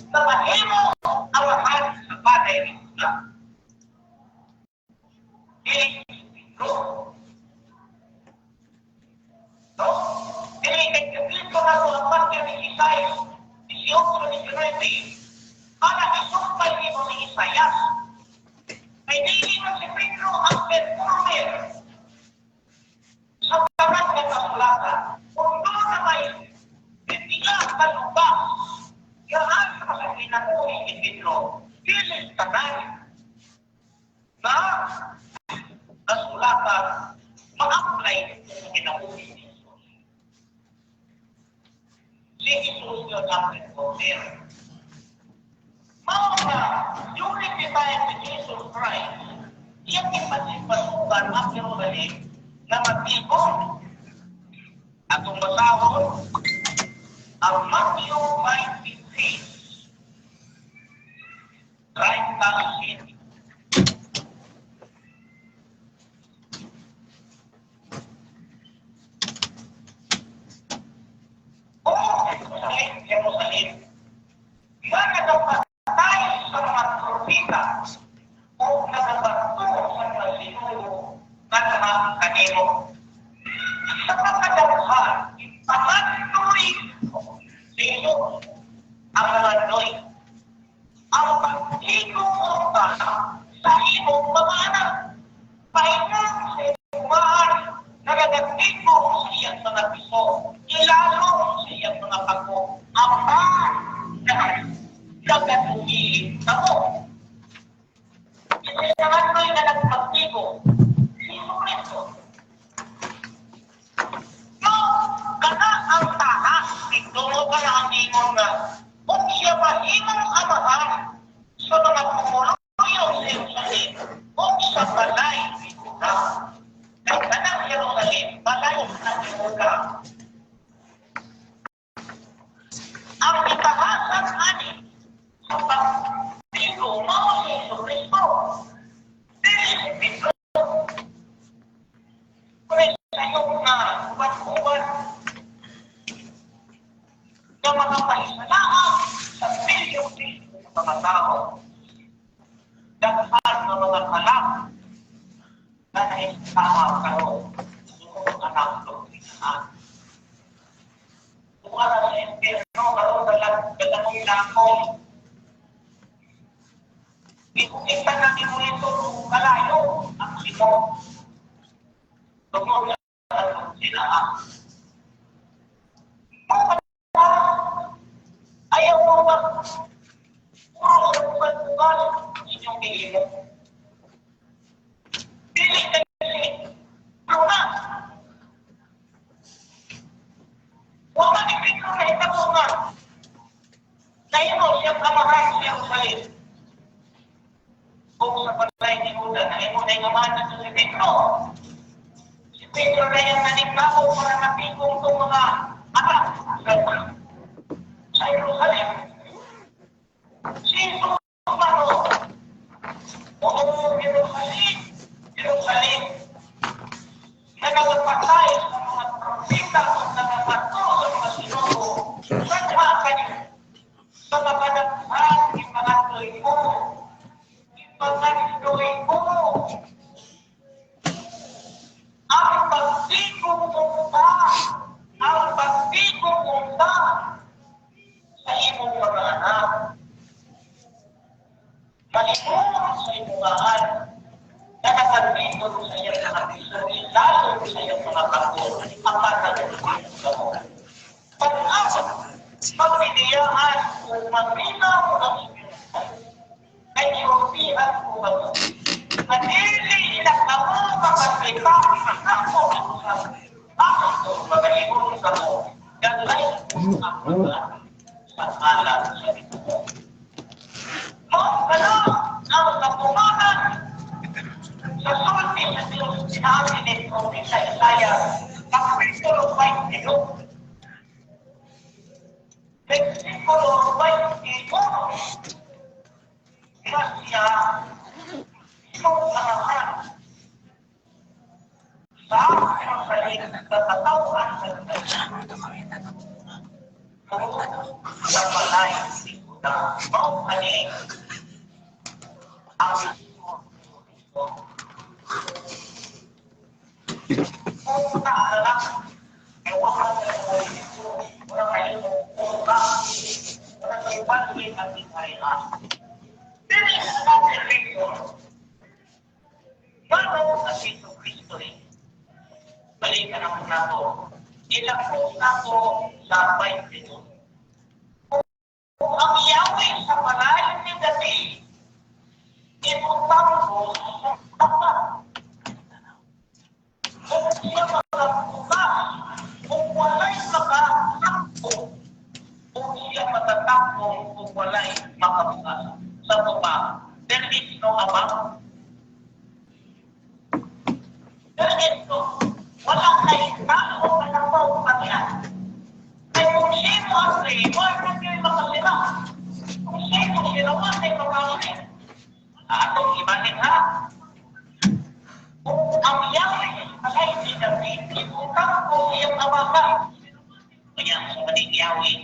na mahimo amahan sa bagay ni Juda. Dili si Pedro. No? Dili kay kapito na ito ang Mateo 16, 18, 19, para isumpay nimo ni Isayas. Kay dili man si Pedro ang performer sa tanan nga kasulatan. Kung doon na may pipila ka lugar, gaan sa kinabuhi ni Pedro, dili tanan na kasulatan ma-apply sa kinabuhi ni Jesus. Si Jesus yun ang performer. Mao nga, during the time ni Jesus Christ, iyang ipasipasukan ang Jerusalem na matibok. Atong basahon, ang Matthew 26, 37. Oh, Jerusalem, Jerusalem, propeta o nagabato sa mga sinugo ngadha kanimo. Sa makadaghan, ipangandoy si Jesus ang nangandoy. Ang pagtigong sa imong mga anak. Pahinga sa imong nagagatigo sa iyang mga piso, ilalo sa iyang mga pagko, apan nagatugi kamo. Kasi nangandoy na nagpagtigo, si Jesu Cristo. No, kana ang tahas, ituro ka na ang ingon nga, kung siya mahimong amahan sa mga pumuluyo sa Jerusalem, o sa balay ni Juda. Kay kanang Jerusalem, balay sa Juda. Ang itahasan ani sa pagtigo mao si Jesu Cristo. Dili si Pedro. Kung sa iyong nga uban-uban nga mga pahisalaan sa milyon sa mga tao, daghan nga mga kalam na nahisaha karon tungod anak doktrinahan. Kung ara sa impyerno karon dalag dalamong lakong. Ikita na nimo ito kung kalayo ang simo tungod sa doktrinahan. Ayaw mo ba puro sa bugal-bugal inyong gihimo? Dili kasi na. Wala ni Pedro na hitabo nga. Nahimo siyang amahan sa Jerusalem. Kung sa balay ni Juda, nahimo na yung amahan dito si Pedro. Si Pedro na yung nanigbago para matigong itong mga anak sa Jerusalem. Si Jesus maro, oo, Jerusalem, Jerusalem, na nagpatay sa mga propeta at nagabato sa mga sinugo, sadha kayo sa mga daghan ipangandoy mo, ipangandoy mo. Ang pagtigong unta, ang pagtigong unta sa imong mga anak. Malimot sa imong na nakandito sa iyang mga piso, lalo sa iyang mga kako, ang pagkakatuloy sa mo. Pag-asa, pagpiniyaan kung maminaw ang inyong ay iultihan ko kamo. Nadili na kamo makasita ako sa ako magalingon kamo, galay ang mga sa ngalan sa Ginoo. Mao kana ang kapumanan sa sulti sa Diyos sinabi ni Propeta Isaiah, Kapitulo 22, versikulo 21, na siya imong amahan sa Jerusalem sa katawhan sa sa balay ni Juda. Mao ani ang punta na lang. Ay wala na dito. Wala kayo punta. Wala kayo balik ang gingharian. There is no religion. Pero ang Jesu Cristo eh. Balikan naman nato. Ilapos nato sa 22. Kung ang Yahweh sa balay ni David, ibutang ko sa tapat. Kung siya makabukas, kung walay makatakbo, kung siya matatakbo, kung walay makabukas. Sa baba, there is no above. There is no, wala kay tao na napaw kanya. Kay kung sino ang rey, wala na makasira. Kung sino sila, wala na makasira. Atong ibahin ha. Kung ang Yahweh ay si David, ibutang ko iyang amaka. Kaya sa maning Yahweh,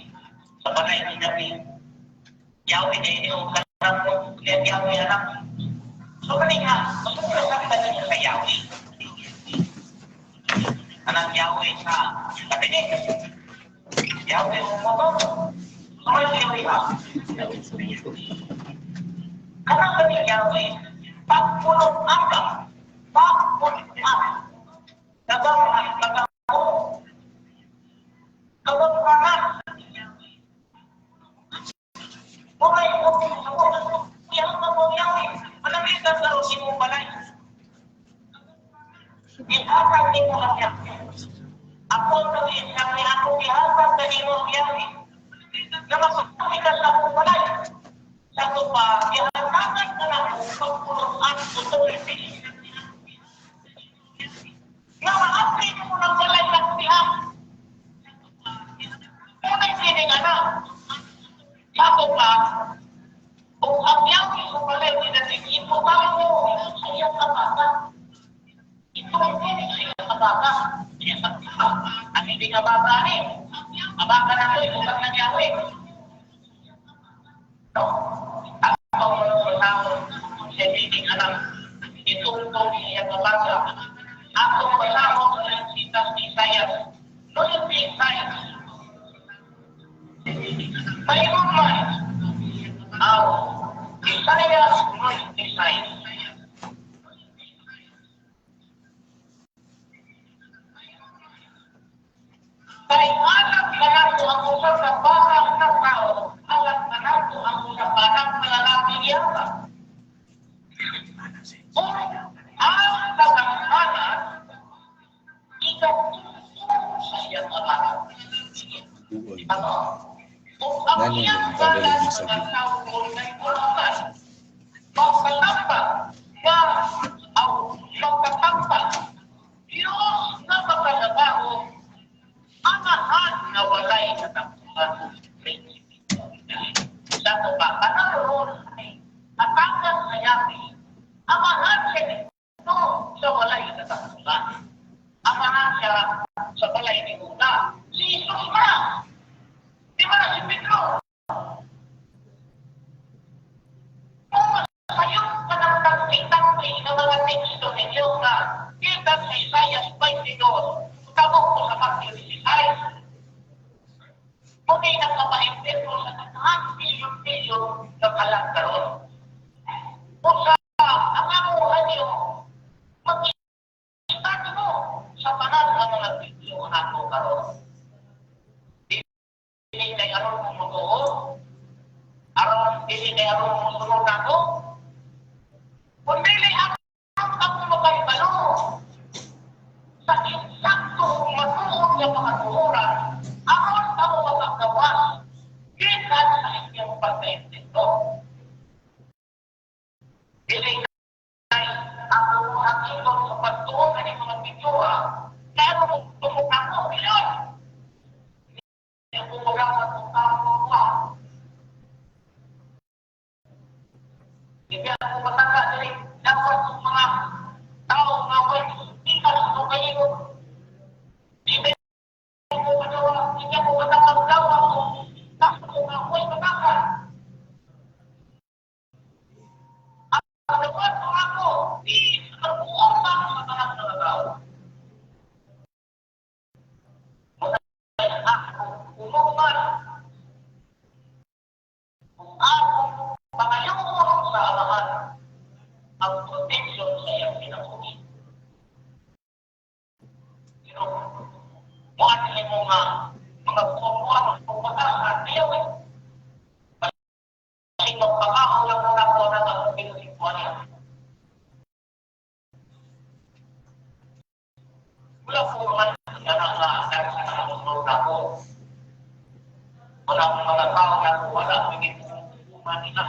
sa balay ni David, Yahweh na ini o Anak mo, Yahweh anak. So kani nga, masukra sa niya sa Yahweh. Anang Yahweh sa katinik. Yahweh sa motor. So may Yahweh ha. Kanang kani Yahweh, pagpulong aga, pagpulong aga. Nagam nagamo. Kabang kanan. Mukay mo mo. Yang mo Yahweh. Manamitan ka ro imong balay. Ihatag nimo ang Yahweh. Ako ang Yahweh, ako ihatag kanimo ang Yahweh. Na masakit ka sa akong balay. Sa ko pa, ihatagan ka na ako pagpuluan authority. Nga maapli mo ng balay ng diha. Unay sining anak. Sa ko pa, kung ang Yahweh sa balay ni David, ibutang mo sa iyang kabaka. Ito ay dili sa iyang kabaka. Iyang kabaka. Ang hindi nga baka ni. Kabaka na ito, ibutang ng Yahweh. No? Ako ang sa biting anak. Itungtong sa iyang kabaka. Ako basahon sa sitas ni Isaias. No yung si Isaias. Paingon man, aw, Isaias 96. Kay anak na nato ang usa ka bata nga tao, anak na nato ang usa ka anak na lalaki niya. Kung ang katanghanan, ikatungtong sa iyang ama. Ano? Kung ang iyang ngalan sa tao kay Pulaman, magkatampa nga aw magkatampa, Diyos na makalabaho, amahan na walay katapusan. Sa ito pa, kanang ay atakan sa Yahweh, amahan siya dito sa walay katapusan. Amahan siya sa balay ni Una. Si Jesus na! Di ba na si Pedro? Kung sayop ka ng tangki-tangki ng mga teksto ninyo na kita sa Isaiah 22, tabok ko sa Matthew 16. Muna nagkapaintendo sa daghan milyon-milyon na kalang karon. Usa ang amuhan niyo, mag-start mo sa tanan nga mga video nato karon. Dili kay aron mo motuo, aron dili kay aron mo sunod nato. Kung dili aron ka mo makaibalo sa insakto matuod nga pakatuoran, aron ka mo makagawas gikan sa inyong pagkaintendo. Dili kay ako ang ingon sa pagtuon ani mga video ha, kaya mo tumok ako, yun. Hindi ko magawa kung tao ko. Hindi ako matangga dili dapat sa mga tao nga way tingkal sa akong kaingon. Hindi ko magawa, hindi ako matangga kung tao nga way matangga. Ang dapat ko ako, di kabuotan sa tanan ng tao. Muna ako umuman kung ako pangayoon sa amahan ang protection sa iyang kinabuhi. Pero, muan mo nga mga buwan o pag-asa, ayaw eh. Kasi magpakaon lang muna ko na ang pinusimpuan niya. Wala po naman na nga dahil sa nakasunod na ako. Wala akong mga tao na wala akong ginagawa nila.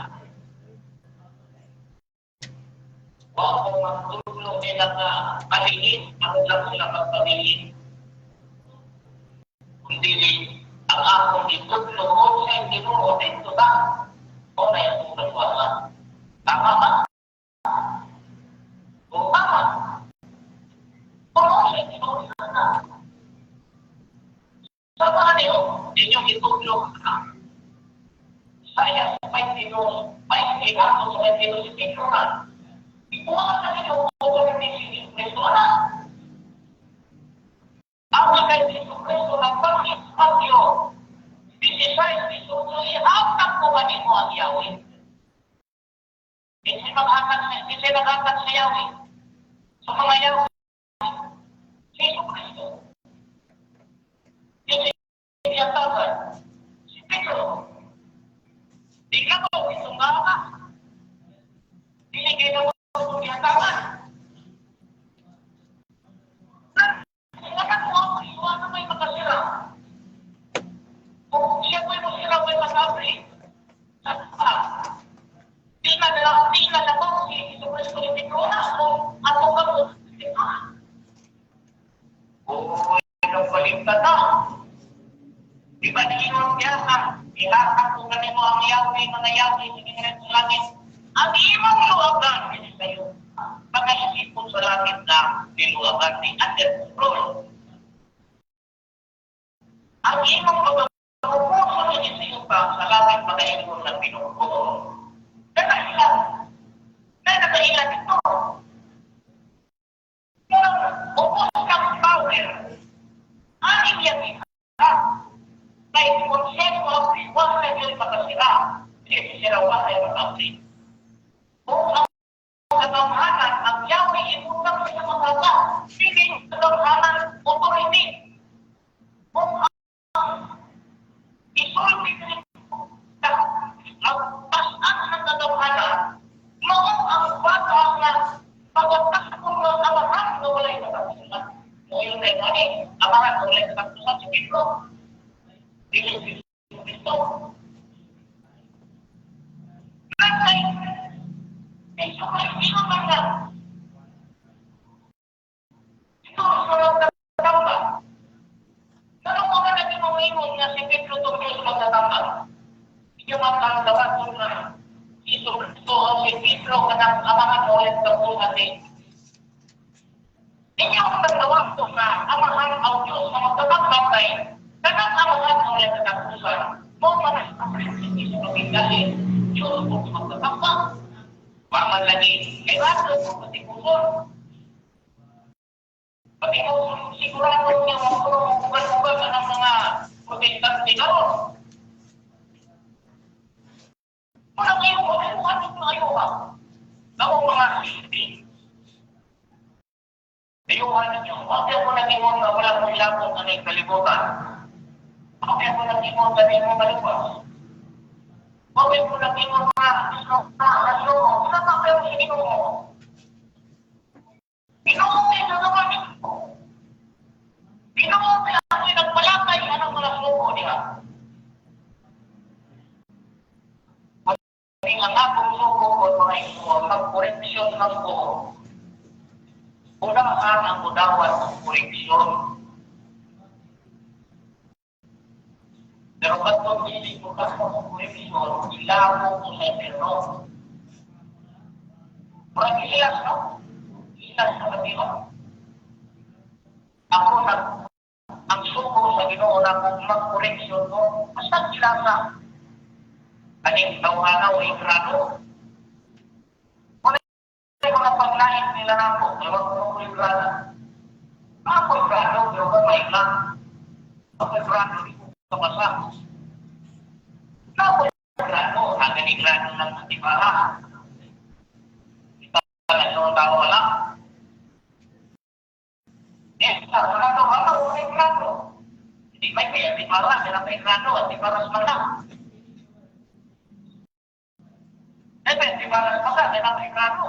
Wala akong magtulong nila nga paliit, ako lang sila magpaliit. Kundi ang akong itudlo o sa Ginoo dito ba? O na yung kagwala. Tama ba? O tama. O sa Ginoo na. Sa mga niyo, inyong itudlo ka. Isaiah 22, 20, ato sa 22, si Pedro na. Ikuha ka ninyo authority si Jesu Cristo, anak. Ang kay Jesu Cristo nagpangit Matthew 16, 18, ihatag ko kanimo ang Yahweh. Kinsa maghatag sa, kinsa naghatag sa Yahweh? Sa mga Yahweh, si Jesu Cristo. Kinsa gihatagan? Si Pedro. Di ka ba itong ka? Dili kayo na mo gihatagan. Wala ko ang iwan may makasira. Kung siya po'y masira, may masabri. Sa di na na, di na na ko si Jesu Cristo ni Pedro na kung ato ka mo. Uy, nung baligtad na. Di ba niingon niya ka, ihatag ko kanimo ang Yahweh, mga Yahweh, sa gingalan sa langit. Ang imong luwagan, ini sa'yo. Pagkaisipon sa langit na niluwagan ni under control. Ang imong luwagan, puso ni sa iyo pa sa langit magaingon ng pinuno. Nakaila. Na nakaila dito. Pero, ubos ng power. Ang iyang isa. Kay konseho, wala yun makasira. Hindi sila wala yung makasira. Kung ang kagamhanan, ang Yahweh ibutang sa mga bata, hindi yung kagamhanan, authority. Kung ang isulti ang tasan ng kagamhanan, mao ang bata nga pagkatakong ng amahan na walay katapusan. So yun ay gani, amahan na walay katapusan si Pedro. Dili si Cristo. Nagkay, Jesu Cristo man nga. Ito ang nagtatamba. Ano ko nga naging mangingon nga si Pedro tungkol sa magtatamba? Inyo matanggawan ko nga si Jesu Cristo o si Pedro kanang amahan mo ulit katapusan ni. Inyo ang tanggawan ko nga amahan ang Diyos na magtatamba kay kanang amahan mo ulit katapusan. Mo man ang si Jesu Cristo Diyos mo magtatamba. Waman lagi, kay rato ko pati puson. Pati mo sigurado niya mo bugal-bugal ang mga Protestante karon. Wala kayo, wala mo ano kayo ha. Ako mga sisi. Ayuhan ninyo, huwag mo nag-ingon na wala mong labot ang kalibutan. Huwag mo nag-ingon na di mo maluwas. Huwag mo nag-ingon na nasyo, sama kayo sa Ginoo. Ginoo kayo sa naman ito. Ginoo kayo ako'y nagpalakay anong mga suko niya. Ang akong suko ko mga ito, magkoreksyon lang ko. Unahan ang udawan ng koreksyon. Pero katong hindi ko kasama ng koreksyon, ilamo ko sa impyerno. Murag ilas, no? Ilas sa katino. Ako nag ang suko sa Ginoo na kung magkoreksyon ko, basta ilasa. Kaning tawhana o ikrano. Wala yung mga paglain nila nako, ewan ko kung ikrano. Ako ikrano, pero kung may lang. Ako ikrano, di ko kabasa. Ako ikrano, hanggang ikrano ng antibara. Ito ang tao wala. Eh, sa ano, ako ikrano. Hindi may kaya antibara, meron pa ikrano, antibaras man lang. Eh, antibaras man lang, meron pa ikrano.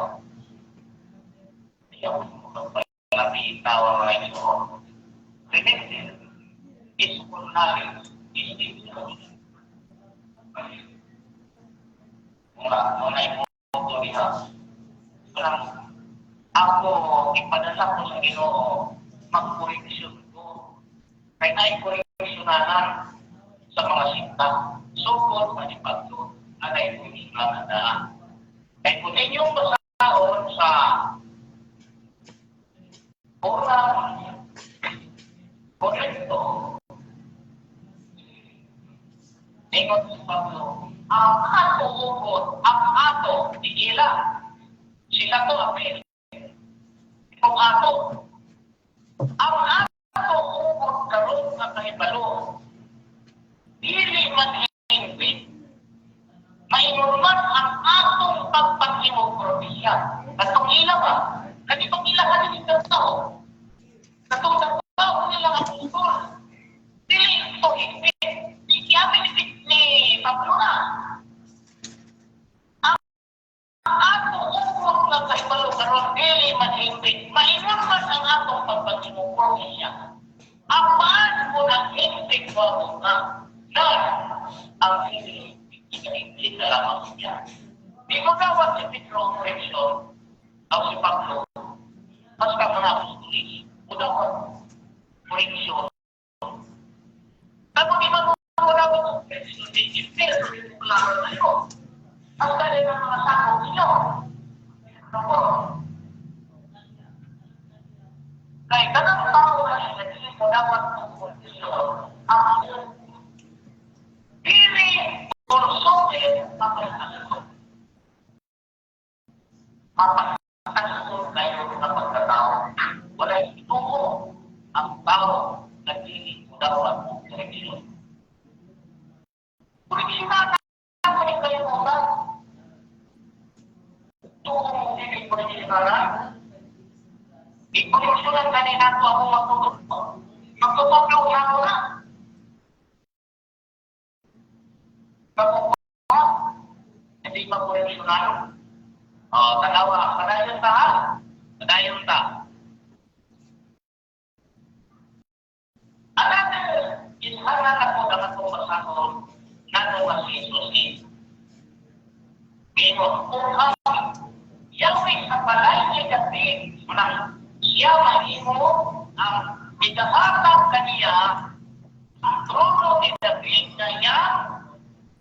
Ayaw mo magpalabitaw ang mga ito. Remember, is knowledge is dangerous. Mga mga iboto niya. Parang ako, ipadala ko sa Ginoo, magkoreksyon ko. Kaya na'y koreksyonanan sa mga sinta. Sukod, manipagto, anay koreksyonanan na. Kaya kung inyong basaon sa unang Korinto, ningon si Pablo, ang ato ugod, ang ato, di ila. Sila to apil. Kung ato, ang ato ugod karon nga kahibalo, dili man hingpit, maingon man ang atong pagpanghimog probinsya. Katong ila ba? Katong ila ka din tao. Katong tao nila ang apostol. Dili ito hingpit. Di siya ni Pablo na. Ang ato ugod nga kahibalo karon dili man hingpit. Maingon man ang atong pagpanghimog probinsya. Apan mo ang hingpit mo nga na ang hindi ikahingpit na lamang siya. Di mo dawat si Pedro ang koreksyon o si Pablo. Basta mga apostolis, mo dawat koreksyon. Pero di man mo dawat ang koreksyon, di si Pedro yung klaro na yun. Basta rin ang mga sakop ninyo. Ano? Kaya kanang tao na sila, di mo dawat ang koreksyon, ang dili kursuhin mapagtasun. Mapagtasun kayo sa pagkatao. Wala ituo ang tao na dili mo dapat ang direksyon. Koreksyon na na kayo mo ba? Tuo mo dili koreksyon na. I-koreksyonan kanina ito ako magtuturo. Magtuturo na ako na. Pagkukuha, hindi pa koreksyonan. O, tanawa, padayon ta ha? Padayon ta. Another, inhanan ako ang atong basahon, nano nga si Jesus is. Mingon, kung ang Yahweh sa balay ni David, manang siya mahimo ang igahatag kaniya ang trono ni David na iyang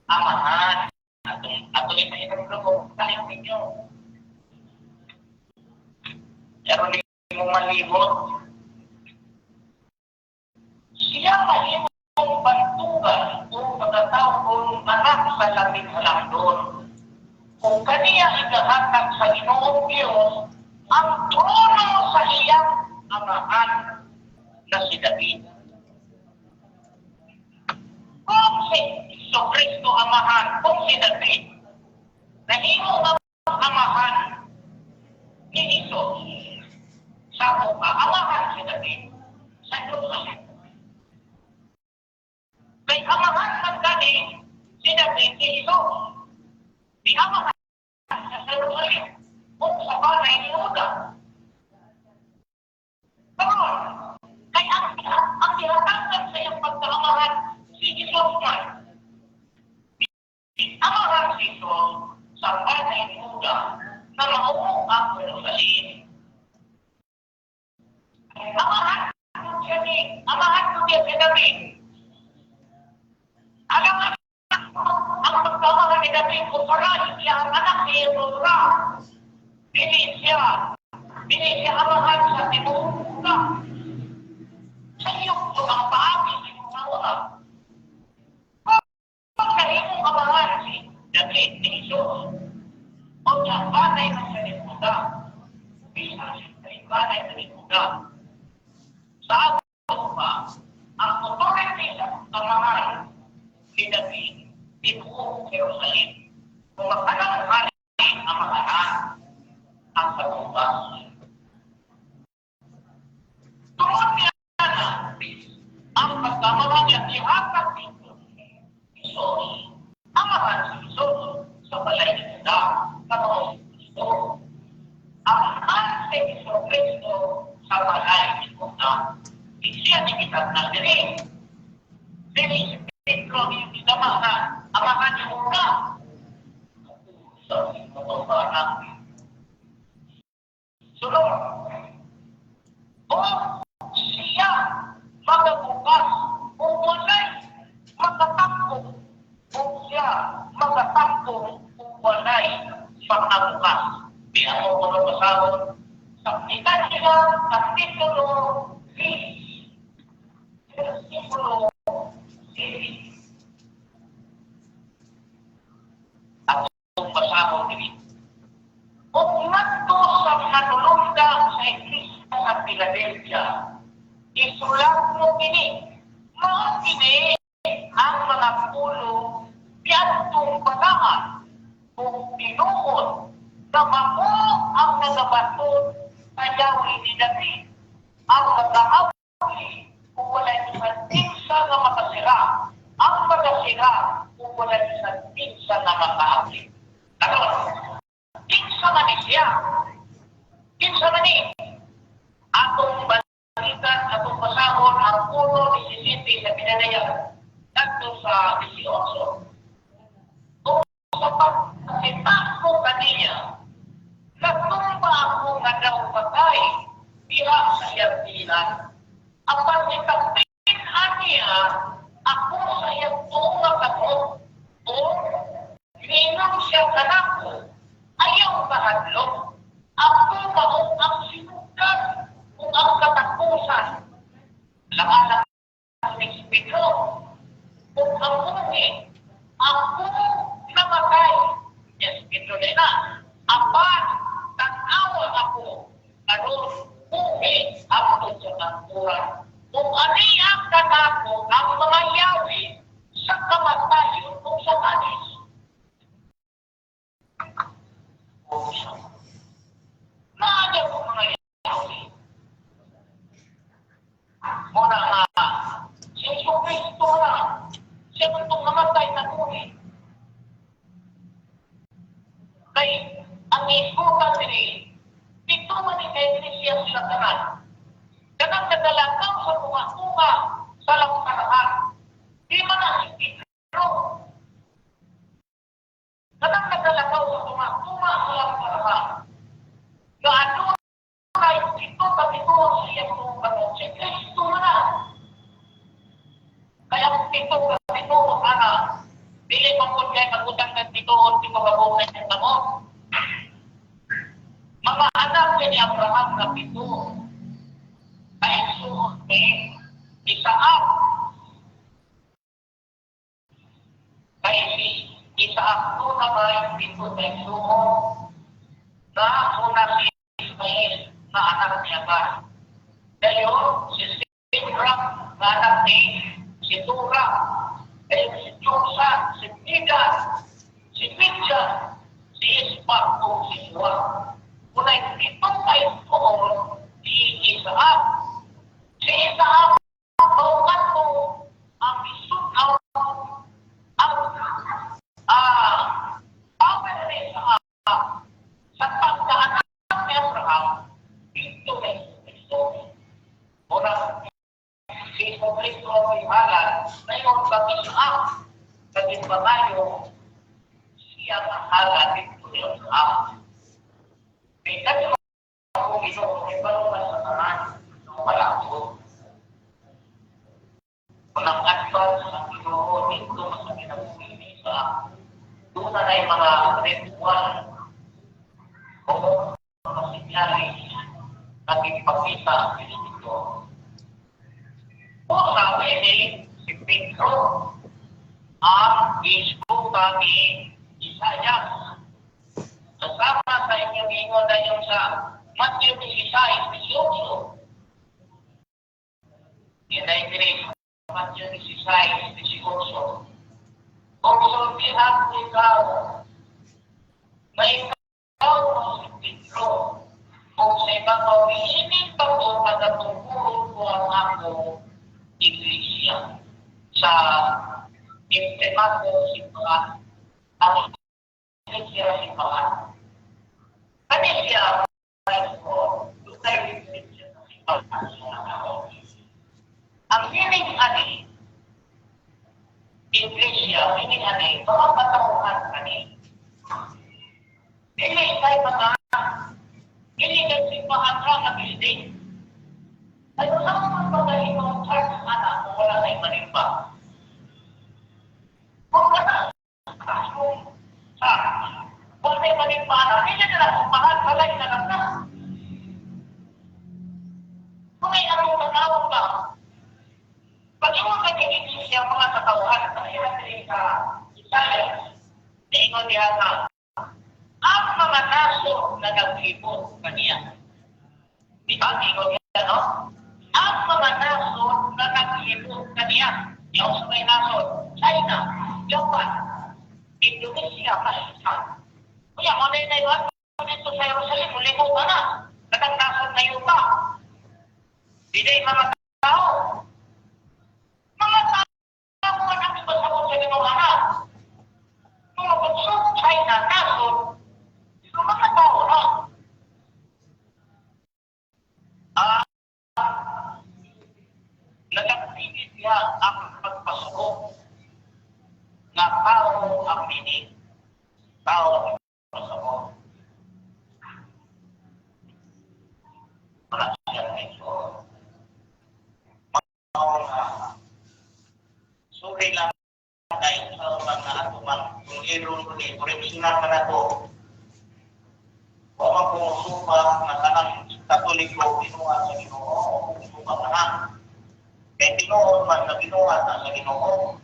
amahan. Atong ato ipahitag ko tayo ninyo. Pero di mo malibot. Siya mahimong bantugan o pagkatawag anak sa labing halangdon. Kung kaniya igahatag sa Ginoong Diyos ang trono sa iyang amahan na si David. Kung si Jesucristo amahan, kung si David, nahimo ang amahan ni Jesus, sa pa, amahan si David, sa Jerusalem. Kay amahan man gani si David ni Jesus. Di amahan sa Jerusalem, kung sa balay ni Juda. Karon, kay ang gihatagan sa iyang pagkaamahan si Jesus man. Amahan si Jesus sa balay ni Juda na mao ang Jerusalem. Amahan siya ni, amahan ko siya si David. Alam ang pagkamahan ni David kumpara siya ang anak ni Ezra. Dili siya amahan sa tibuok Juda. Sa iyong ang paagi sa iyong mga. Kung nahimong amahan si David ni Jesus, o sa balay ng sa Juda, bilang sa balay ng Juda, sa ato pa, ang authority sa amahan ni David, tibuok Jerusalem. Kung makanang hari ang amahan ang patubas. Tungod niya na, ang pagkamahan niya, ihatag ni Jesus, amahan si Jesus sa balay ni Juda, sa mga Kristo. Amahan si Jesu Kristo sa balay ni Juda. Siya ni kitab na diri. Dili si Pedro yung ginamahan, amahan ni Juda. Sa mga anak. Sunod, o siya magabukas o walay makatakbo o siya magatakbo o walay makabukas. Di ako kuno basahon sa Italia, Kapitulo 6, versikulo 6. At Philadelphia, isulat mo kini, mao kini ang mga pulong niadtong balaan kung tinuod na mao ang nagabaton sa yawi ni David, ang magaabli kung walay bisan kinsa nga makasira, ang magasira kung walay bisan kinsa nga makaabli. Karon, kinsa man ni siya? Kinsa man ni? Atong balikan, atong basahon ang 1:17 sa pinanayag ngadto sa 18. Kung sa pagkakita ko kaniya, natumba ako nga daw patay diha sa iyang tilan. Apan gitapin aniya ako sa iyang tuo nga kamot o miingon siya kanako, "Ayaw kahadlok. Ako mao ang sinugdan ug ang katapusan." Alang ni Pedro ug ang buhi. Ako namatay. Yes, Pedro na. Apan, tan-awa ako, karon buhi ako sa kamatuoran. Kung ani ang kanako ang mga yawi sa kamatayon ug sa Hades. O siya. Naanya ko mga yawi. Muna nga, si Yesu Kristo na, siya man itong namatay na buhi. Kay, ang isutan diri, dito man ni kay Iglesia sila tanan. Kanang nagalakaw sa tunga-tunga sa lamtarahan. Di man na si Pedro. Kanang nagalakaw sa tunga-tunga sa lamtarahan. Nga ano na yung ito kapito sa iyang kamot. Si Kristo man na. Kaya kung pito kapito, ana, dili man po kay magutang ng pito o pito kabuk sa iyang kamot. Mga anak ni Abraham na pito, ay suot ni Isaac. Kay si Isaac ko na may pito kay suot na una si Ismael na anak ni Agar. Dayon, si Simram na anak ni si Tura. Dayon si Joksan, si Midan, si Midjan, si Ispak o si Juan. Unay pito kay suot si Isaac. Si Isaac, baukan ko ang isunaw ang power ni Isaac sa pagkaanak ni Abraham ito kay Kristo. Mura si Jesu Kristo ang ihalan, ngayon kang Isaac, naging pangayo, siya ang halan dito ni Abraham. Kaya kami kung Ginoo may baluman sa tanan ng palakot. Unang advance ang Ginoo dito sa kinabuhi ni Isaac. Doon na yung mga ritual o mga senyales na ipakita ang dito. O sabi ni si Pedro ang iskuta ni Isaias. Kasama sa inyong ingon na yung sa Matthew 16:18. Yan ay diri Matthew 16:18. Kung sultihan ko ikaw, na ikaw ang si Pedro, kung sa ibang mawisining bato, tagatungkulon ko ang akong iglesia. Sa imprimatur simbahan, ang iglesia simbahan. Kani siya, dunay iglesia sa simbahan. Ang meaning ani, iglesia, meaning ani, mga katauhan ani. Dili kay mga, dili kay simbahan ra nga building. Ay, wala man pagkalimang church ana kung wala kay manimba. Kung wala, yung church, wala kay manimba ana, hindi na lang simbahan, balay na lang na. Kung may anong tanawang ba, pag ingon ka kay iglesia, mga katauhan, kaya diri sa Isaiah, niingon niya nga, ang mga naso na naglibot kaniya. Di ba, ingon niya siya, no? Ang mga nasod na naglibot kaniya, yung sa may nasod, China, Japan, Indonesia, Pakistan. Kuya, mo na yun, dito sa Jerusalem, mulibot ka na. Katang nasod na yuta. Hindi mga tao. Mga tao man ang ipasabot sa Ginoo anak. Mga bunso, China, nasod, so mga tao na. Nagapigit niya ang pagpasuko na tao ang meaning. Tao ang pagpasuko. Wala siya ito. Mao nga, sorry lang dahil sa mga atumang kung error ko ni correction man ako. Wa man ko supa nga kanang Katoliko binuhat sa Ginoo, kung supa ka na. Kay tinuod man na binuhat na sa Ginoo.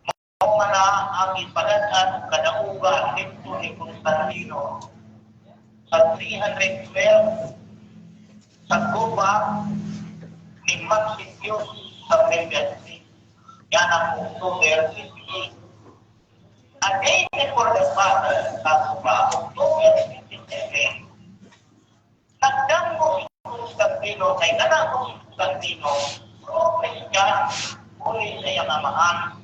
Mao man na ang ipadad-an og kadaugan didto ni Constantino sa 312 sa guba ni Maxentius sa 303. Yan ang October 58. A day before the battle sa Cuba, October 57, nagdamgo si Constantino kay kanako si Constantino, pro-Christian, uli sa iyang amahan.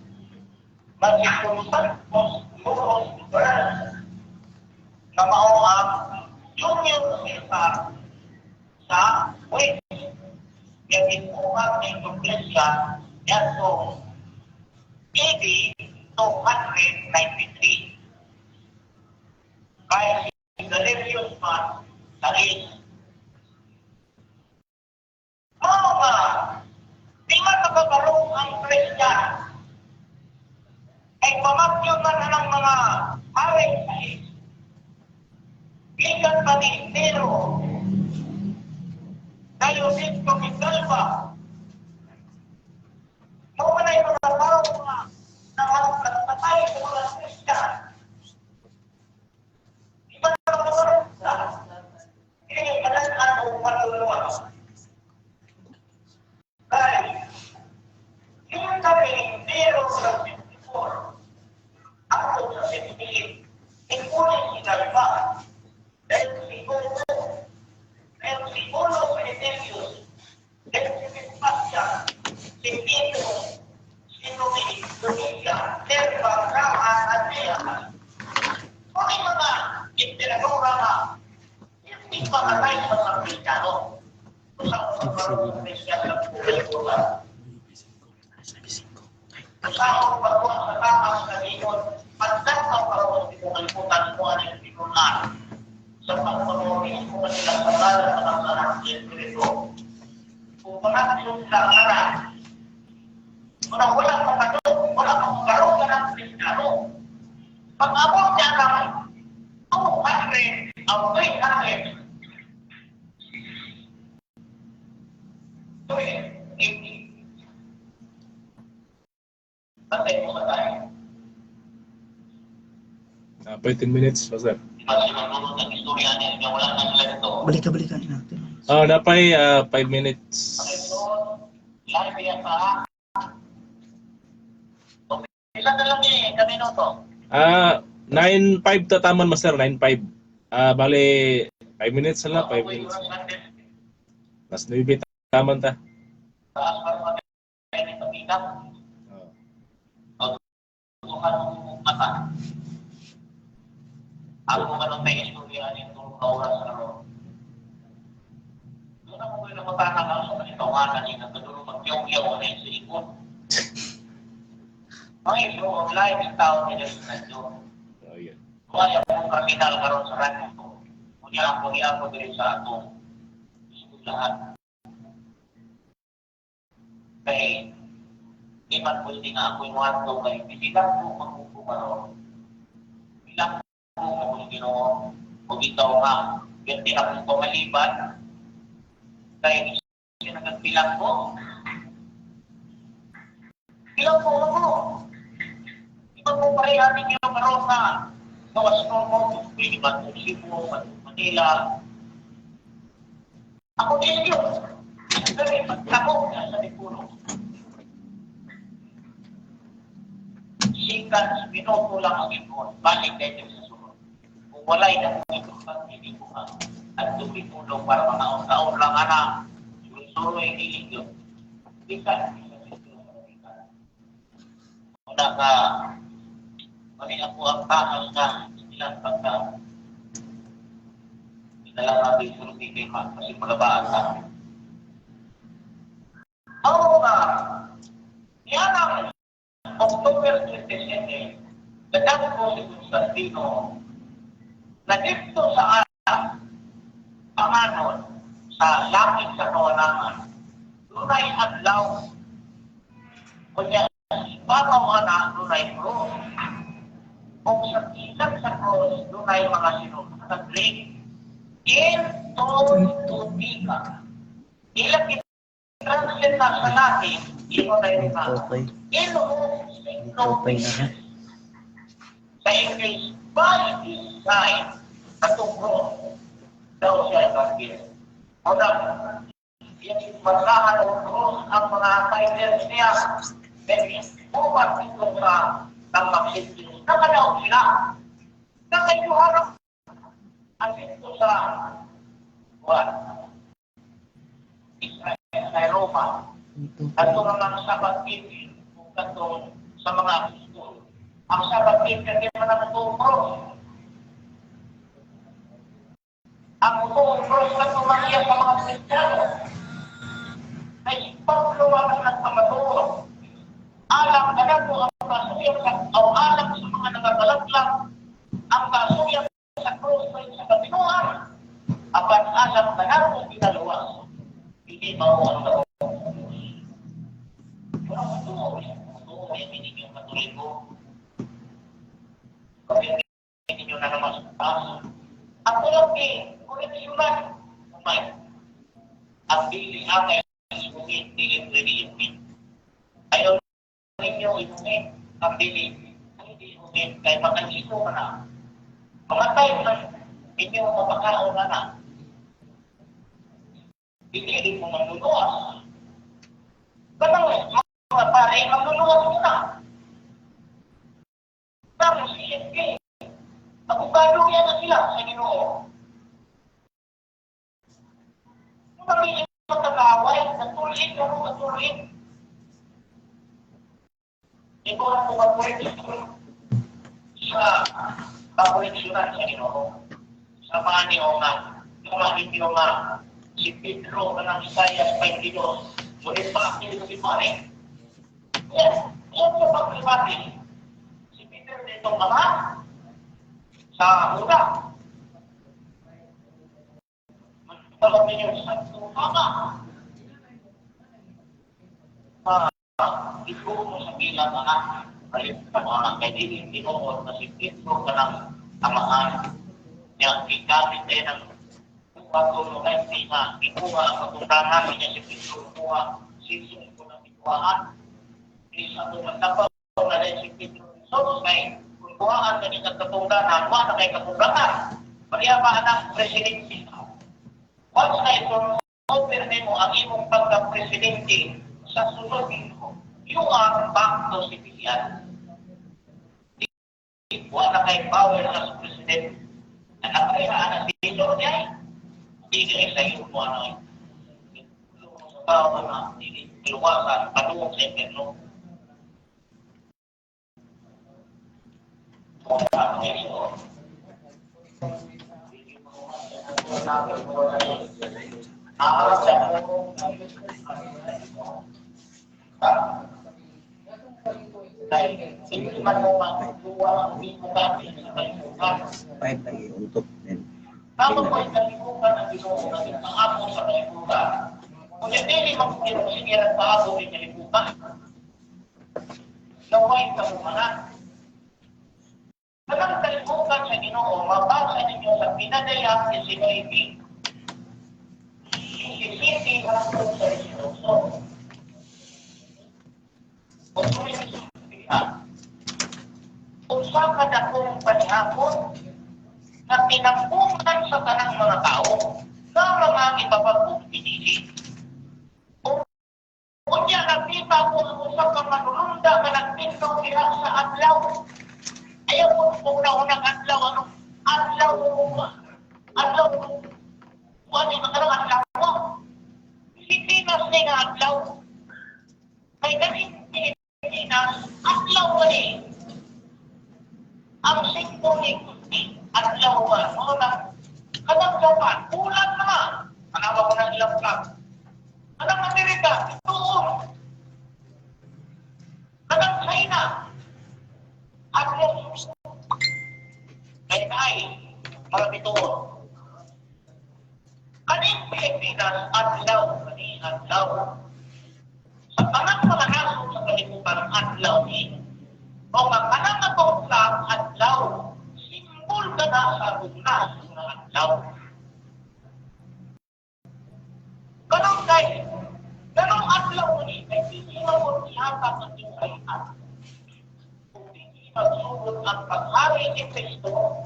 Na si Constantius Chlorus I, na mao ang Junior Caesar sa West, nga gibuhat ni Diocletian niadtong AD 293. Kaya si Galerius man sa East. Mao nga, di man makabarong ang Christian. Ay pamatyon man ang mga hari sa East. Gikan pa ni Nero, dayon dito ni Galba. Mao man ay mga tao nga nagpatay sa mga Christian. Di ba makabarong sa kini kanan o kaluluwa? Kay, yung kami Nero sa 54, ako sa 58, ipuli si Galba, dahil si Gogo, dahil si Ulo Vitellius, dahil si Vespasian, si Tito, si Domitian, Nerva, Trajan, at Mia. Kung yung mga emperadora nga, hindi pa matay sa mga Kristiyano. Kung sa mga Kristiyano sa kalibutan. Kung sa akong pagkuha sa taas na ingon, pagdataw karon sa kalibutan mo ang tinunan sa pagpamautismo kanila sa ngalan ng Anak sa Espiritu. Kung pangatlo sa karan, wala wala pa karon, wala pa karon ka ng Kristiyano. Pag-abot niya ng 200 o 300, 380. Patay mo ba tayo? 15 minutes, Pastor. Di ba sila nunod ng istorya niya, wala na sila dito. Balika-balikan natin. Napay 5 minutes. Okay, so, live yan pa ha. Okay, isa na lang eh, kaminuto. 9:05 ta taman, Master, 9:05. Bale 5 minutes na lang, 5 minutes. Mas 9 taman ta. Taas pa rin mag- pagkita. Tutukan mo mata. Ako man ang may istorya nitong oras karon. Doon ako kayo namataka sa kanitawanan niya, nagkadulong magyong-yaw na sa ikot. Ay, so, live yung tao nila sa radyo. Oh, yeah. Kaya akong kardinal karon sa radyo ko. Kunya ako niya ako diri sa atong eskwelahan. Kay di man pwede nga ako yung ato kay bilang ko magkukumaro. Bilang ko mo Ginoo ug ikaw nga ganti akong pamaliban kay siya nagbilang ko. Bilang ko ako. Di ba mo pareha ninyo karon nga gawas mo mo, pwede ba itong Cebu, Manila, Ako din yun. Pero pagtamo na sa lipuno. Sikat, minuto lang ang ipon. Balik tayo sa sunod. Kung wala'y nakong pag-ibig ko ka, at tumipulong para mga taon lang anak, suruy dili yun. Sikat, wala ka, mali ako ang taas na ilang pagka inalang natin suruy kay Ma, kasi malabaan na. Oo nga, yan ang October 27, nagkakaroon si Constantino na dito sa panganon sa langit sa kawalangan, dunay adlaw. Kunya, babaw ana, dunay cross. Kung sa ilang sa cross, dunay mga sinulat sa Greek, in to tika. Ilang i-translate na sa Latin, ino na yun na. Okay. In Okay na ha. Sa English, by this sign, katong cross, daw siya evangelist. O na, yung markahan o cross ang mga titles niya, then bumat ito sa ng Maxentius. Nakalaw sila. Nakayuharap ang dito sa what? Israel, sa Roma. Ato nga ang Sabbath Eve, kung katong sa mga apostol. Ang Sabbath Eve, kasi man ang totoong cross. Ang totoong cross na tumahiya sa mga Kristiyano. Ay si Pablo ang nagpamatuod. Alam ka na po ang kasuyang sa, o alam sa mga nagagalaglag, ang kasuyang sa cross ay sa katinuan. Apan alam ka na po ginaluwas. Hindi mao ang laro. Pero ang totoo, totoo, hindi ninyo Katoliko. Kasi hindi ninyo na naman sa taas. Ang ulang ni koleksyonan, umay, ang dili angay isungin, dili pwede iungin. Ayaw ninyo iungin, ang dili pwede iungin, kay makalisो ka na. Mamatay man, inyo mapakaon na na. Dili rin mo manluluwas. Kanang mga pare, manluluwas mo na. Tapos si SK, abogado yan na sila sa Ginoo. Kung kami magkakaway, natulin, ano, natulin. Ikaw ang pumapulit sa pakoleksyonan sa Ginoo. Sa mga niyo nga, mga inyo nga, si Pedro na ng Isaias 22, muli pa ang si Pare. Yes, yan yung pagpribati. Si Peter dito mga sa una. Magtawag ninyo sa tama. Ito mo sa bilang anak, balik sa mga kay dili tinuod na si Pedro ka ng amahan niya gigamit din ng bago mo kay nga ikuha ang katungdangan niya si Pedro kuha sisong ko ng ikuhaan isa ko magtapaw na rin si Pedro so kay kung kuhaan ka ni katungdangan wa na kay katungdangan Maria pa anak presidente. Once na ito over nimo ang imong pagka-presidente sa sunod nimo, you are back to civilian. Wa na kay power as president. Nakakaya na dito niya. Hindi kay sa iyo mo ano. Sa tao na hindi luwasan padung sa impyerno. Hindi man mo makukuha ang hindi mo gamit sa kalibutan. Five lagi untuk then. Tama po ang kalibutan ang Ginoo nga nagpaamo sa kalibutan. Kung dili man ko sige nagpaamo sa kalibutan. Naway ka mo manan. Kanang kalibutan sa Ginoo mabasa ninyo sa pinadayang 19. 17 hangtod sa 18. Kung usa ka dakong panihapon na tinampungan sa tanang mga tao. Nga mga ipabagong pinili. Unya nakita ko ang usa ka manulunda nga nagtindog diha sa adlaw. Ayaw ko kung naunang adlaw, ano? Adlaw, adlaw, ano yung mga adlaw mo? Pilipinas ni nga adlaw. Kay ganing Pilipinas, adlaw ba ni? Ang singko ni adlaw ba? Mo na, kanang Japan, bulan na nga. Manawa ko ng ilang flag. Kanang Amerika, tuon. Kanang China, adlaw. Kay ay, mga bituon. Kaning Pilipinas, adlaw, kani adlaw. Sa tanang mga nasod sa kalibutan, adlaw ni. O nga kanang atong flag, adlaw. Simbol ka na sa atong nasod nga adlaw. Kanang kay, kanang adlaw ni, kay dili man mo ihatag ang iyong. Kung dili magsugod ang paghari ni Kristo,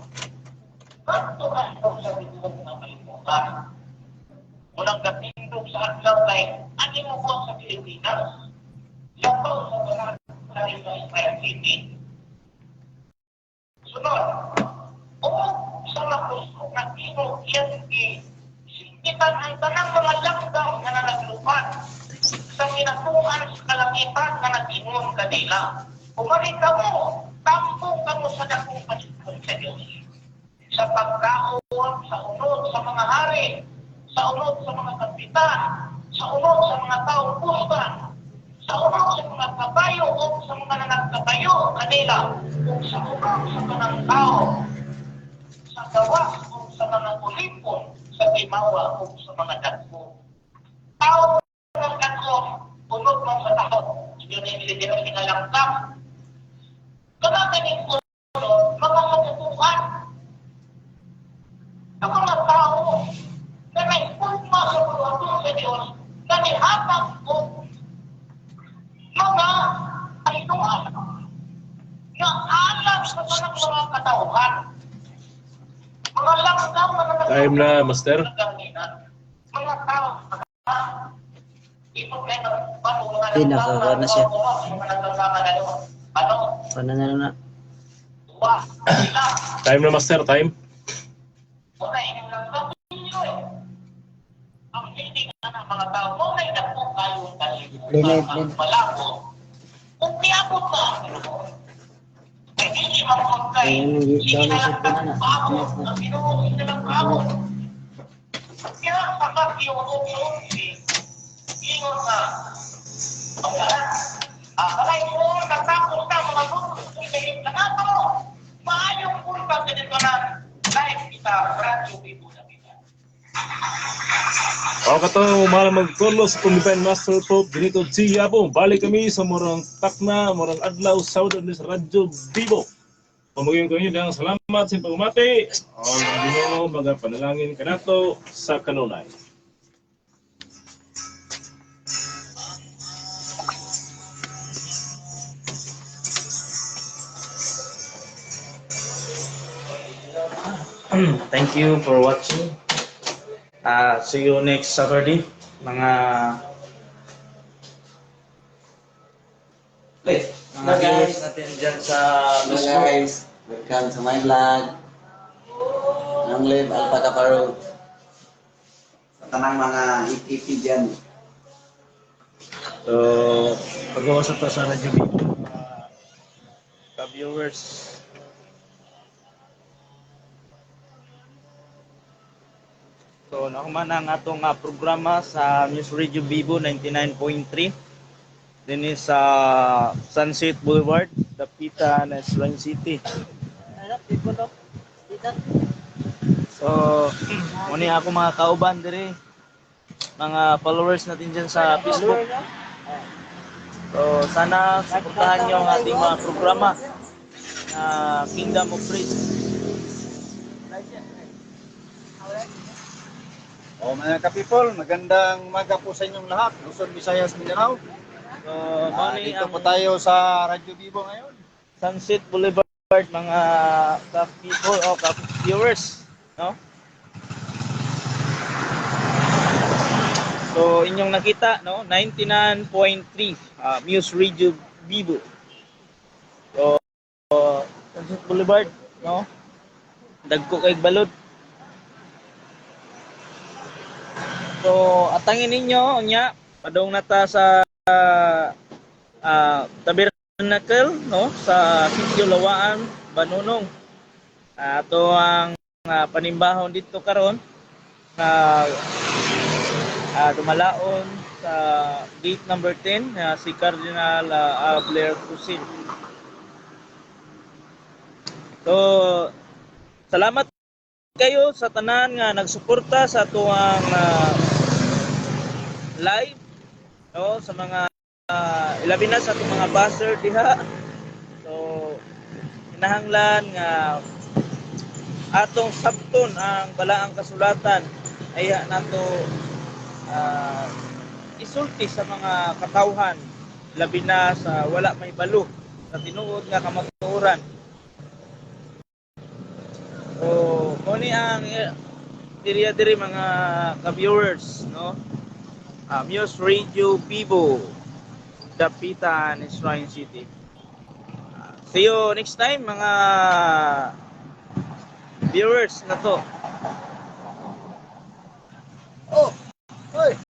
ngadto na ito sa tibuok nga kalibutan. Unang gatindog sa adlaw kay ani mo ko sa Pilipinas. Labaw sa tanan sa Israel City. Sunod, o sa makusog na tingog iyang singkitan ang tanang mga langgam nga nanaglupan sa ginatuan sa kalangitan nga nag-ingon kanila. Umali kamo, tampong kamo sa dakong paningkod sa Diyos. Sa pagkaon, sa unod sa mga hari, sa unod sa mga kapitan, sa unod sa mga taong pustan, sa unod sa mga kabayo o sa mga nanagkabayo kanila, o sa unod sa tanang tao, sa gawas o sa mga ulipon, sa timawa o sa mga dagko. Tao ng dagko, unod man sa tao, yun ang literal sinalangkap. Kamakaning unod, mga katutuan, ang mga tao na may kulma sa buhaton sa Diyos, na nihatag o mga kahinungan na alam sa tanang mga katauhan. Mga langgam na Time na, Master. Mga tao, Hindi, nakakuha na siya. Ano? Paano na lang na? Time na, Master. Time. Wala inyong langgam ninyo eh. Ang hindi nga ng mga tao, mo na dako kayo ang Play na, kalibutan, play ang malabo. Kung niabot na ang panahon, eh hindi man kay, Ayan, hindi down na na siya lang pa na. kaabot, Next na. ang Ginoo hindi lang kaabot. Kaya sa Matthew 8:11, ingon na, balay mo, natapos na mga lutos, na nato, maayong buntag ganito na, live kita, Radyo Bibo na kita. O kato, mahal magtulo sa Divine Master Pope Benito G. Yabong. Balik kami sa murang takna, murang adlaw, Saudi sa Radyo Bibo. Pamugin ko inyo ng salamat sa pagmati. O Ginoo mga panalangin kanato sa kanunay. Thank you for watching. See you next Saturday, mga mga Hello viewers guys. natin dyan sa Hello Facebook. guys. Welcome to my vlog. Long live Alpha Kaparo. Sa tanang mga ETP dyan. So, pag-uusap to sa Radyo Bibo, mga ka-viewers. So, nakuman ang atong programa sa News Radio Bibo 99.3 din sa Sunset Boulevard, Dapita, Slang City. So, muni ako mga kauban dire, mga followers natin dyan sa Facebook. So, sana suportahan niyo ang ating mga programa na Kingdom of Praise. O mga ka-people, magandang umaga po sa inyong lahat. Luzon, Visayas, Mindanao. So, muni Dito ang po tayo sa Radyo Bibo ngayon. Sunset Boulevard, mga ka-people o ka-viewers, no? So inyong nakita, no, 99.3 Muse Radio Vivo. So Sunset Boulevard, no? Dagko kay balod. So atangin ninyo unya padung nata sa Tabernacle, no, sa Sitio Lawaan, Banunong. Ato ang panimbahon dito karon na dumalaon sa gate number 10 si Cardinal Blair Cusin. So salamat kayo sa tanan nga nagsuporta sa atuang live, no, sa mga ilabi na sa atong mga basher diha. So kinahanglan nga atong sabton ang balaang kasulatan ay nato isulti sa mga katawhan, labi na sa wala may balo sa tinuod nga kamatuoran. So mo ni ang area diri, mga ka-viewers, no, Muse Radio Vivo, Dapitan, Shrine City. See you next time, mga viewers na to. Oh, oy.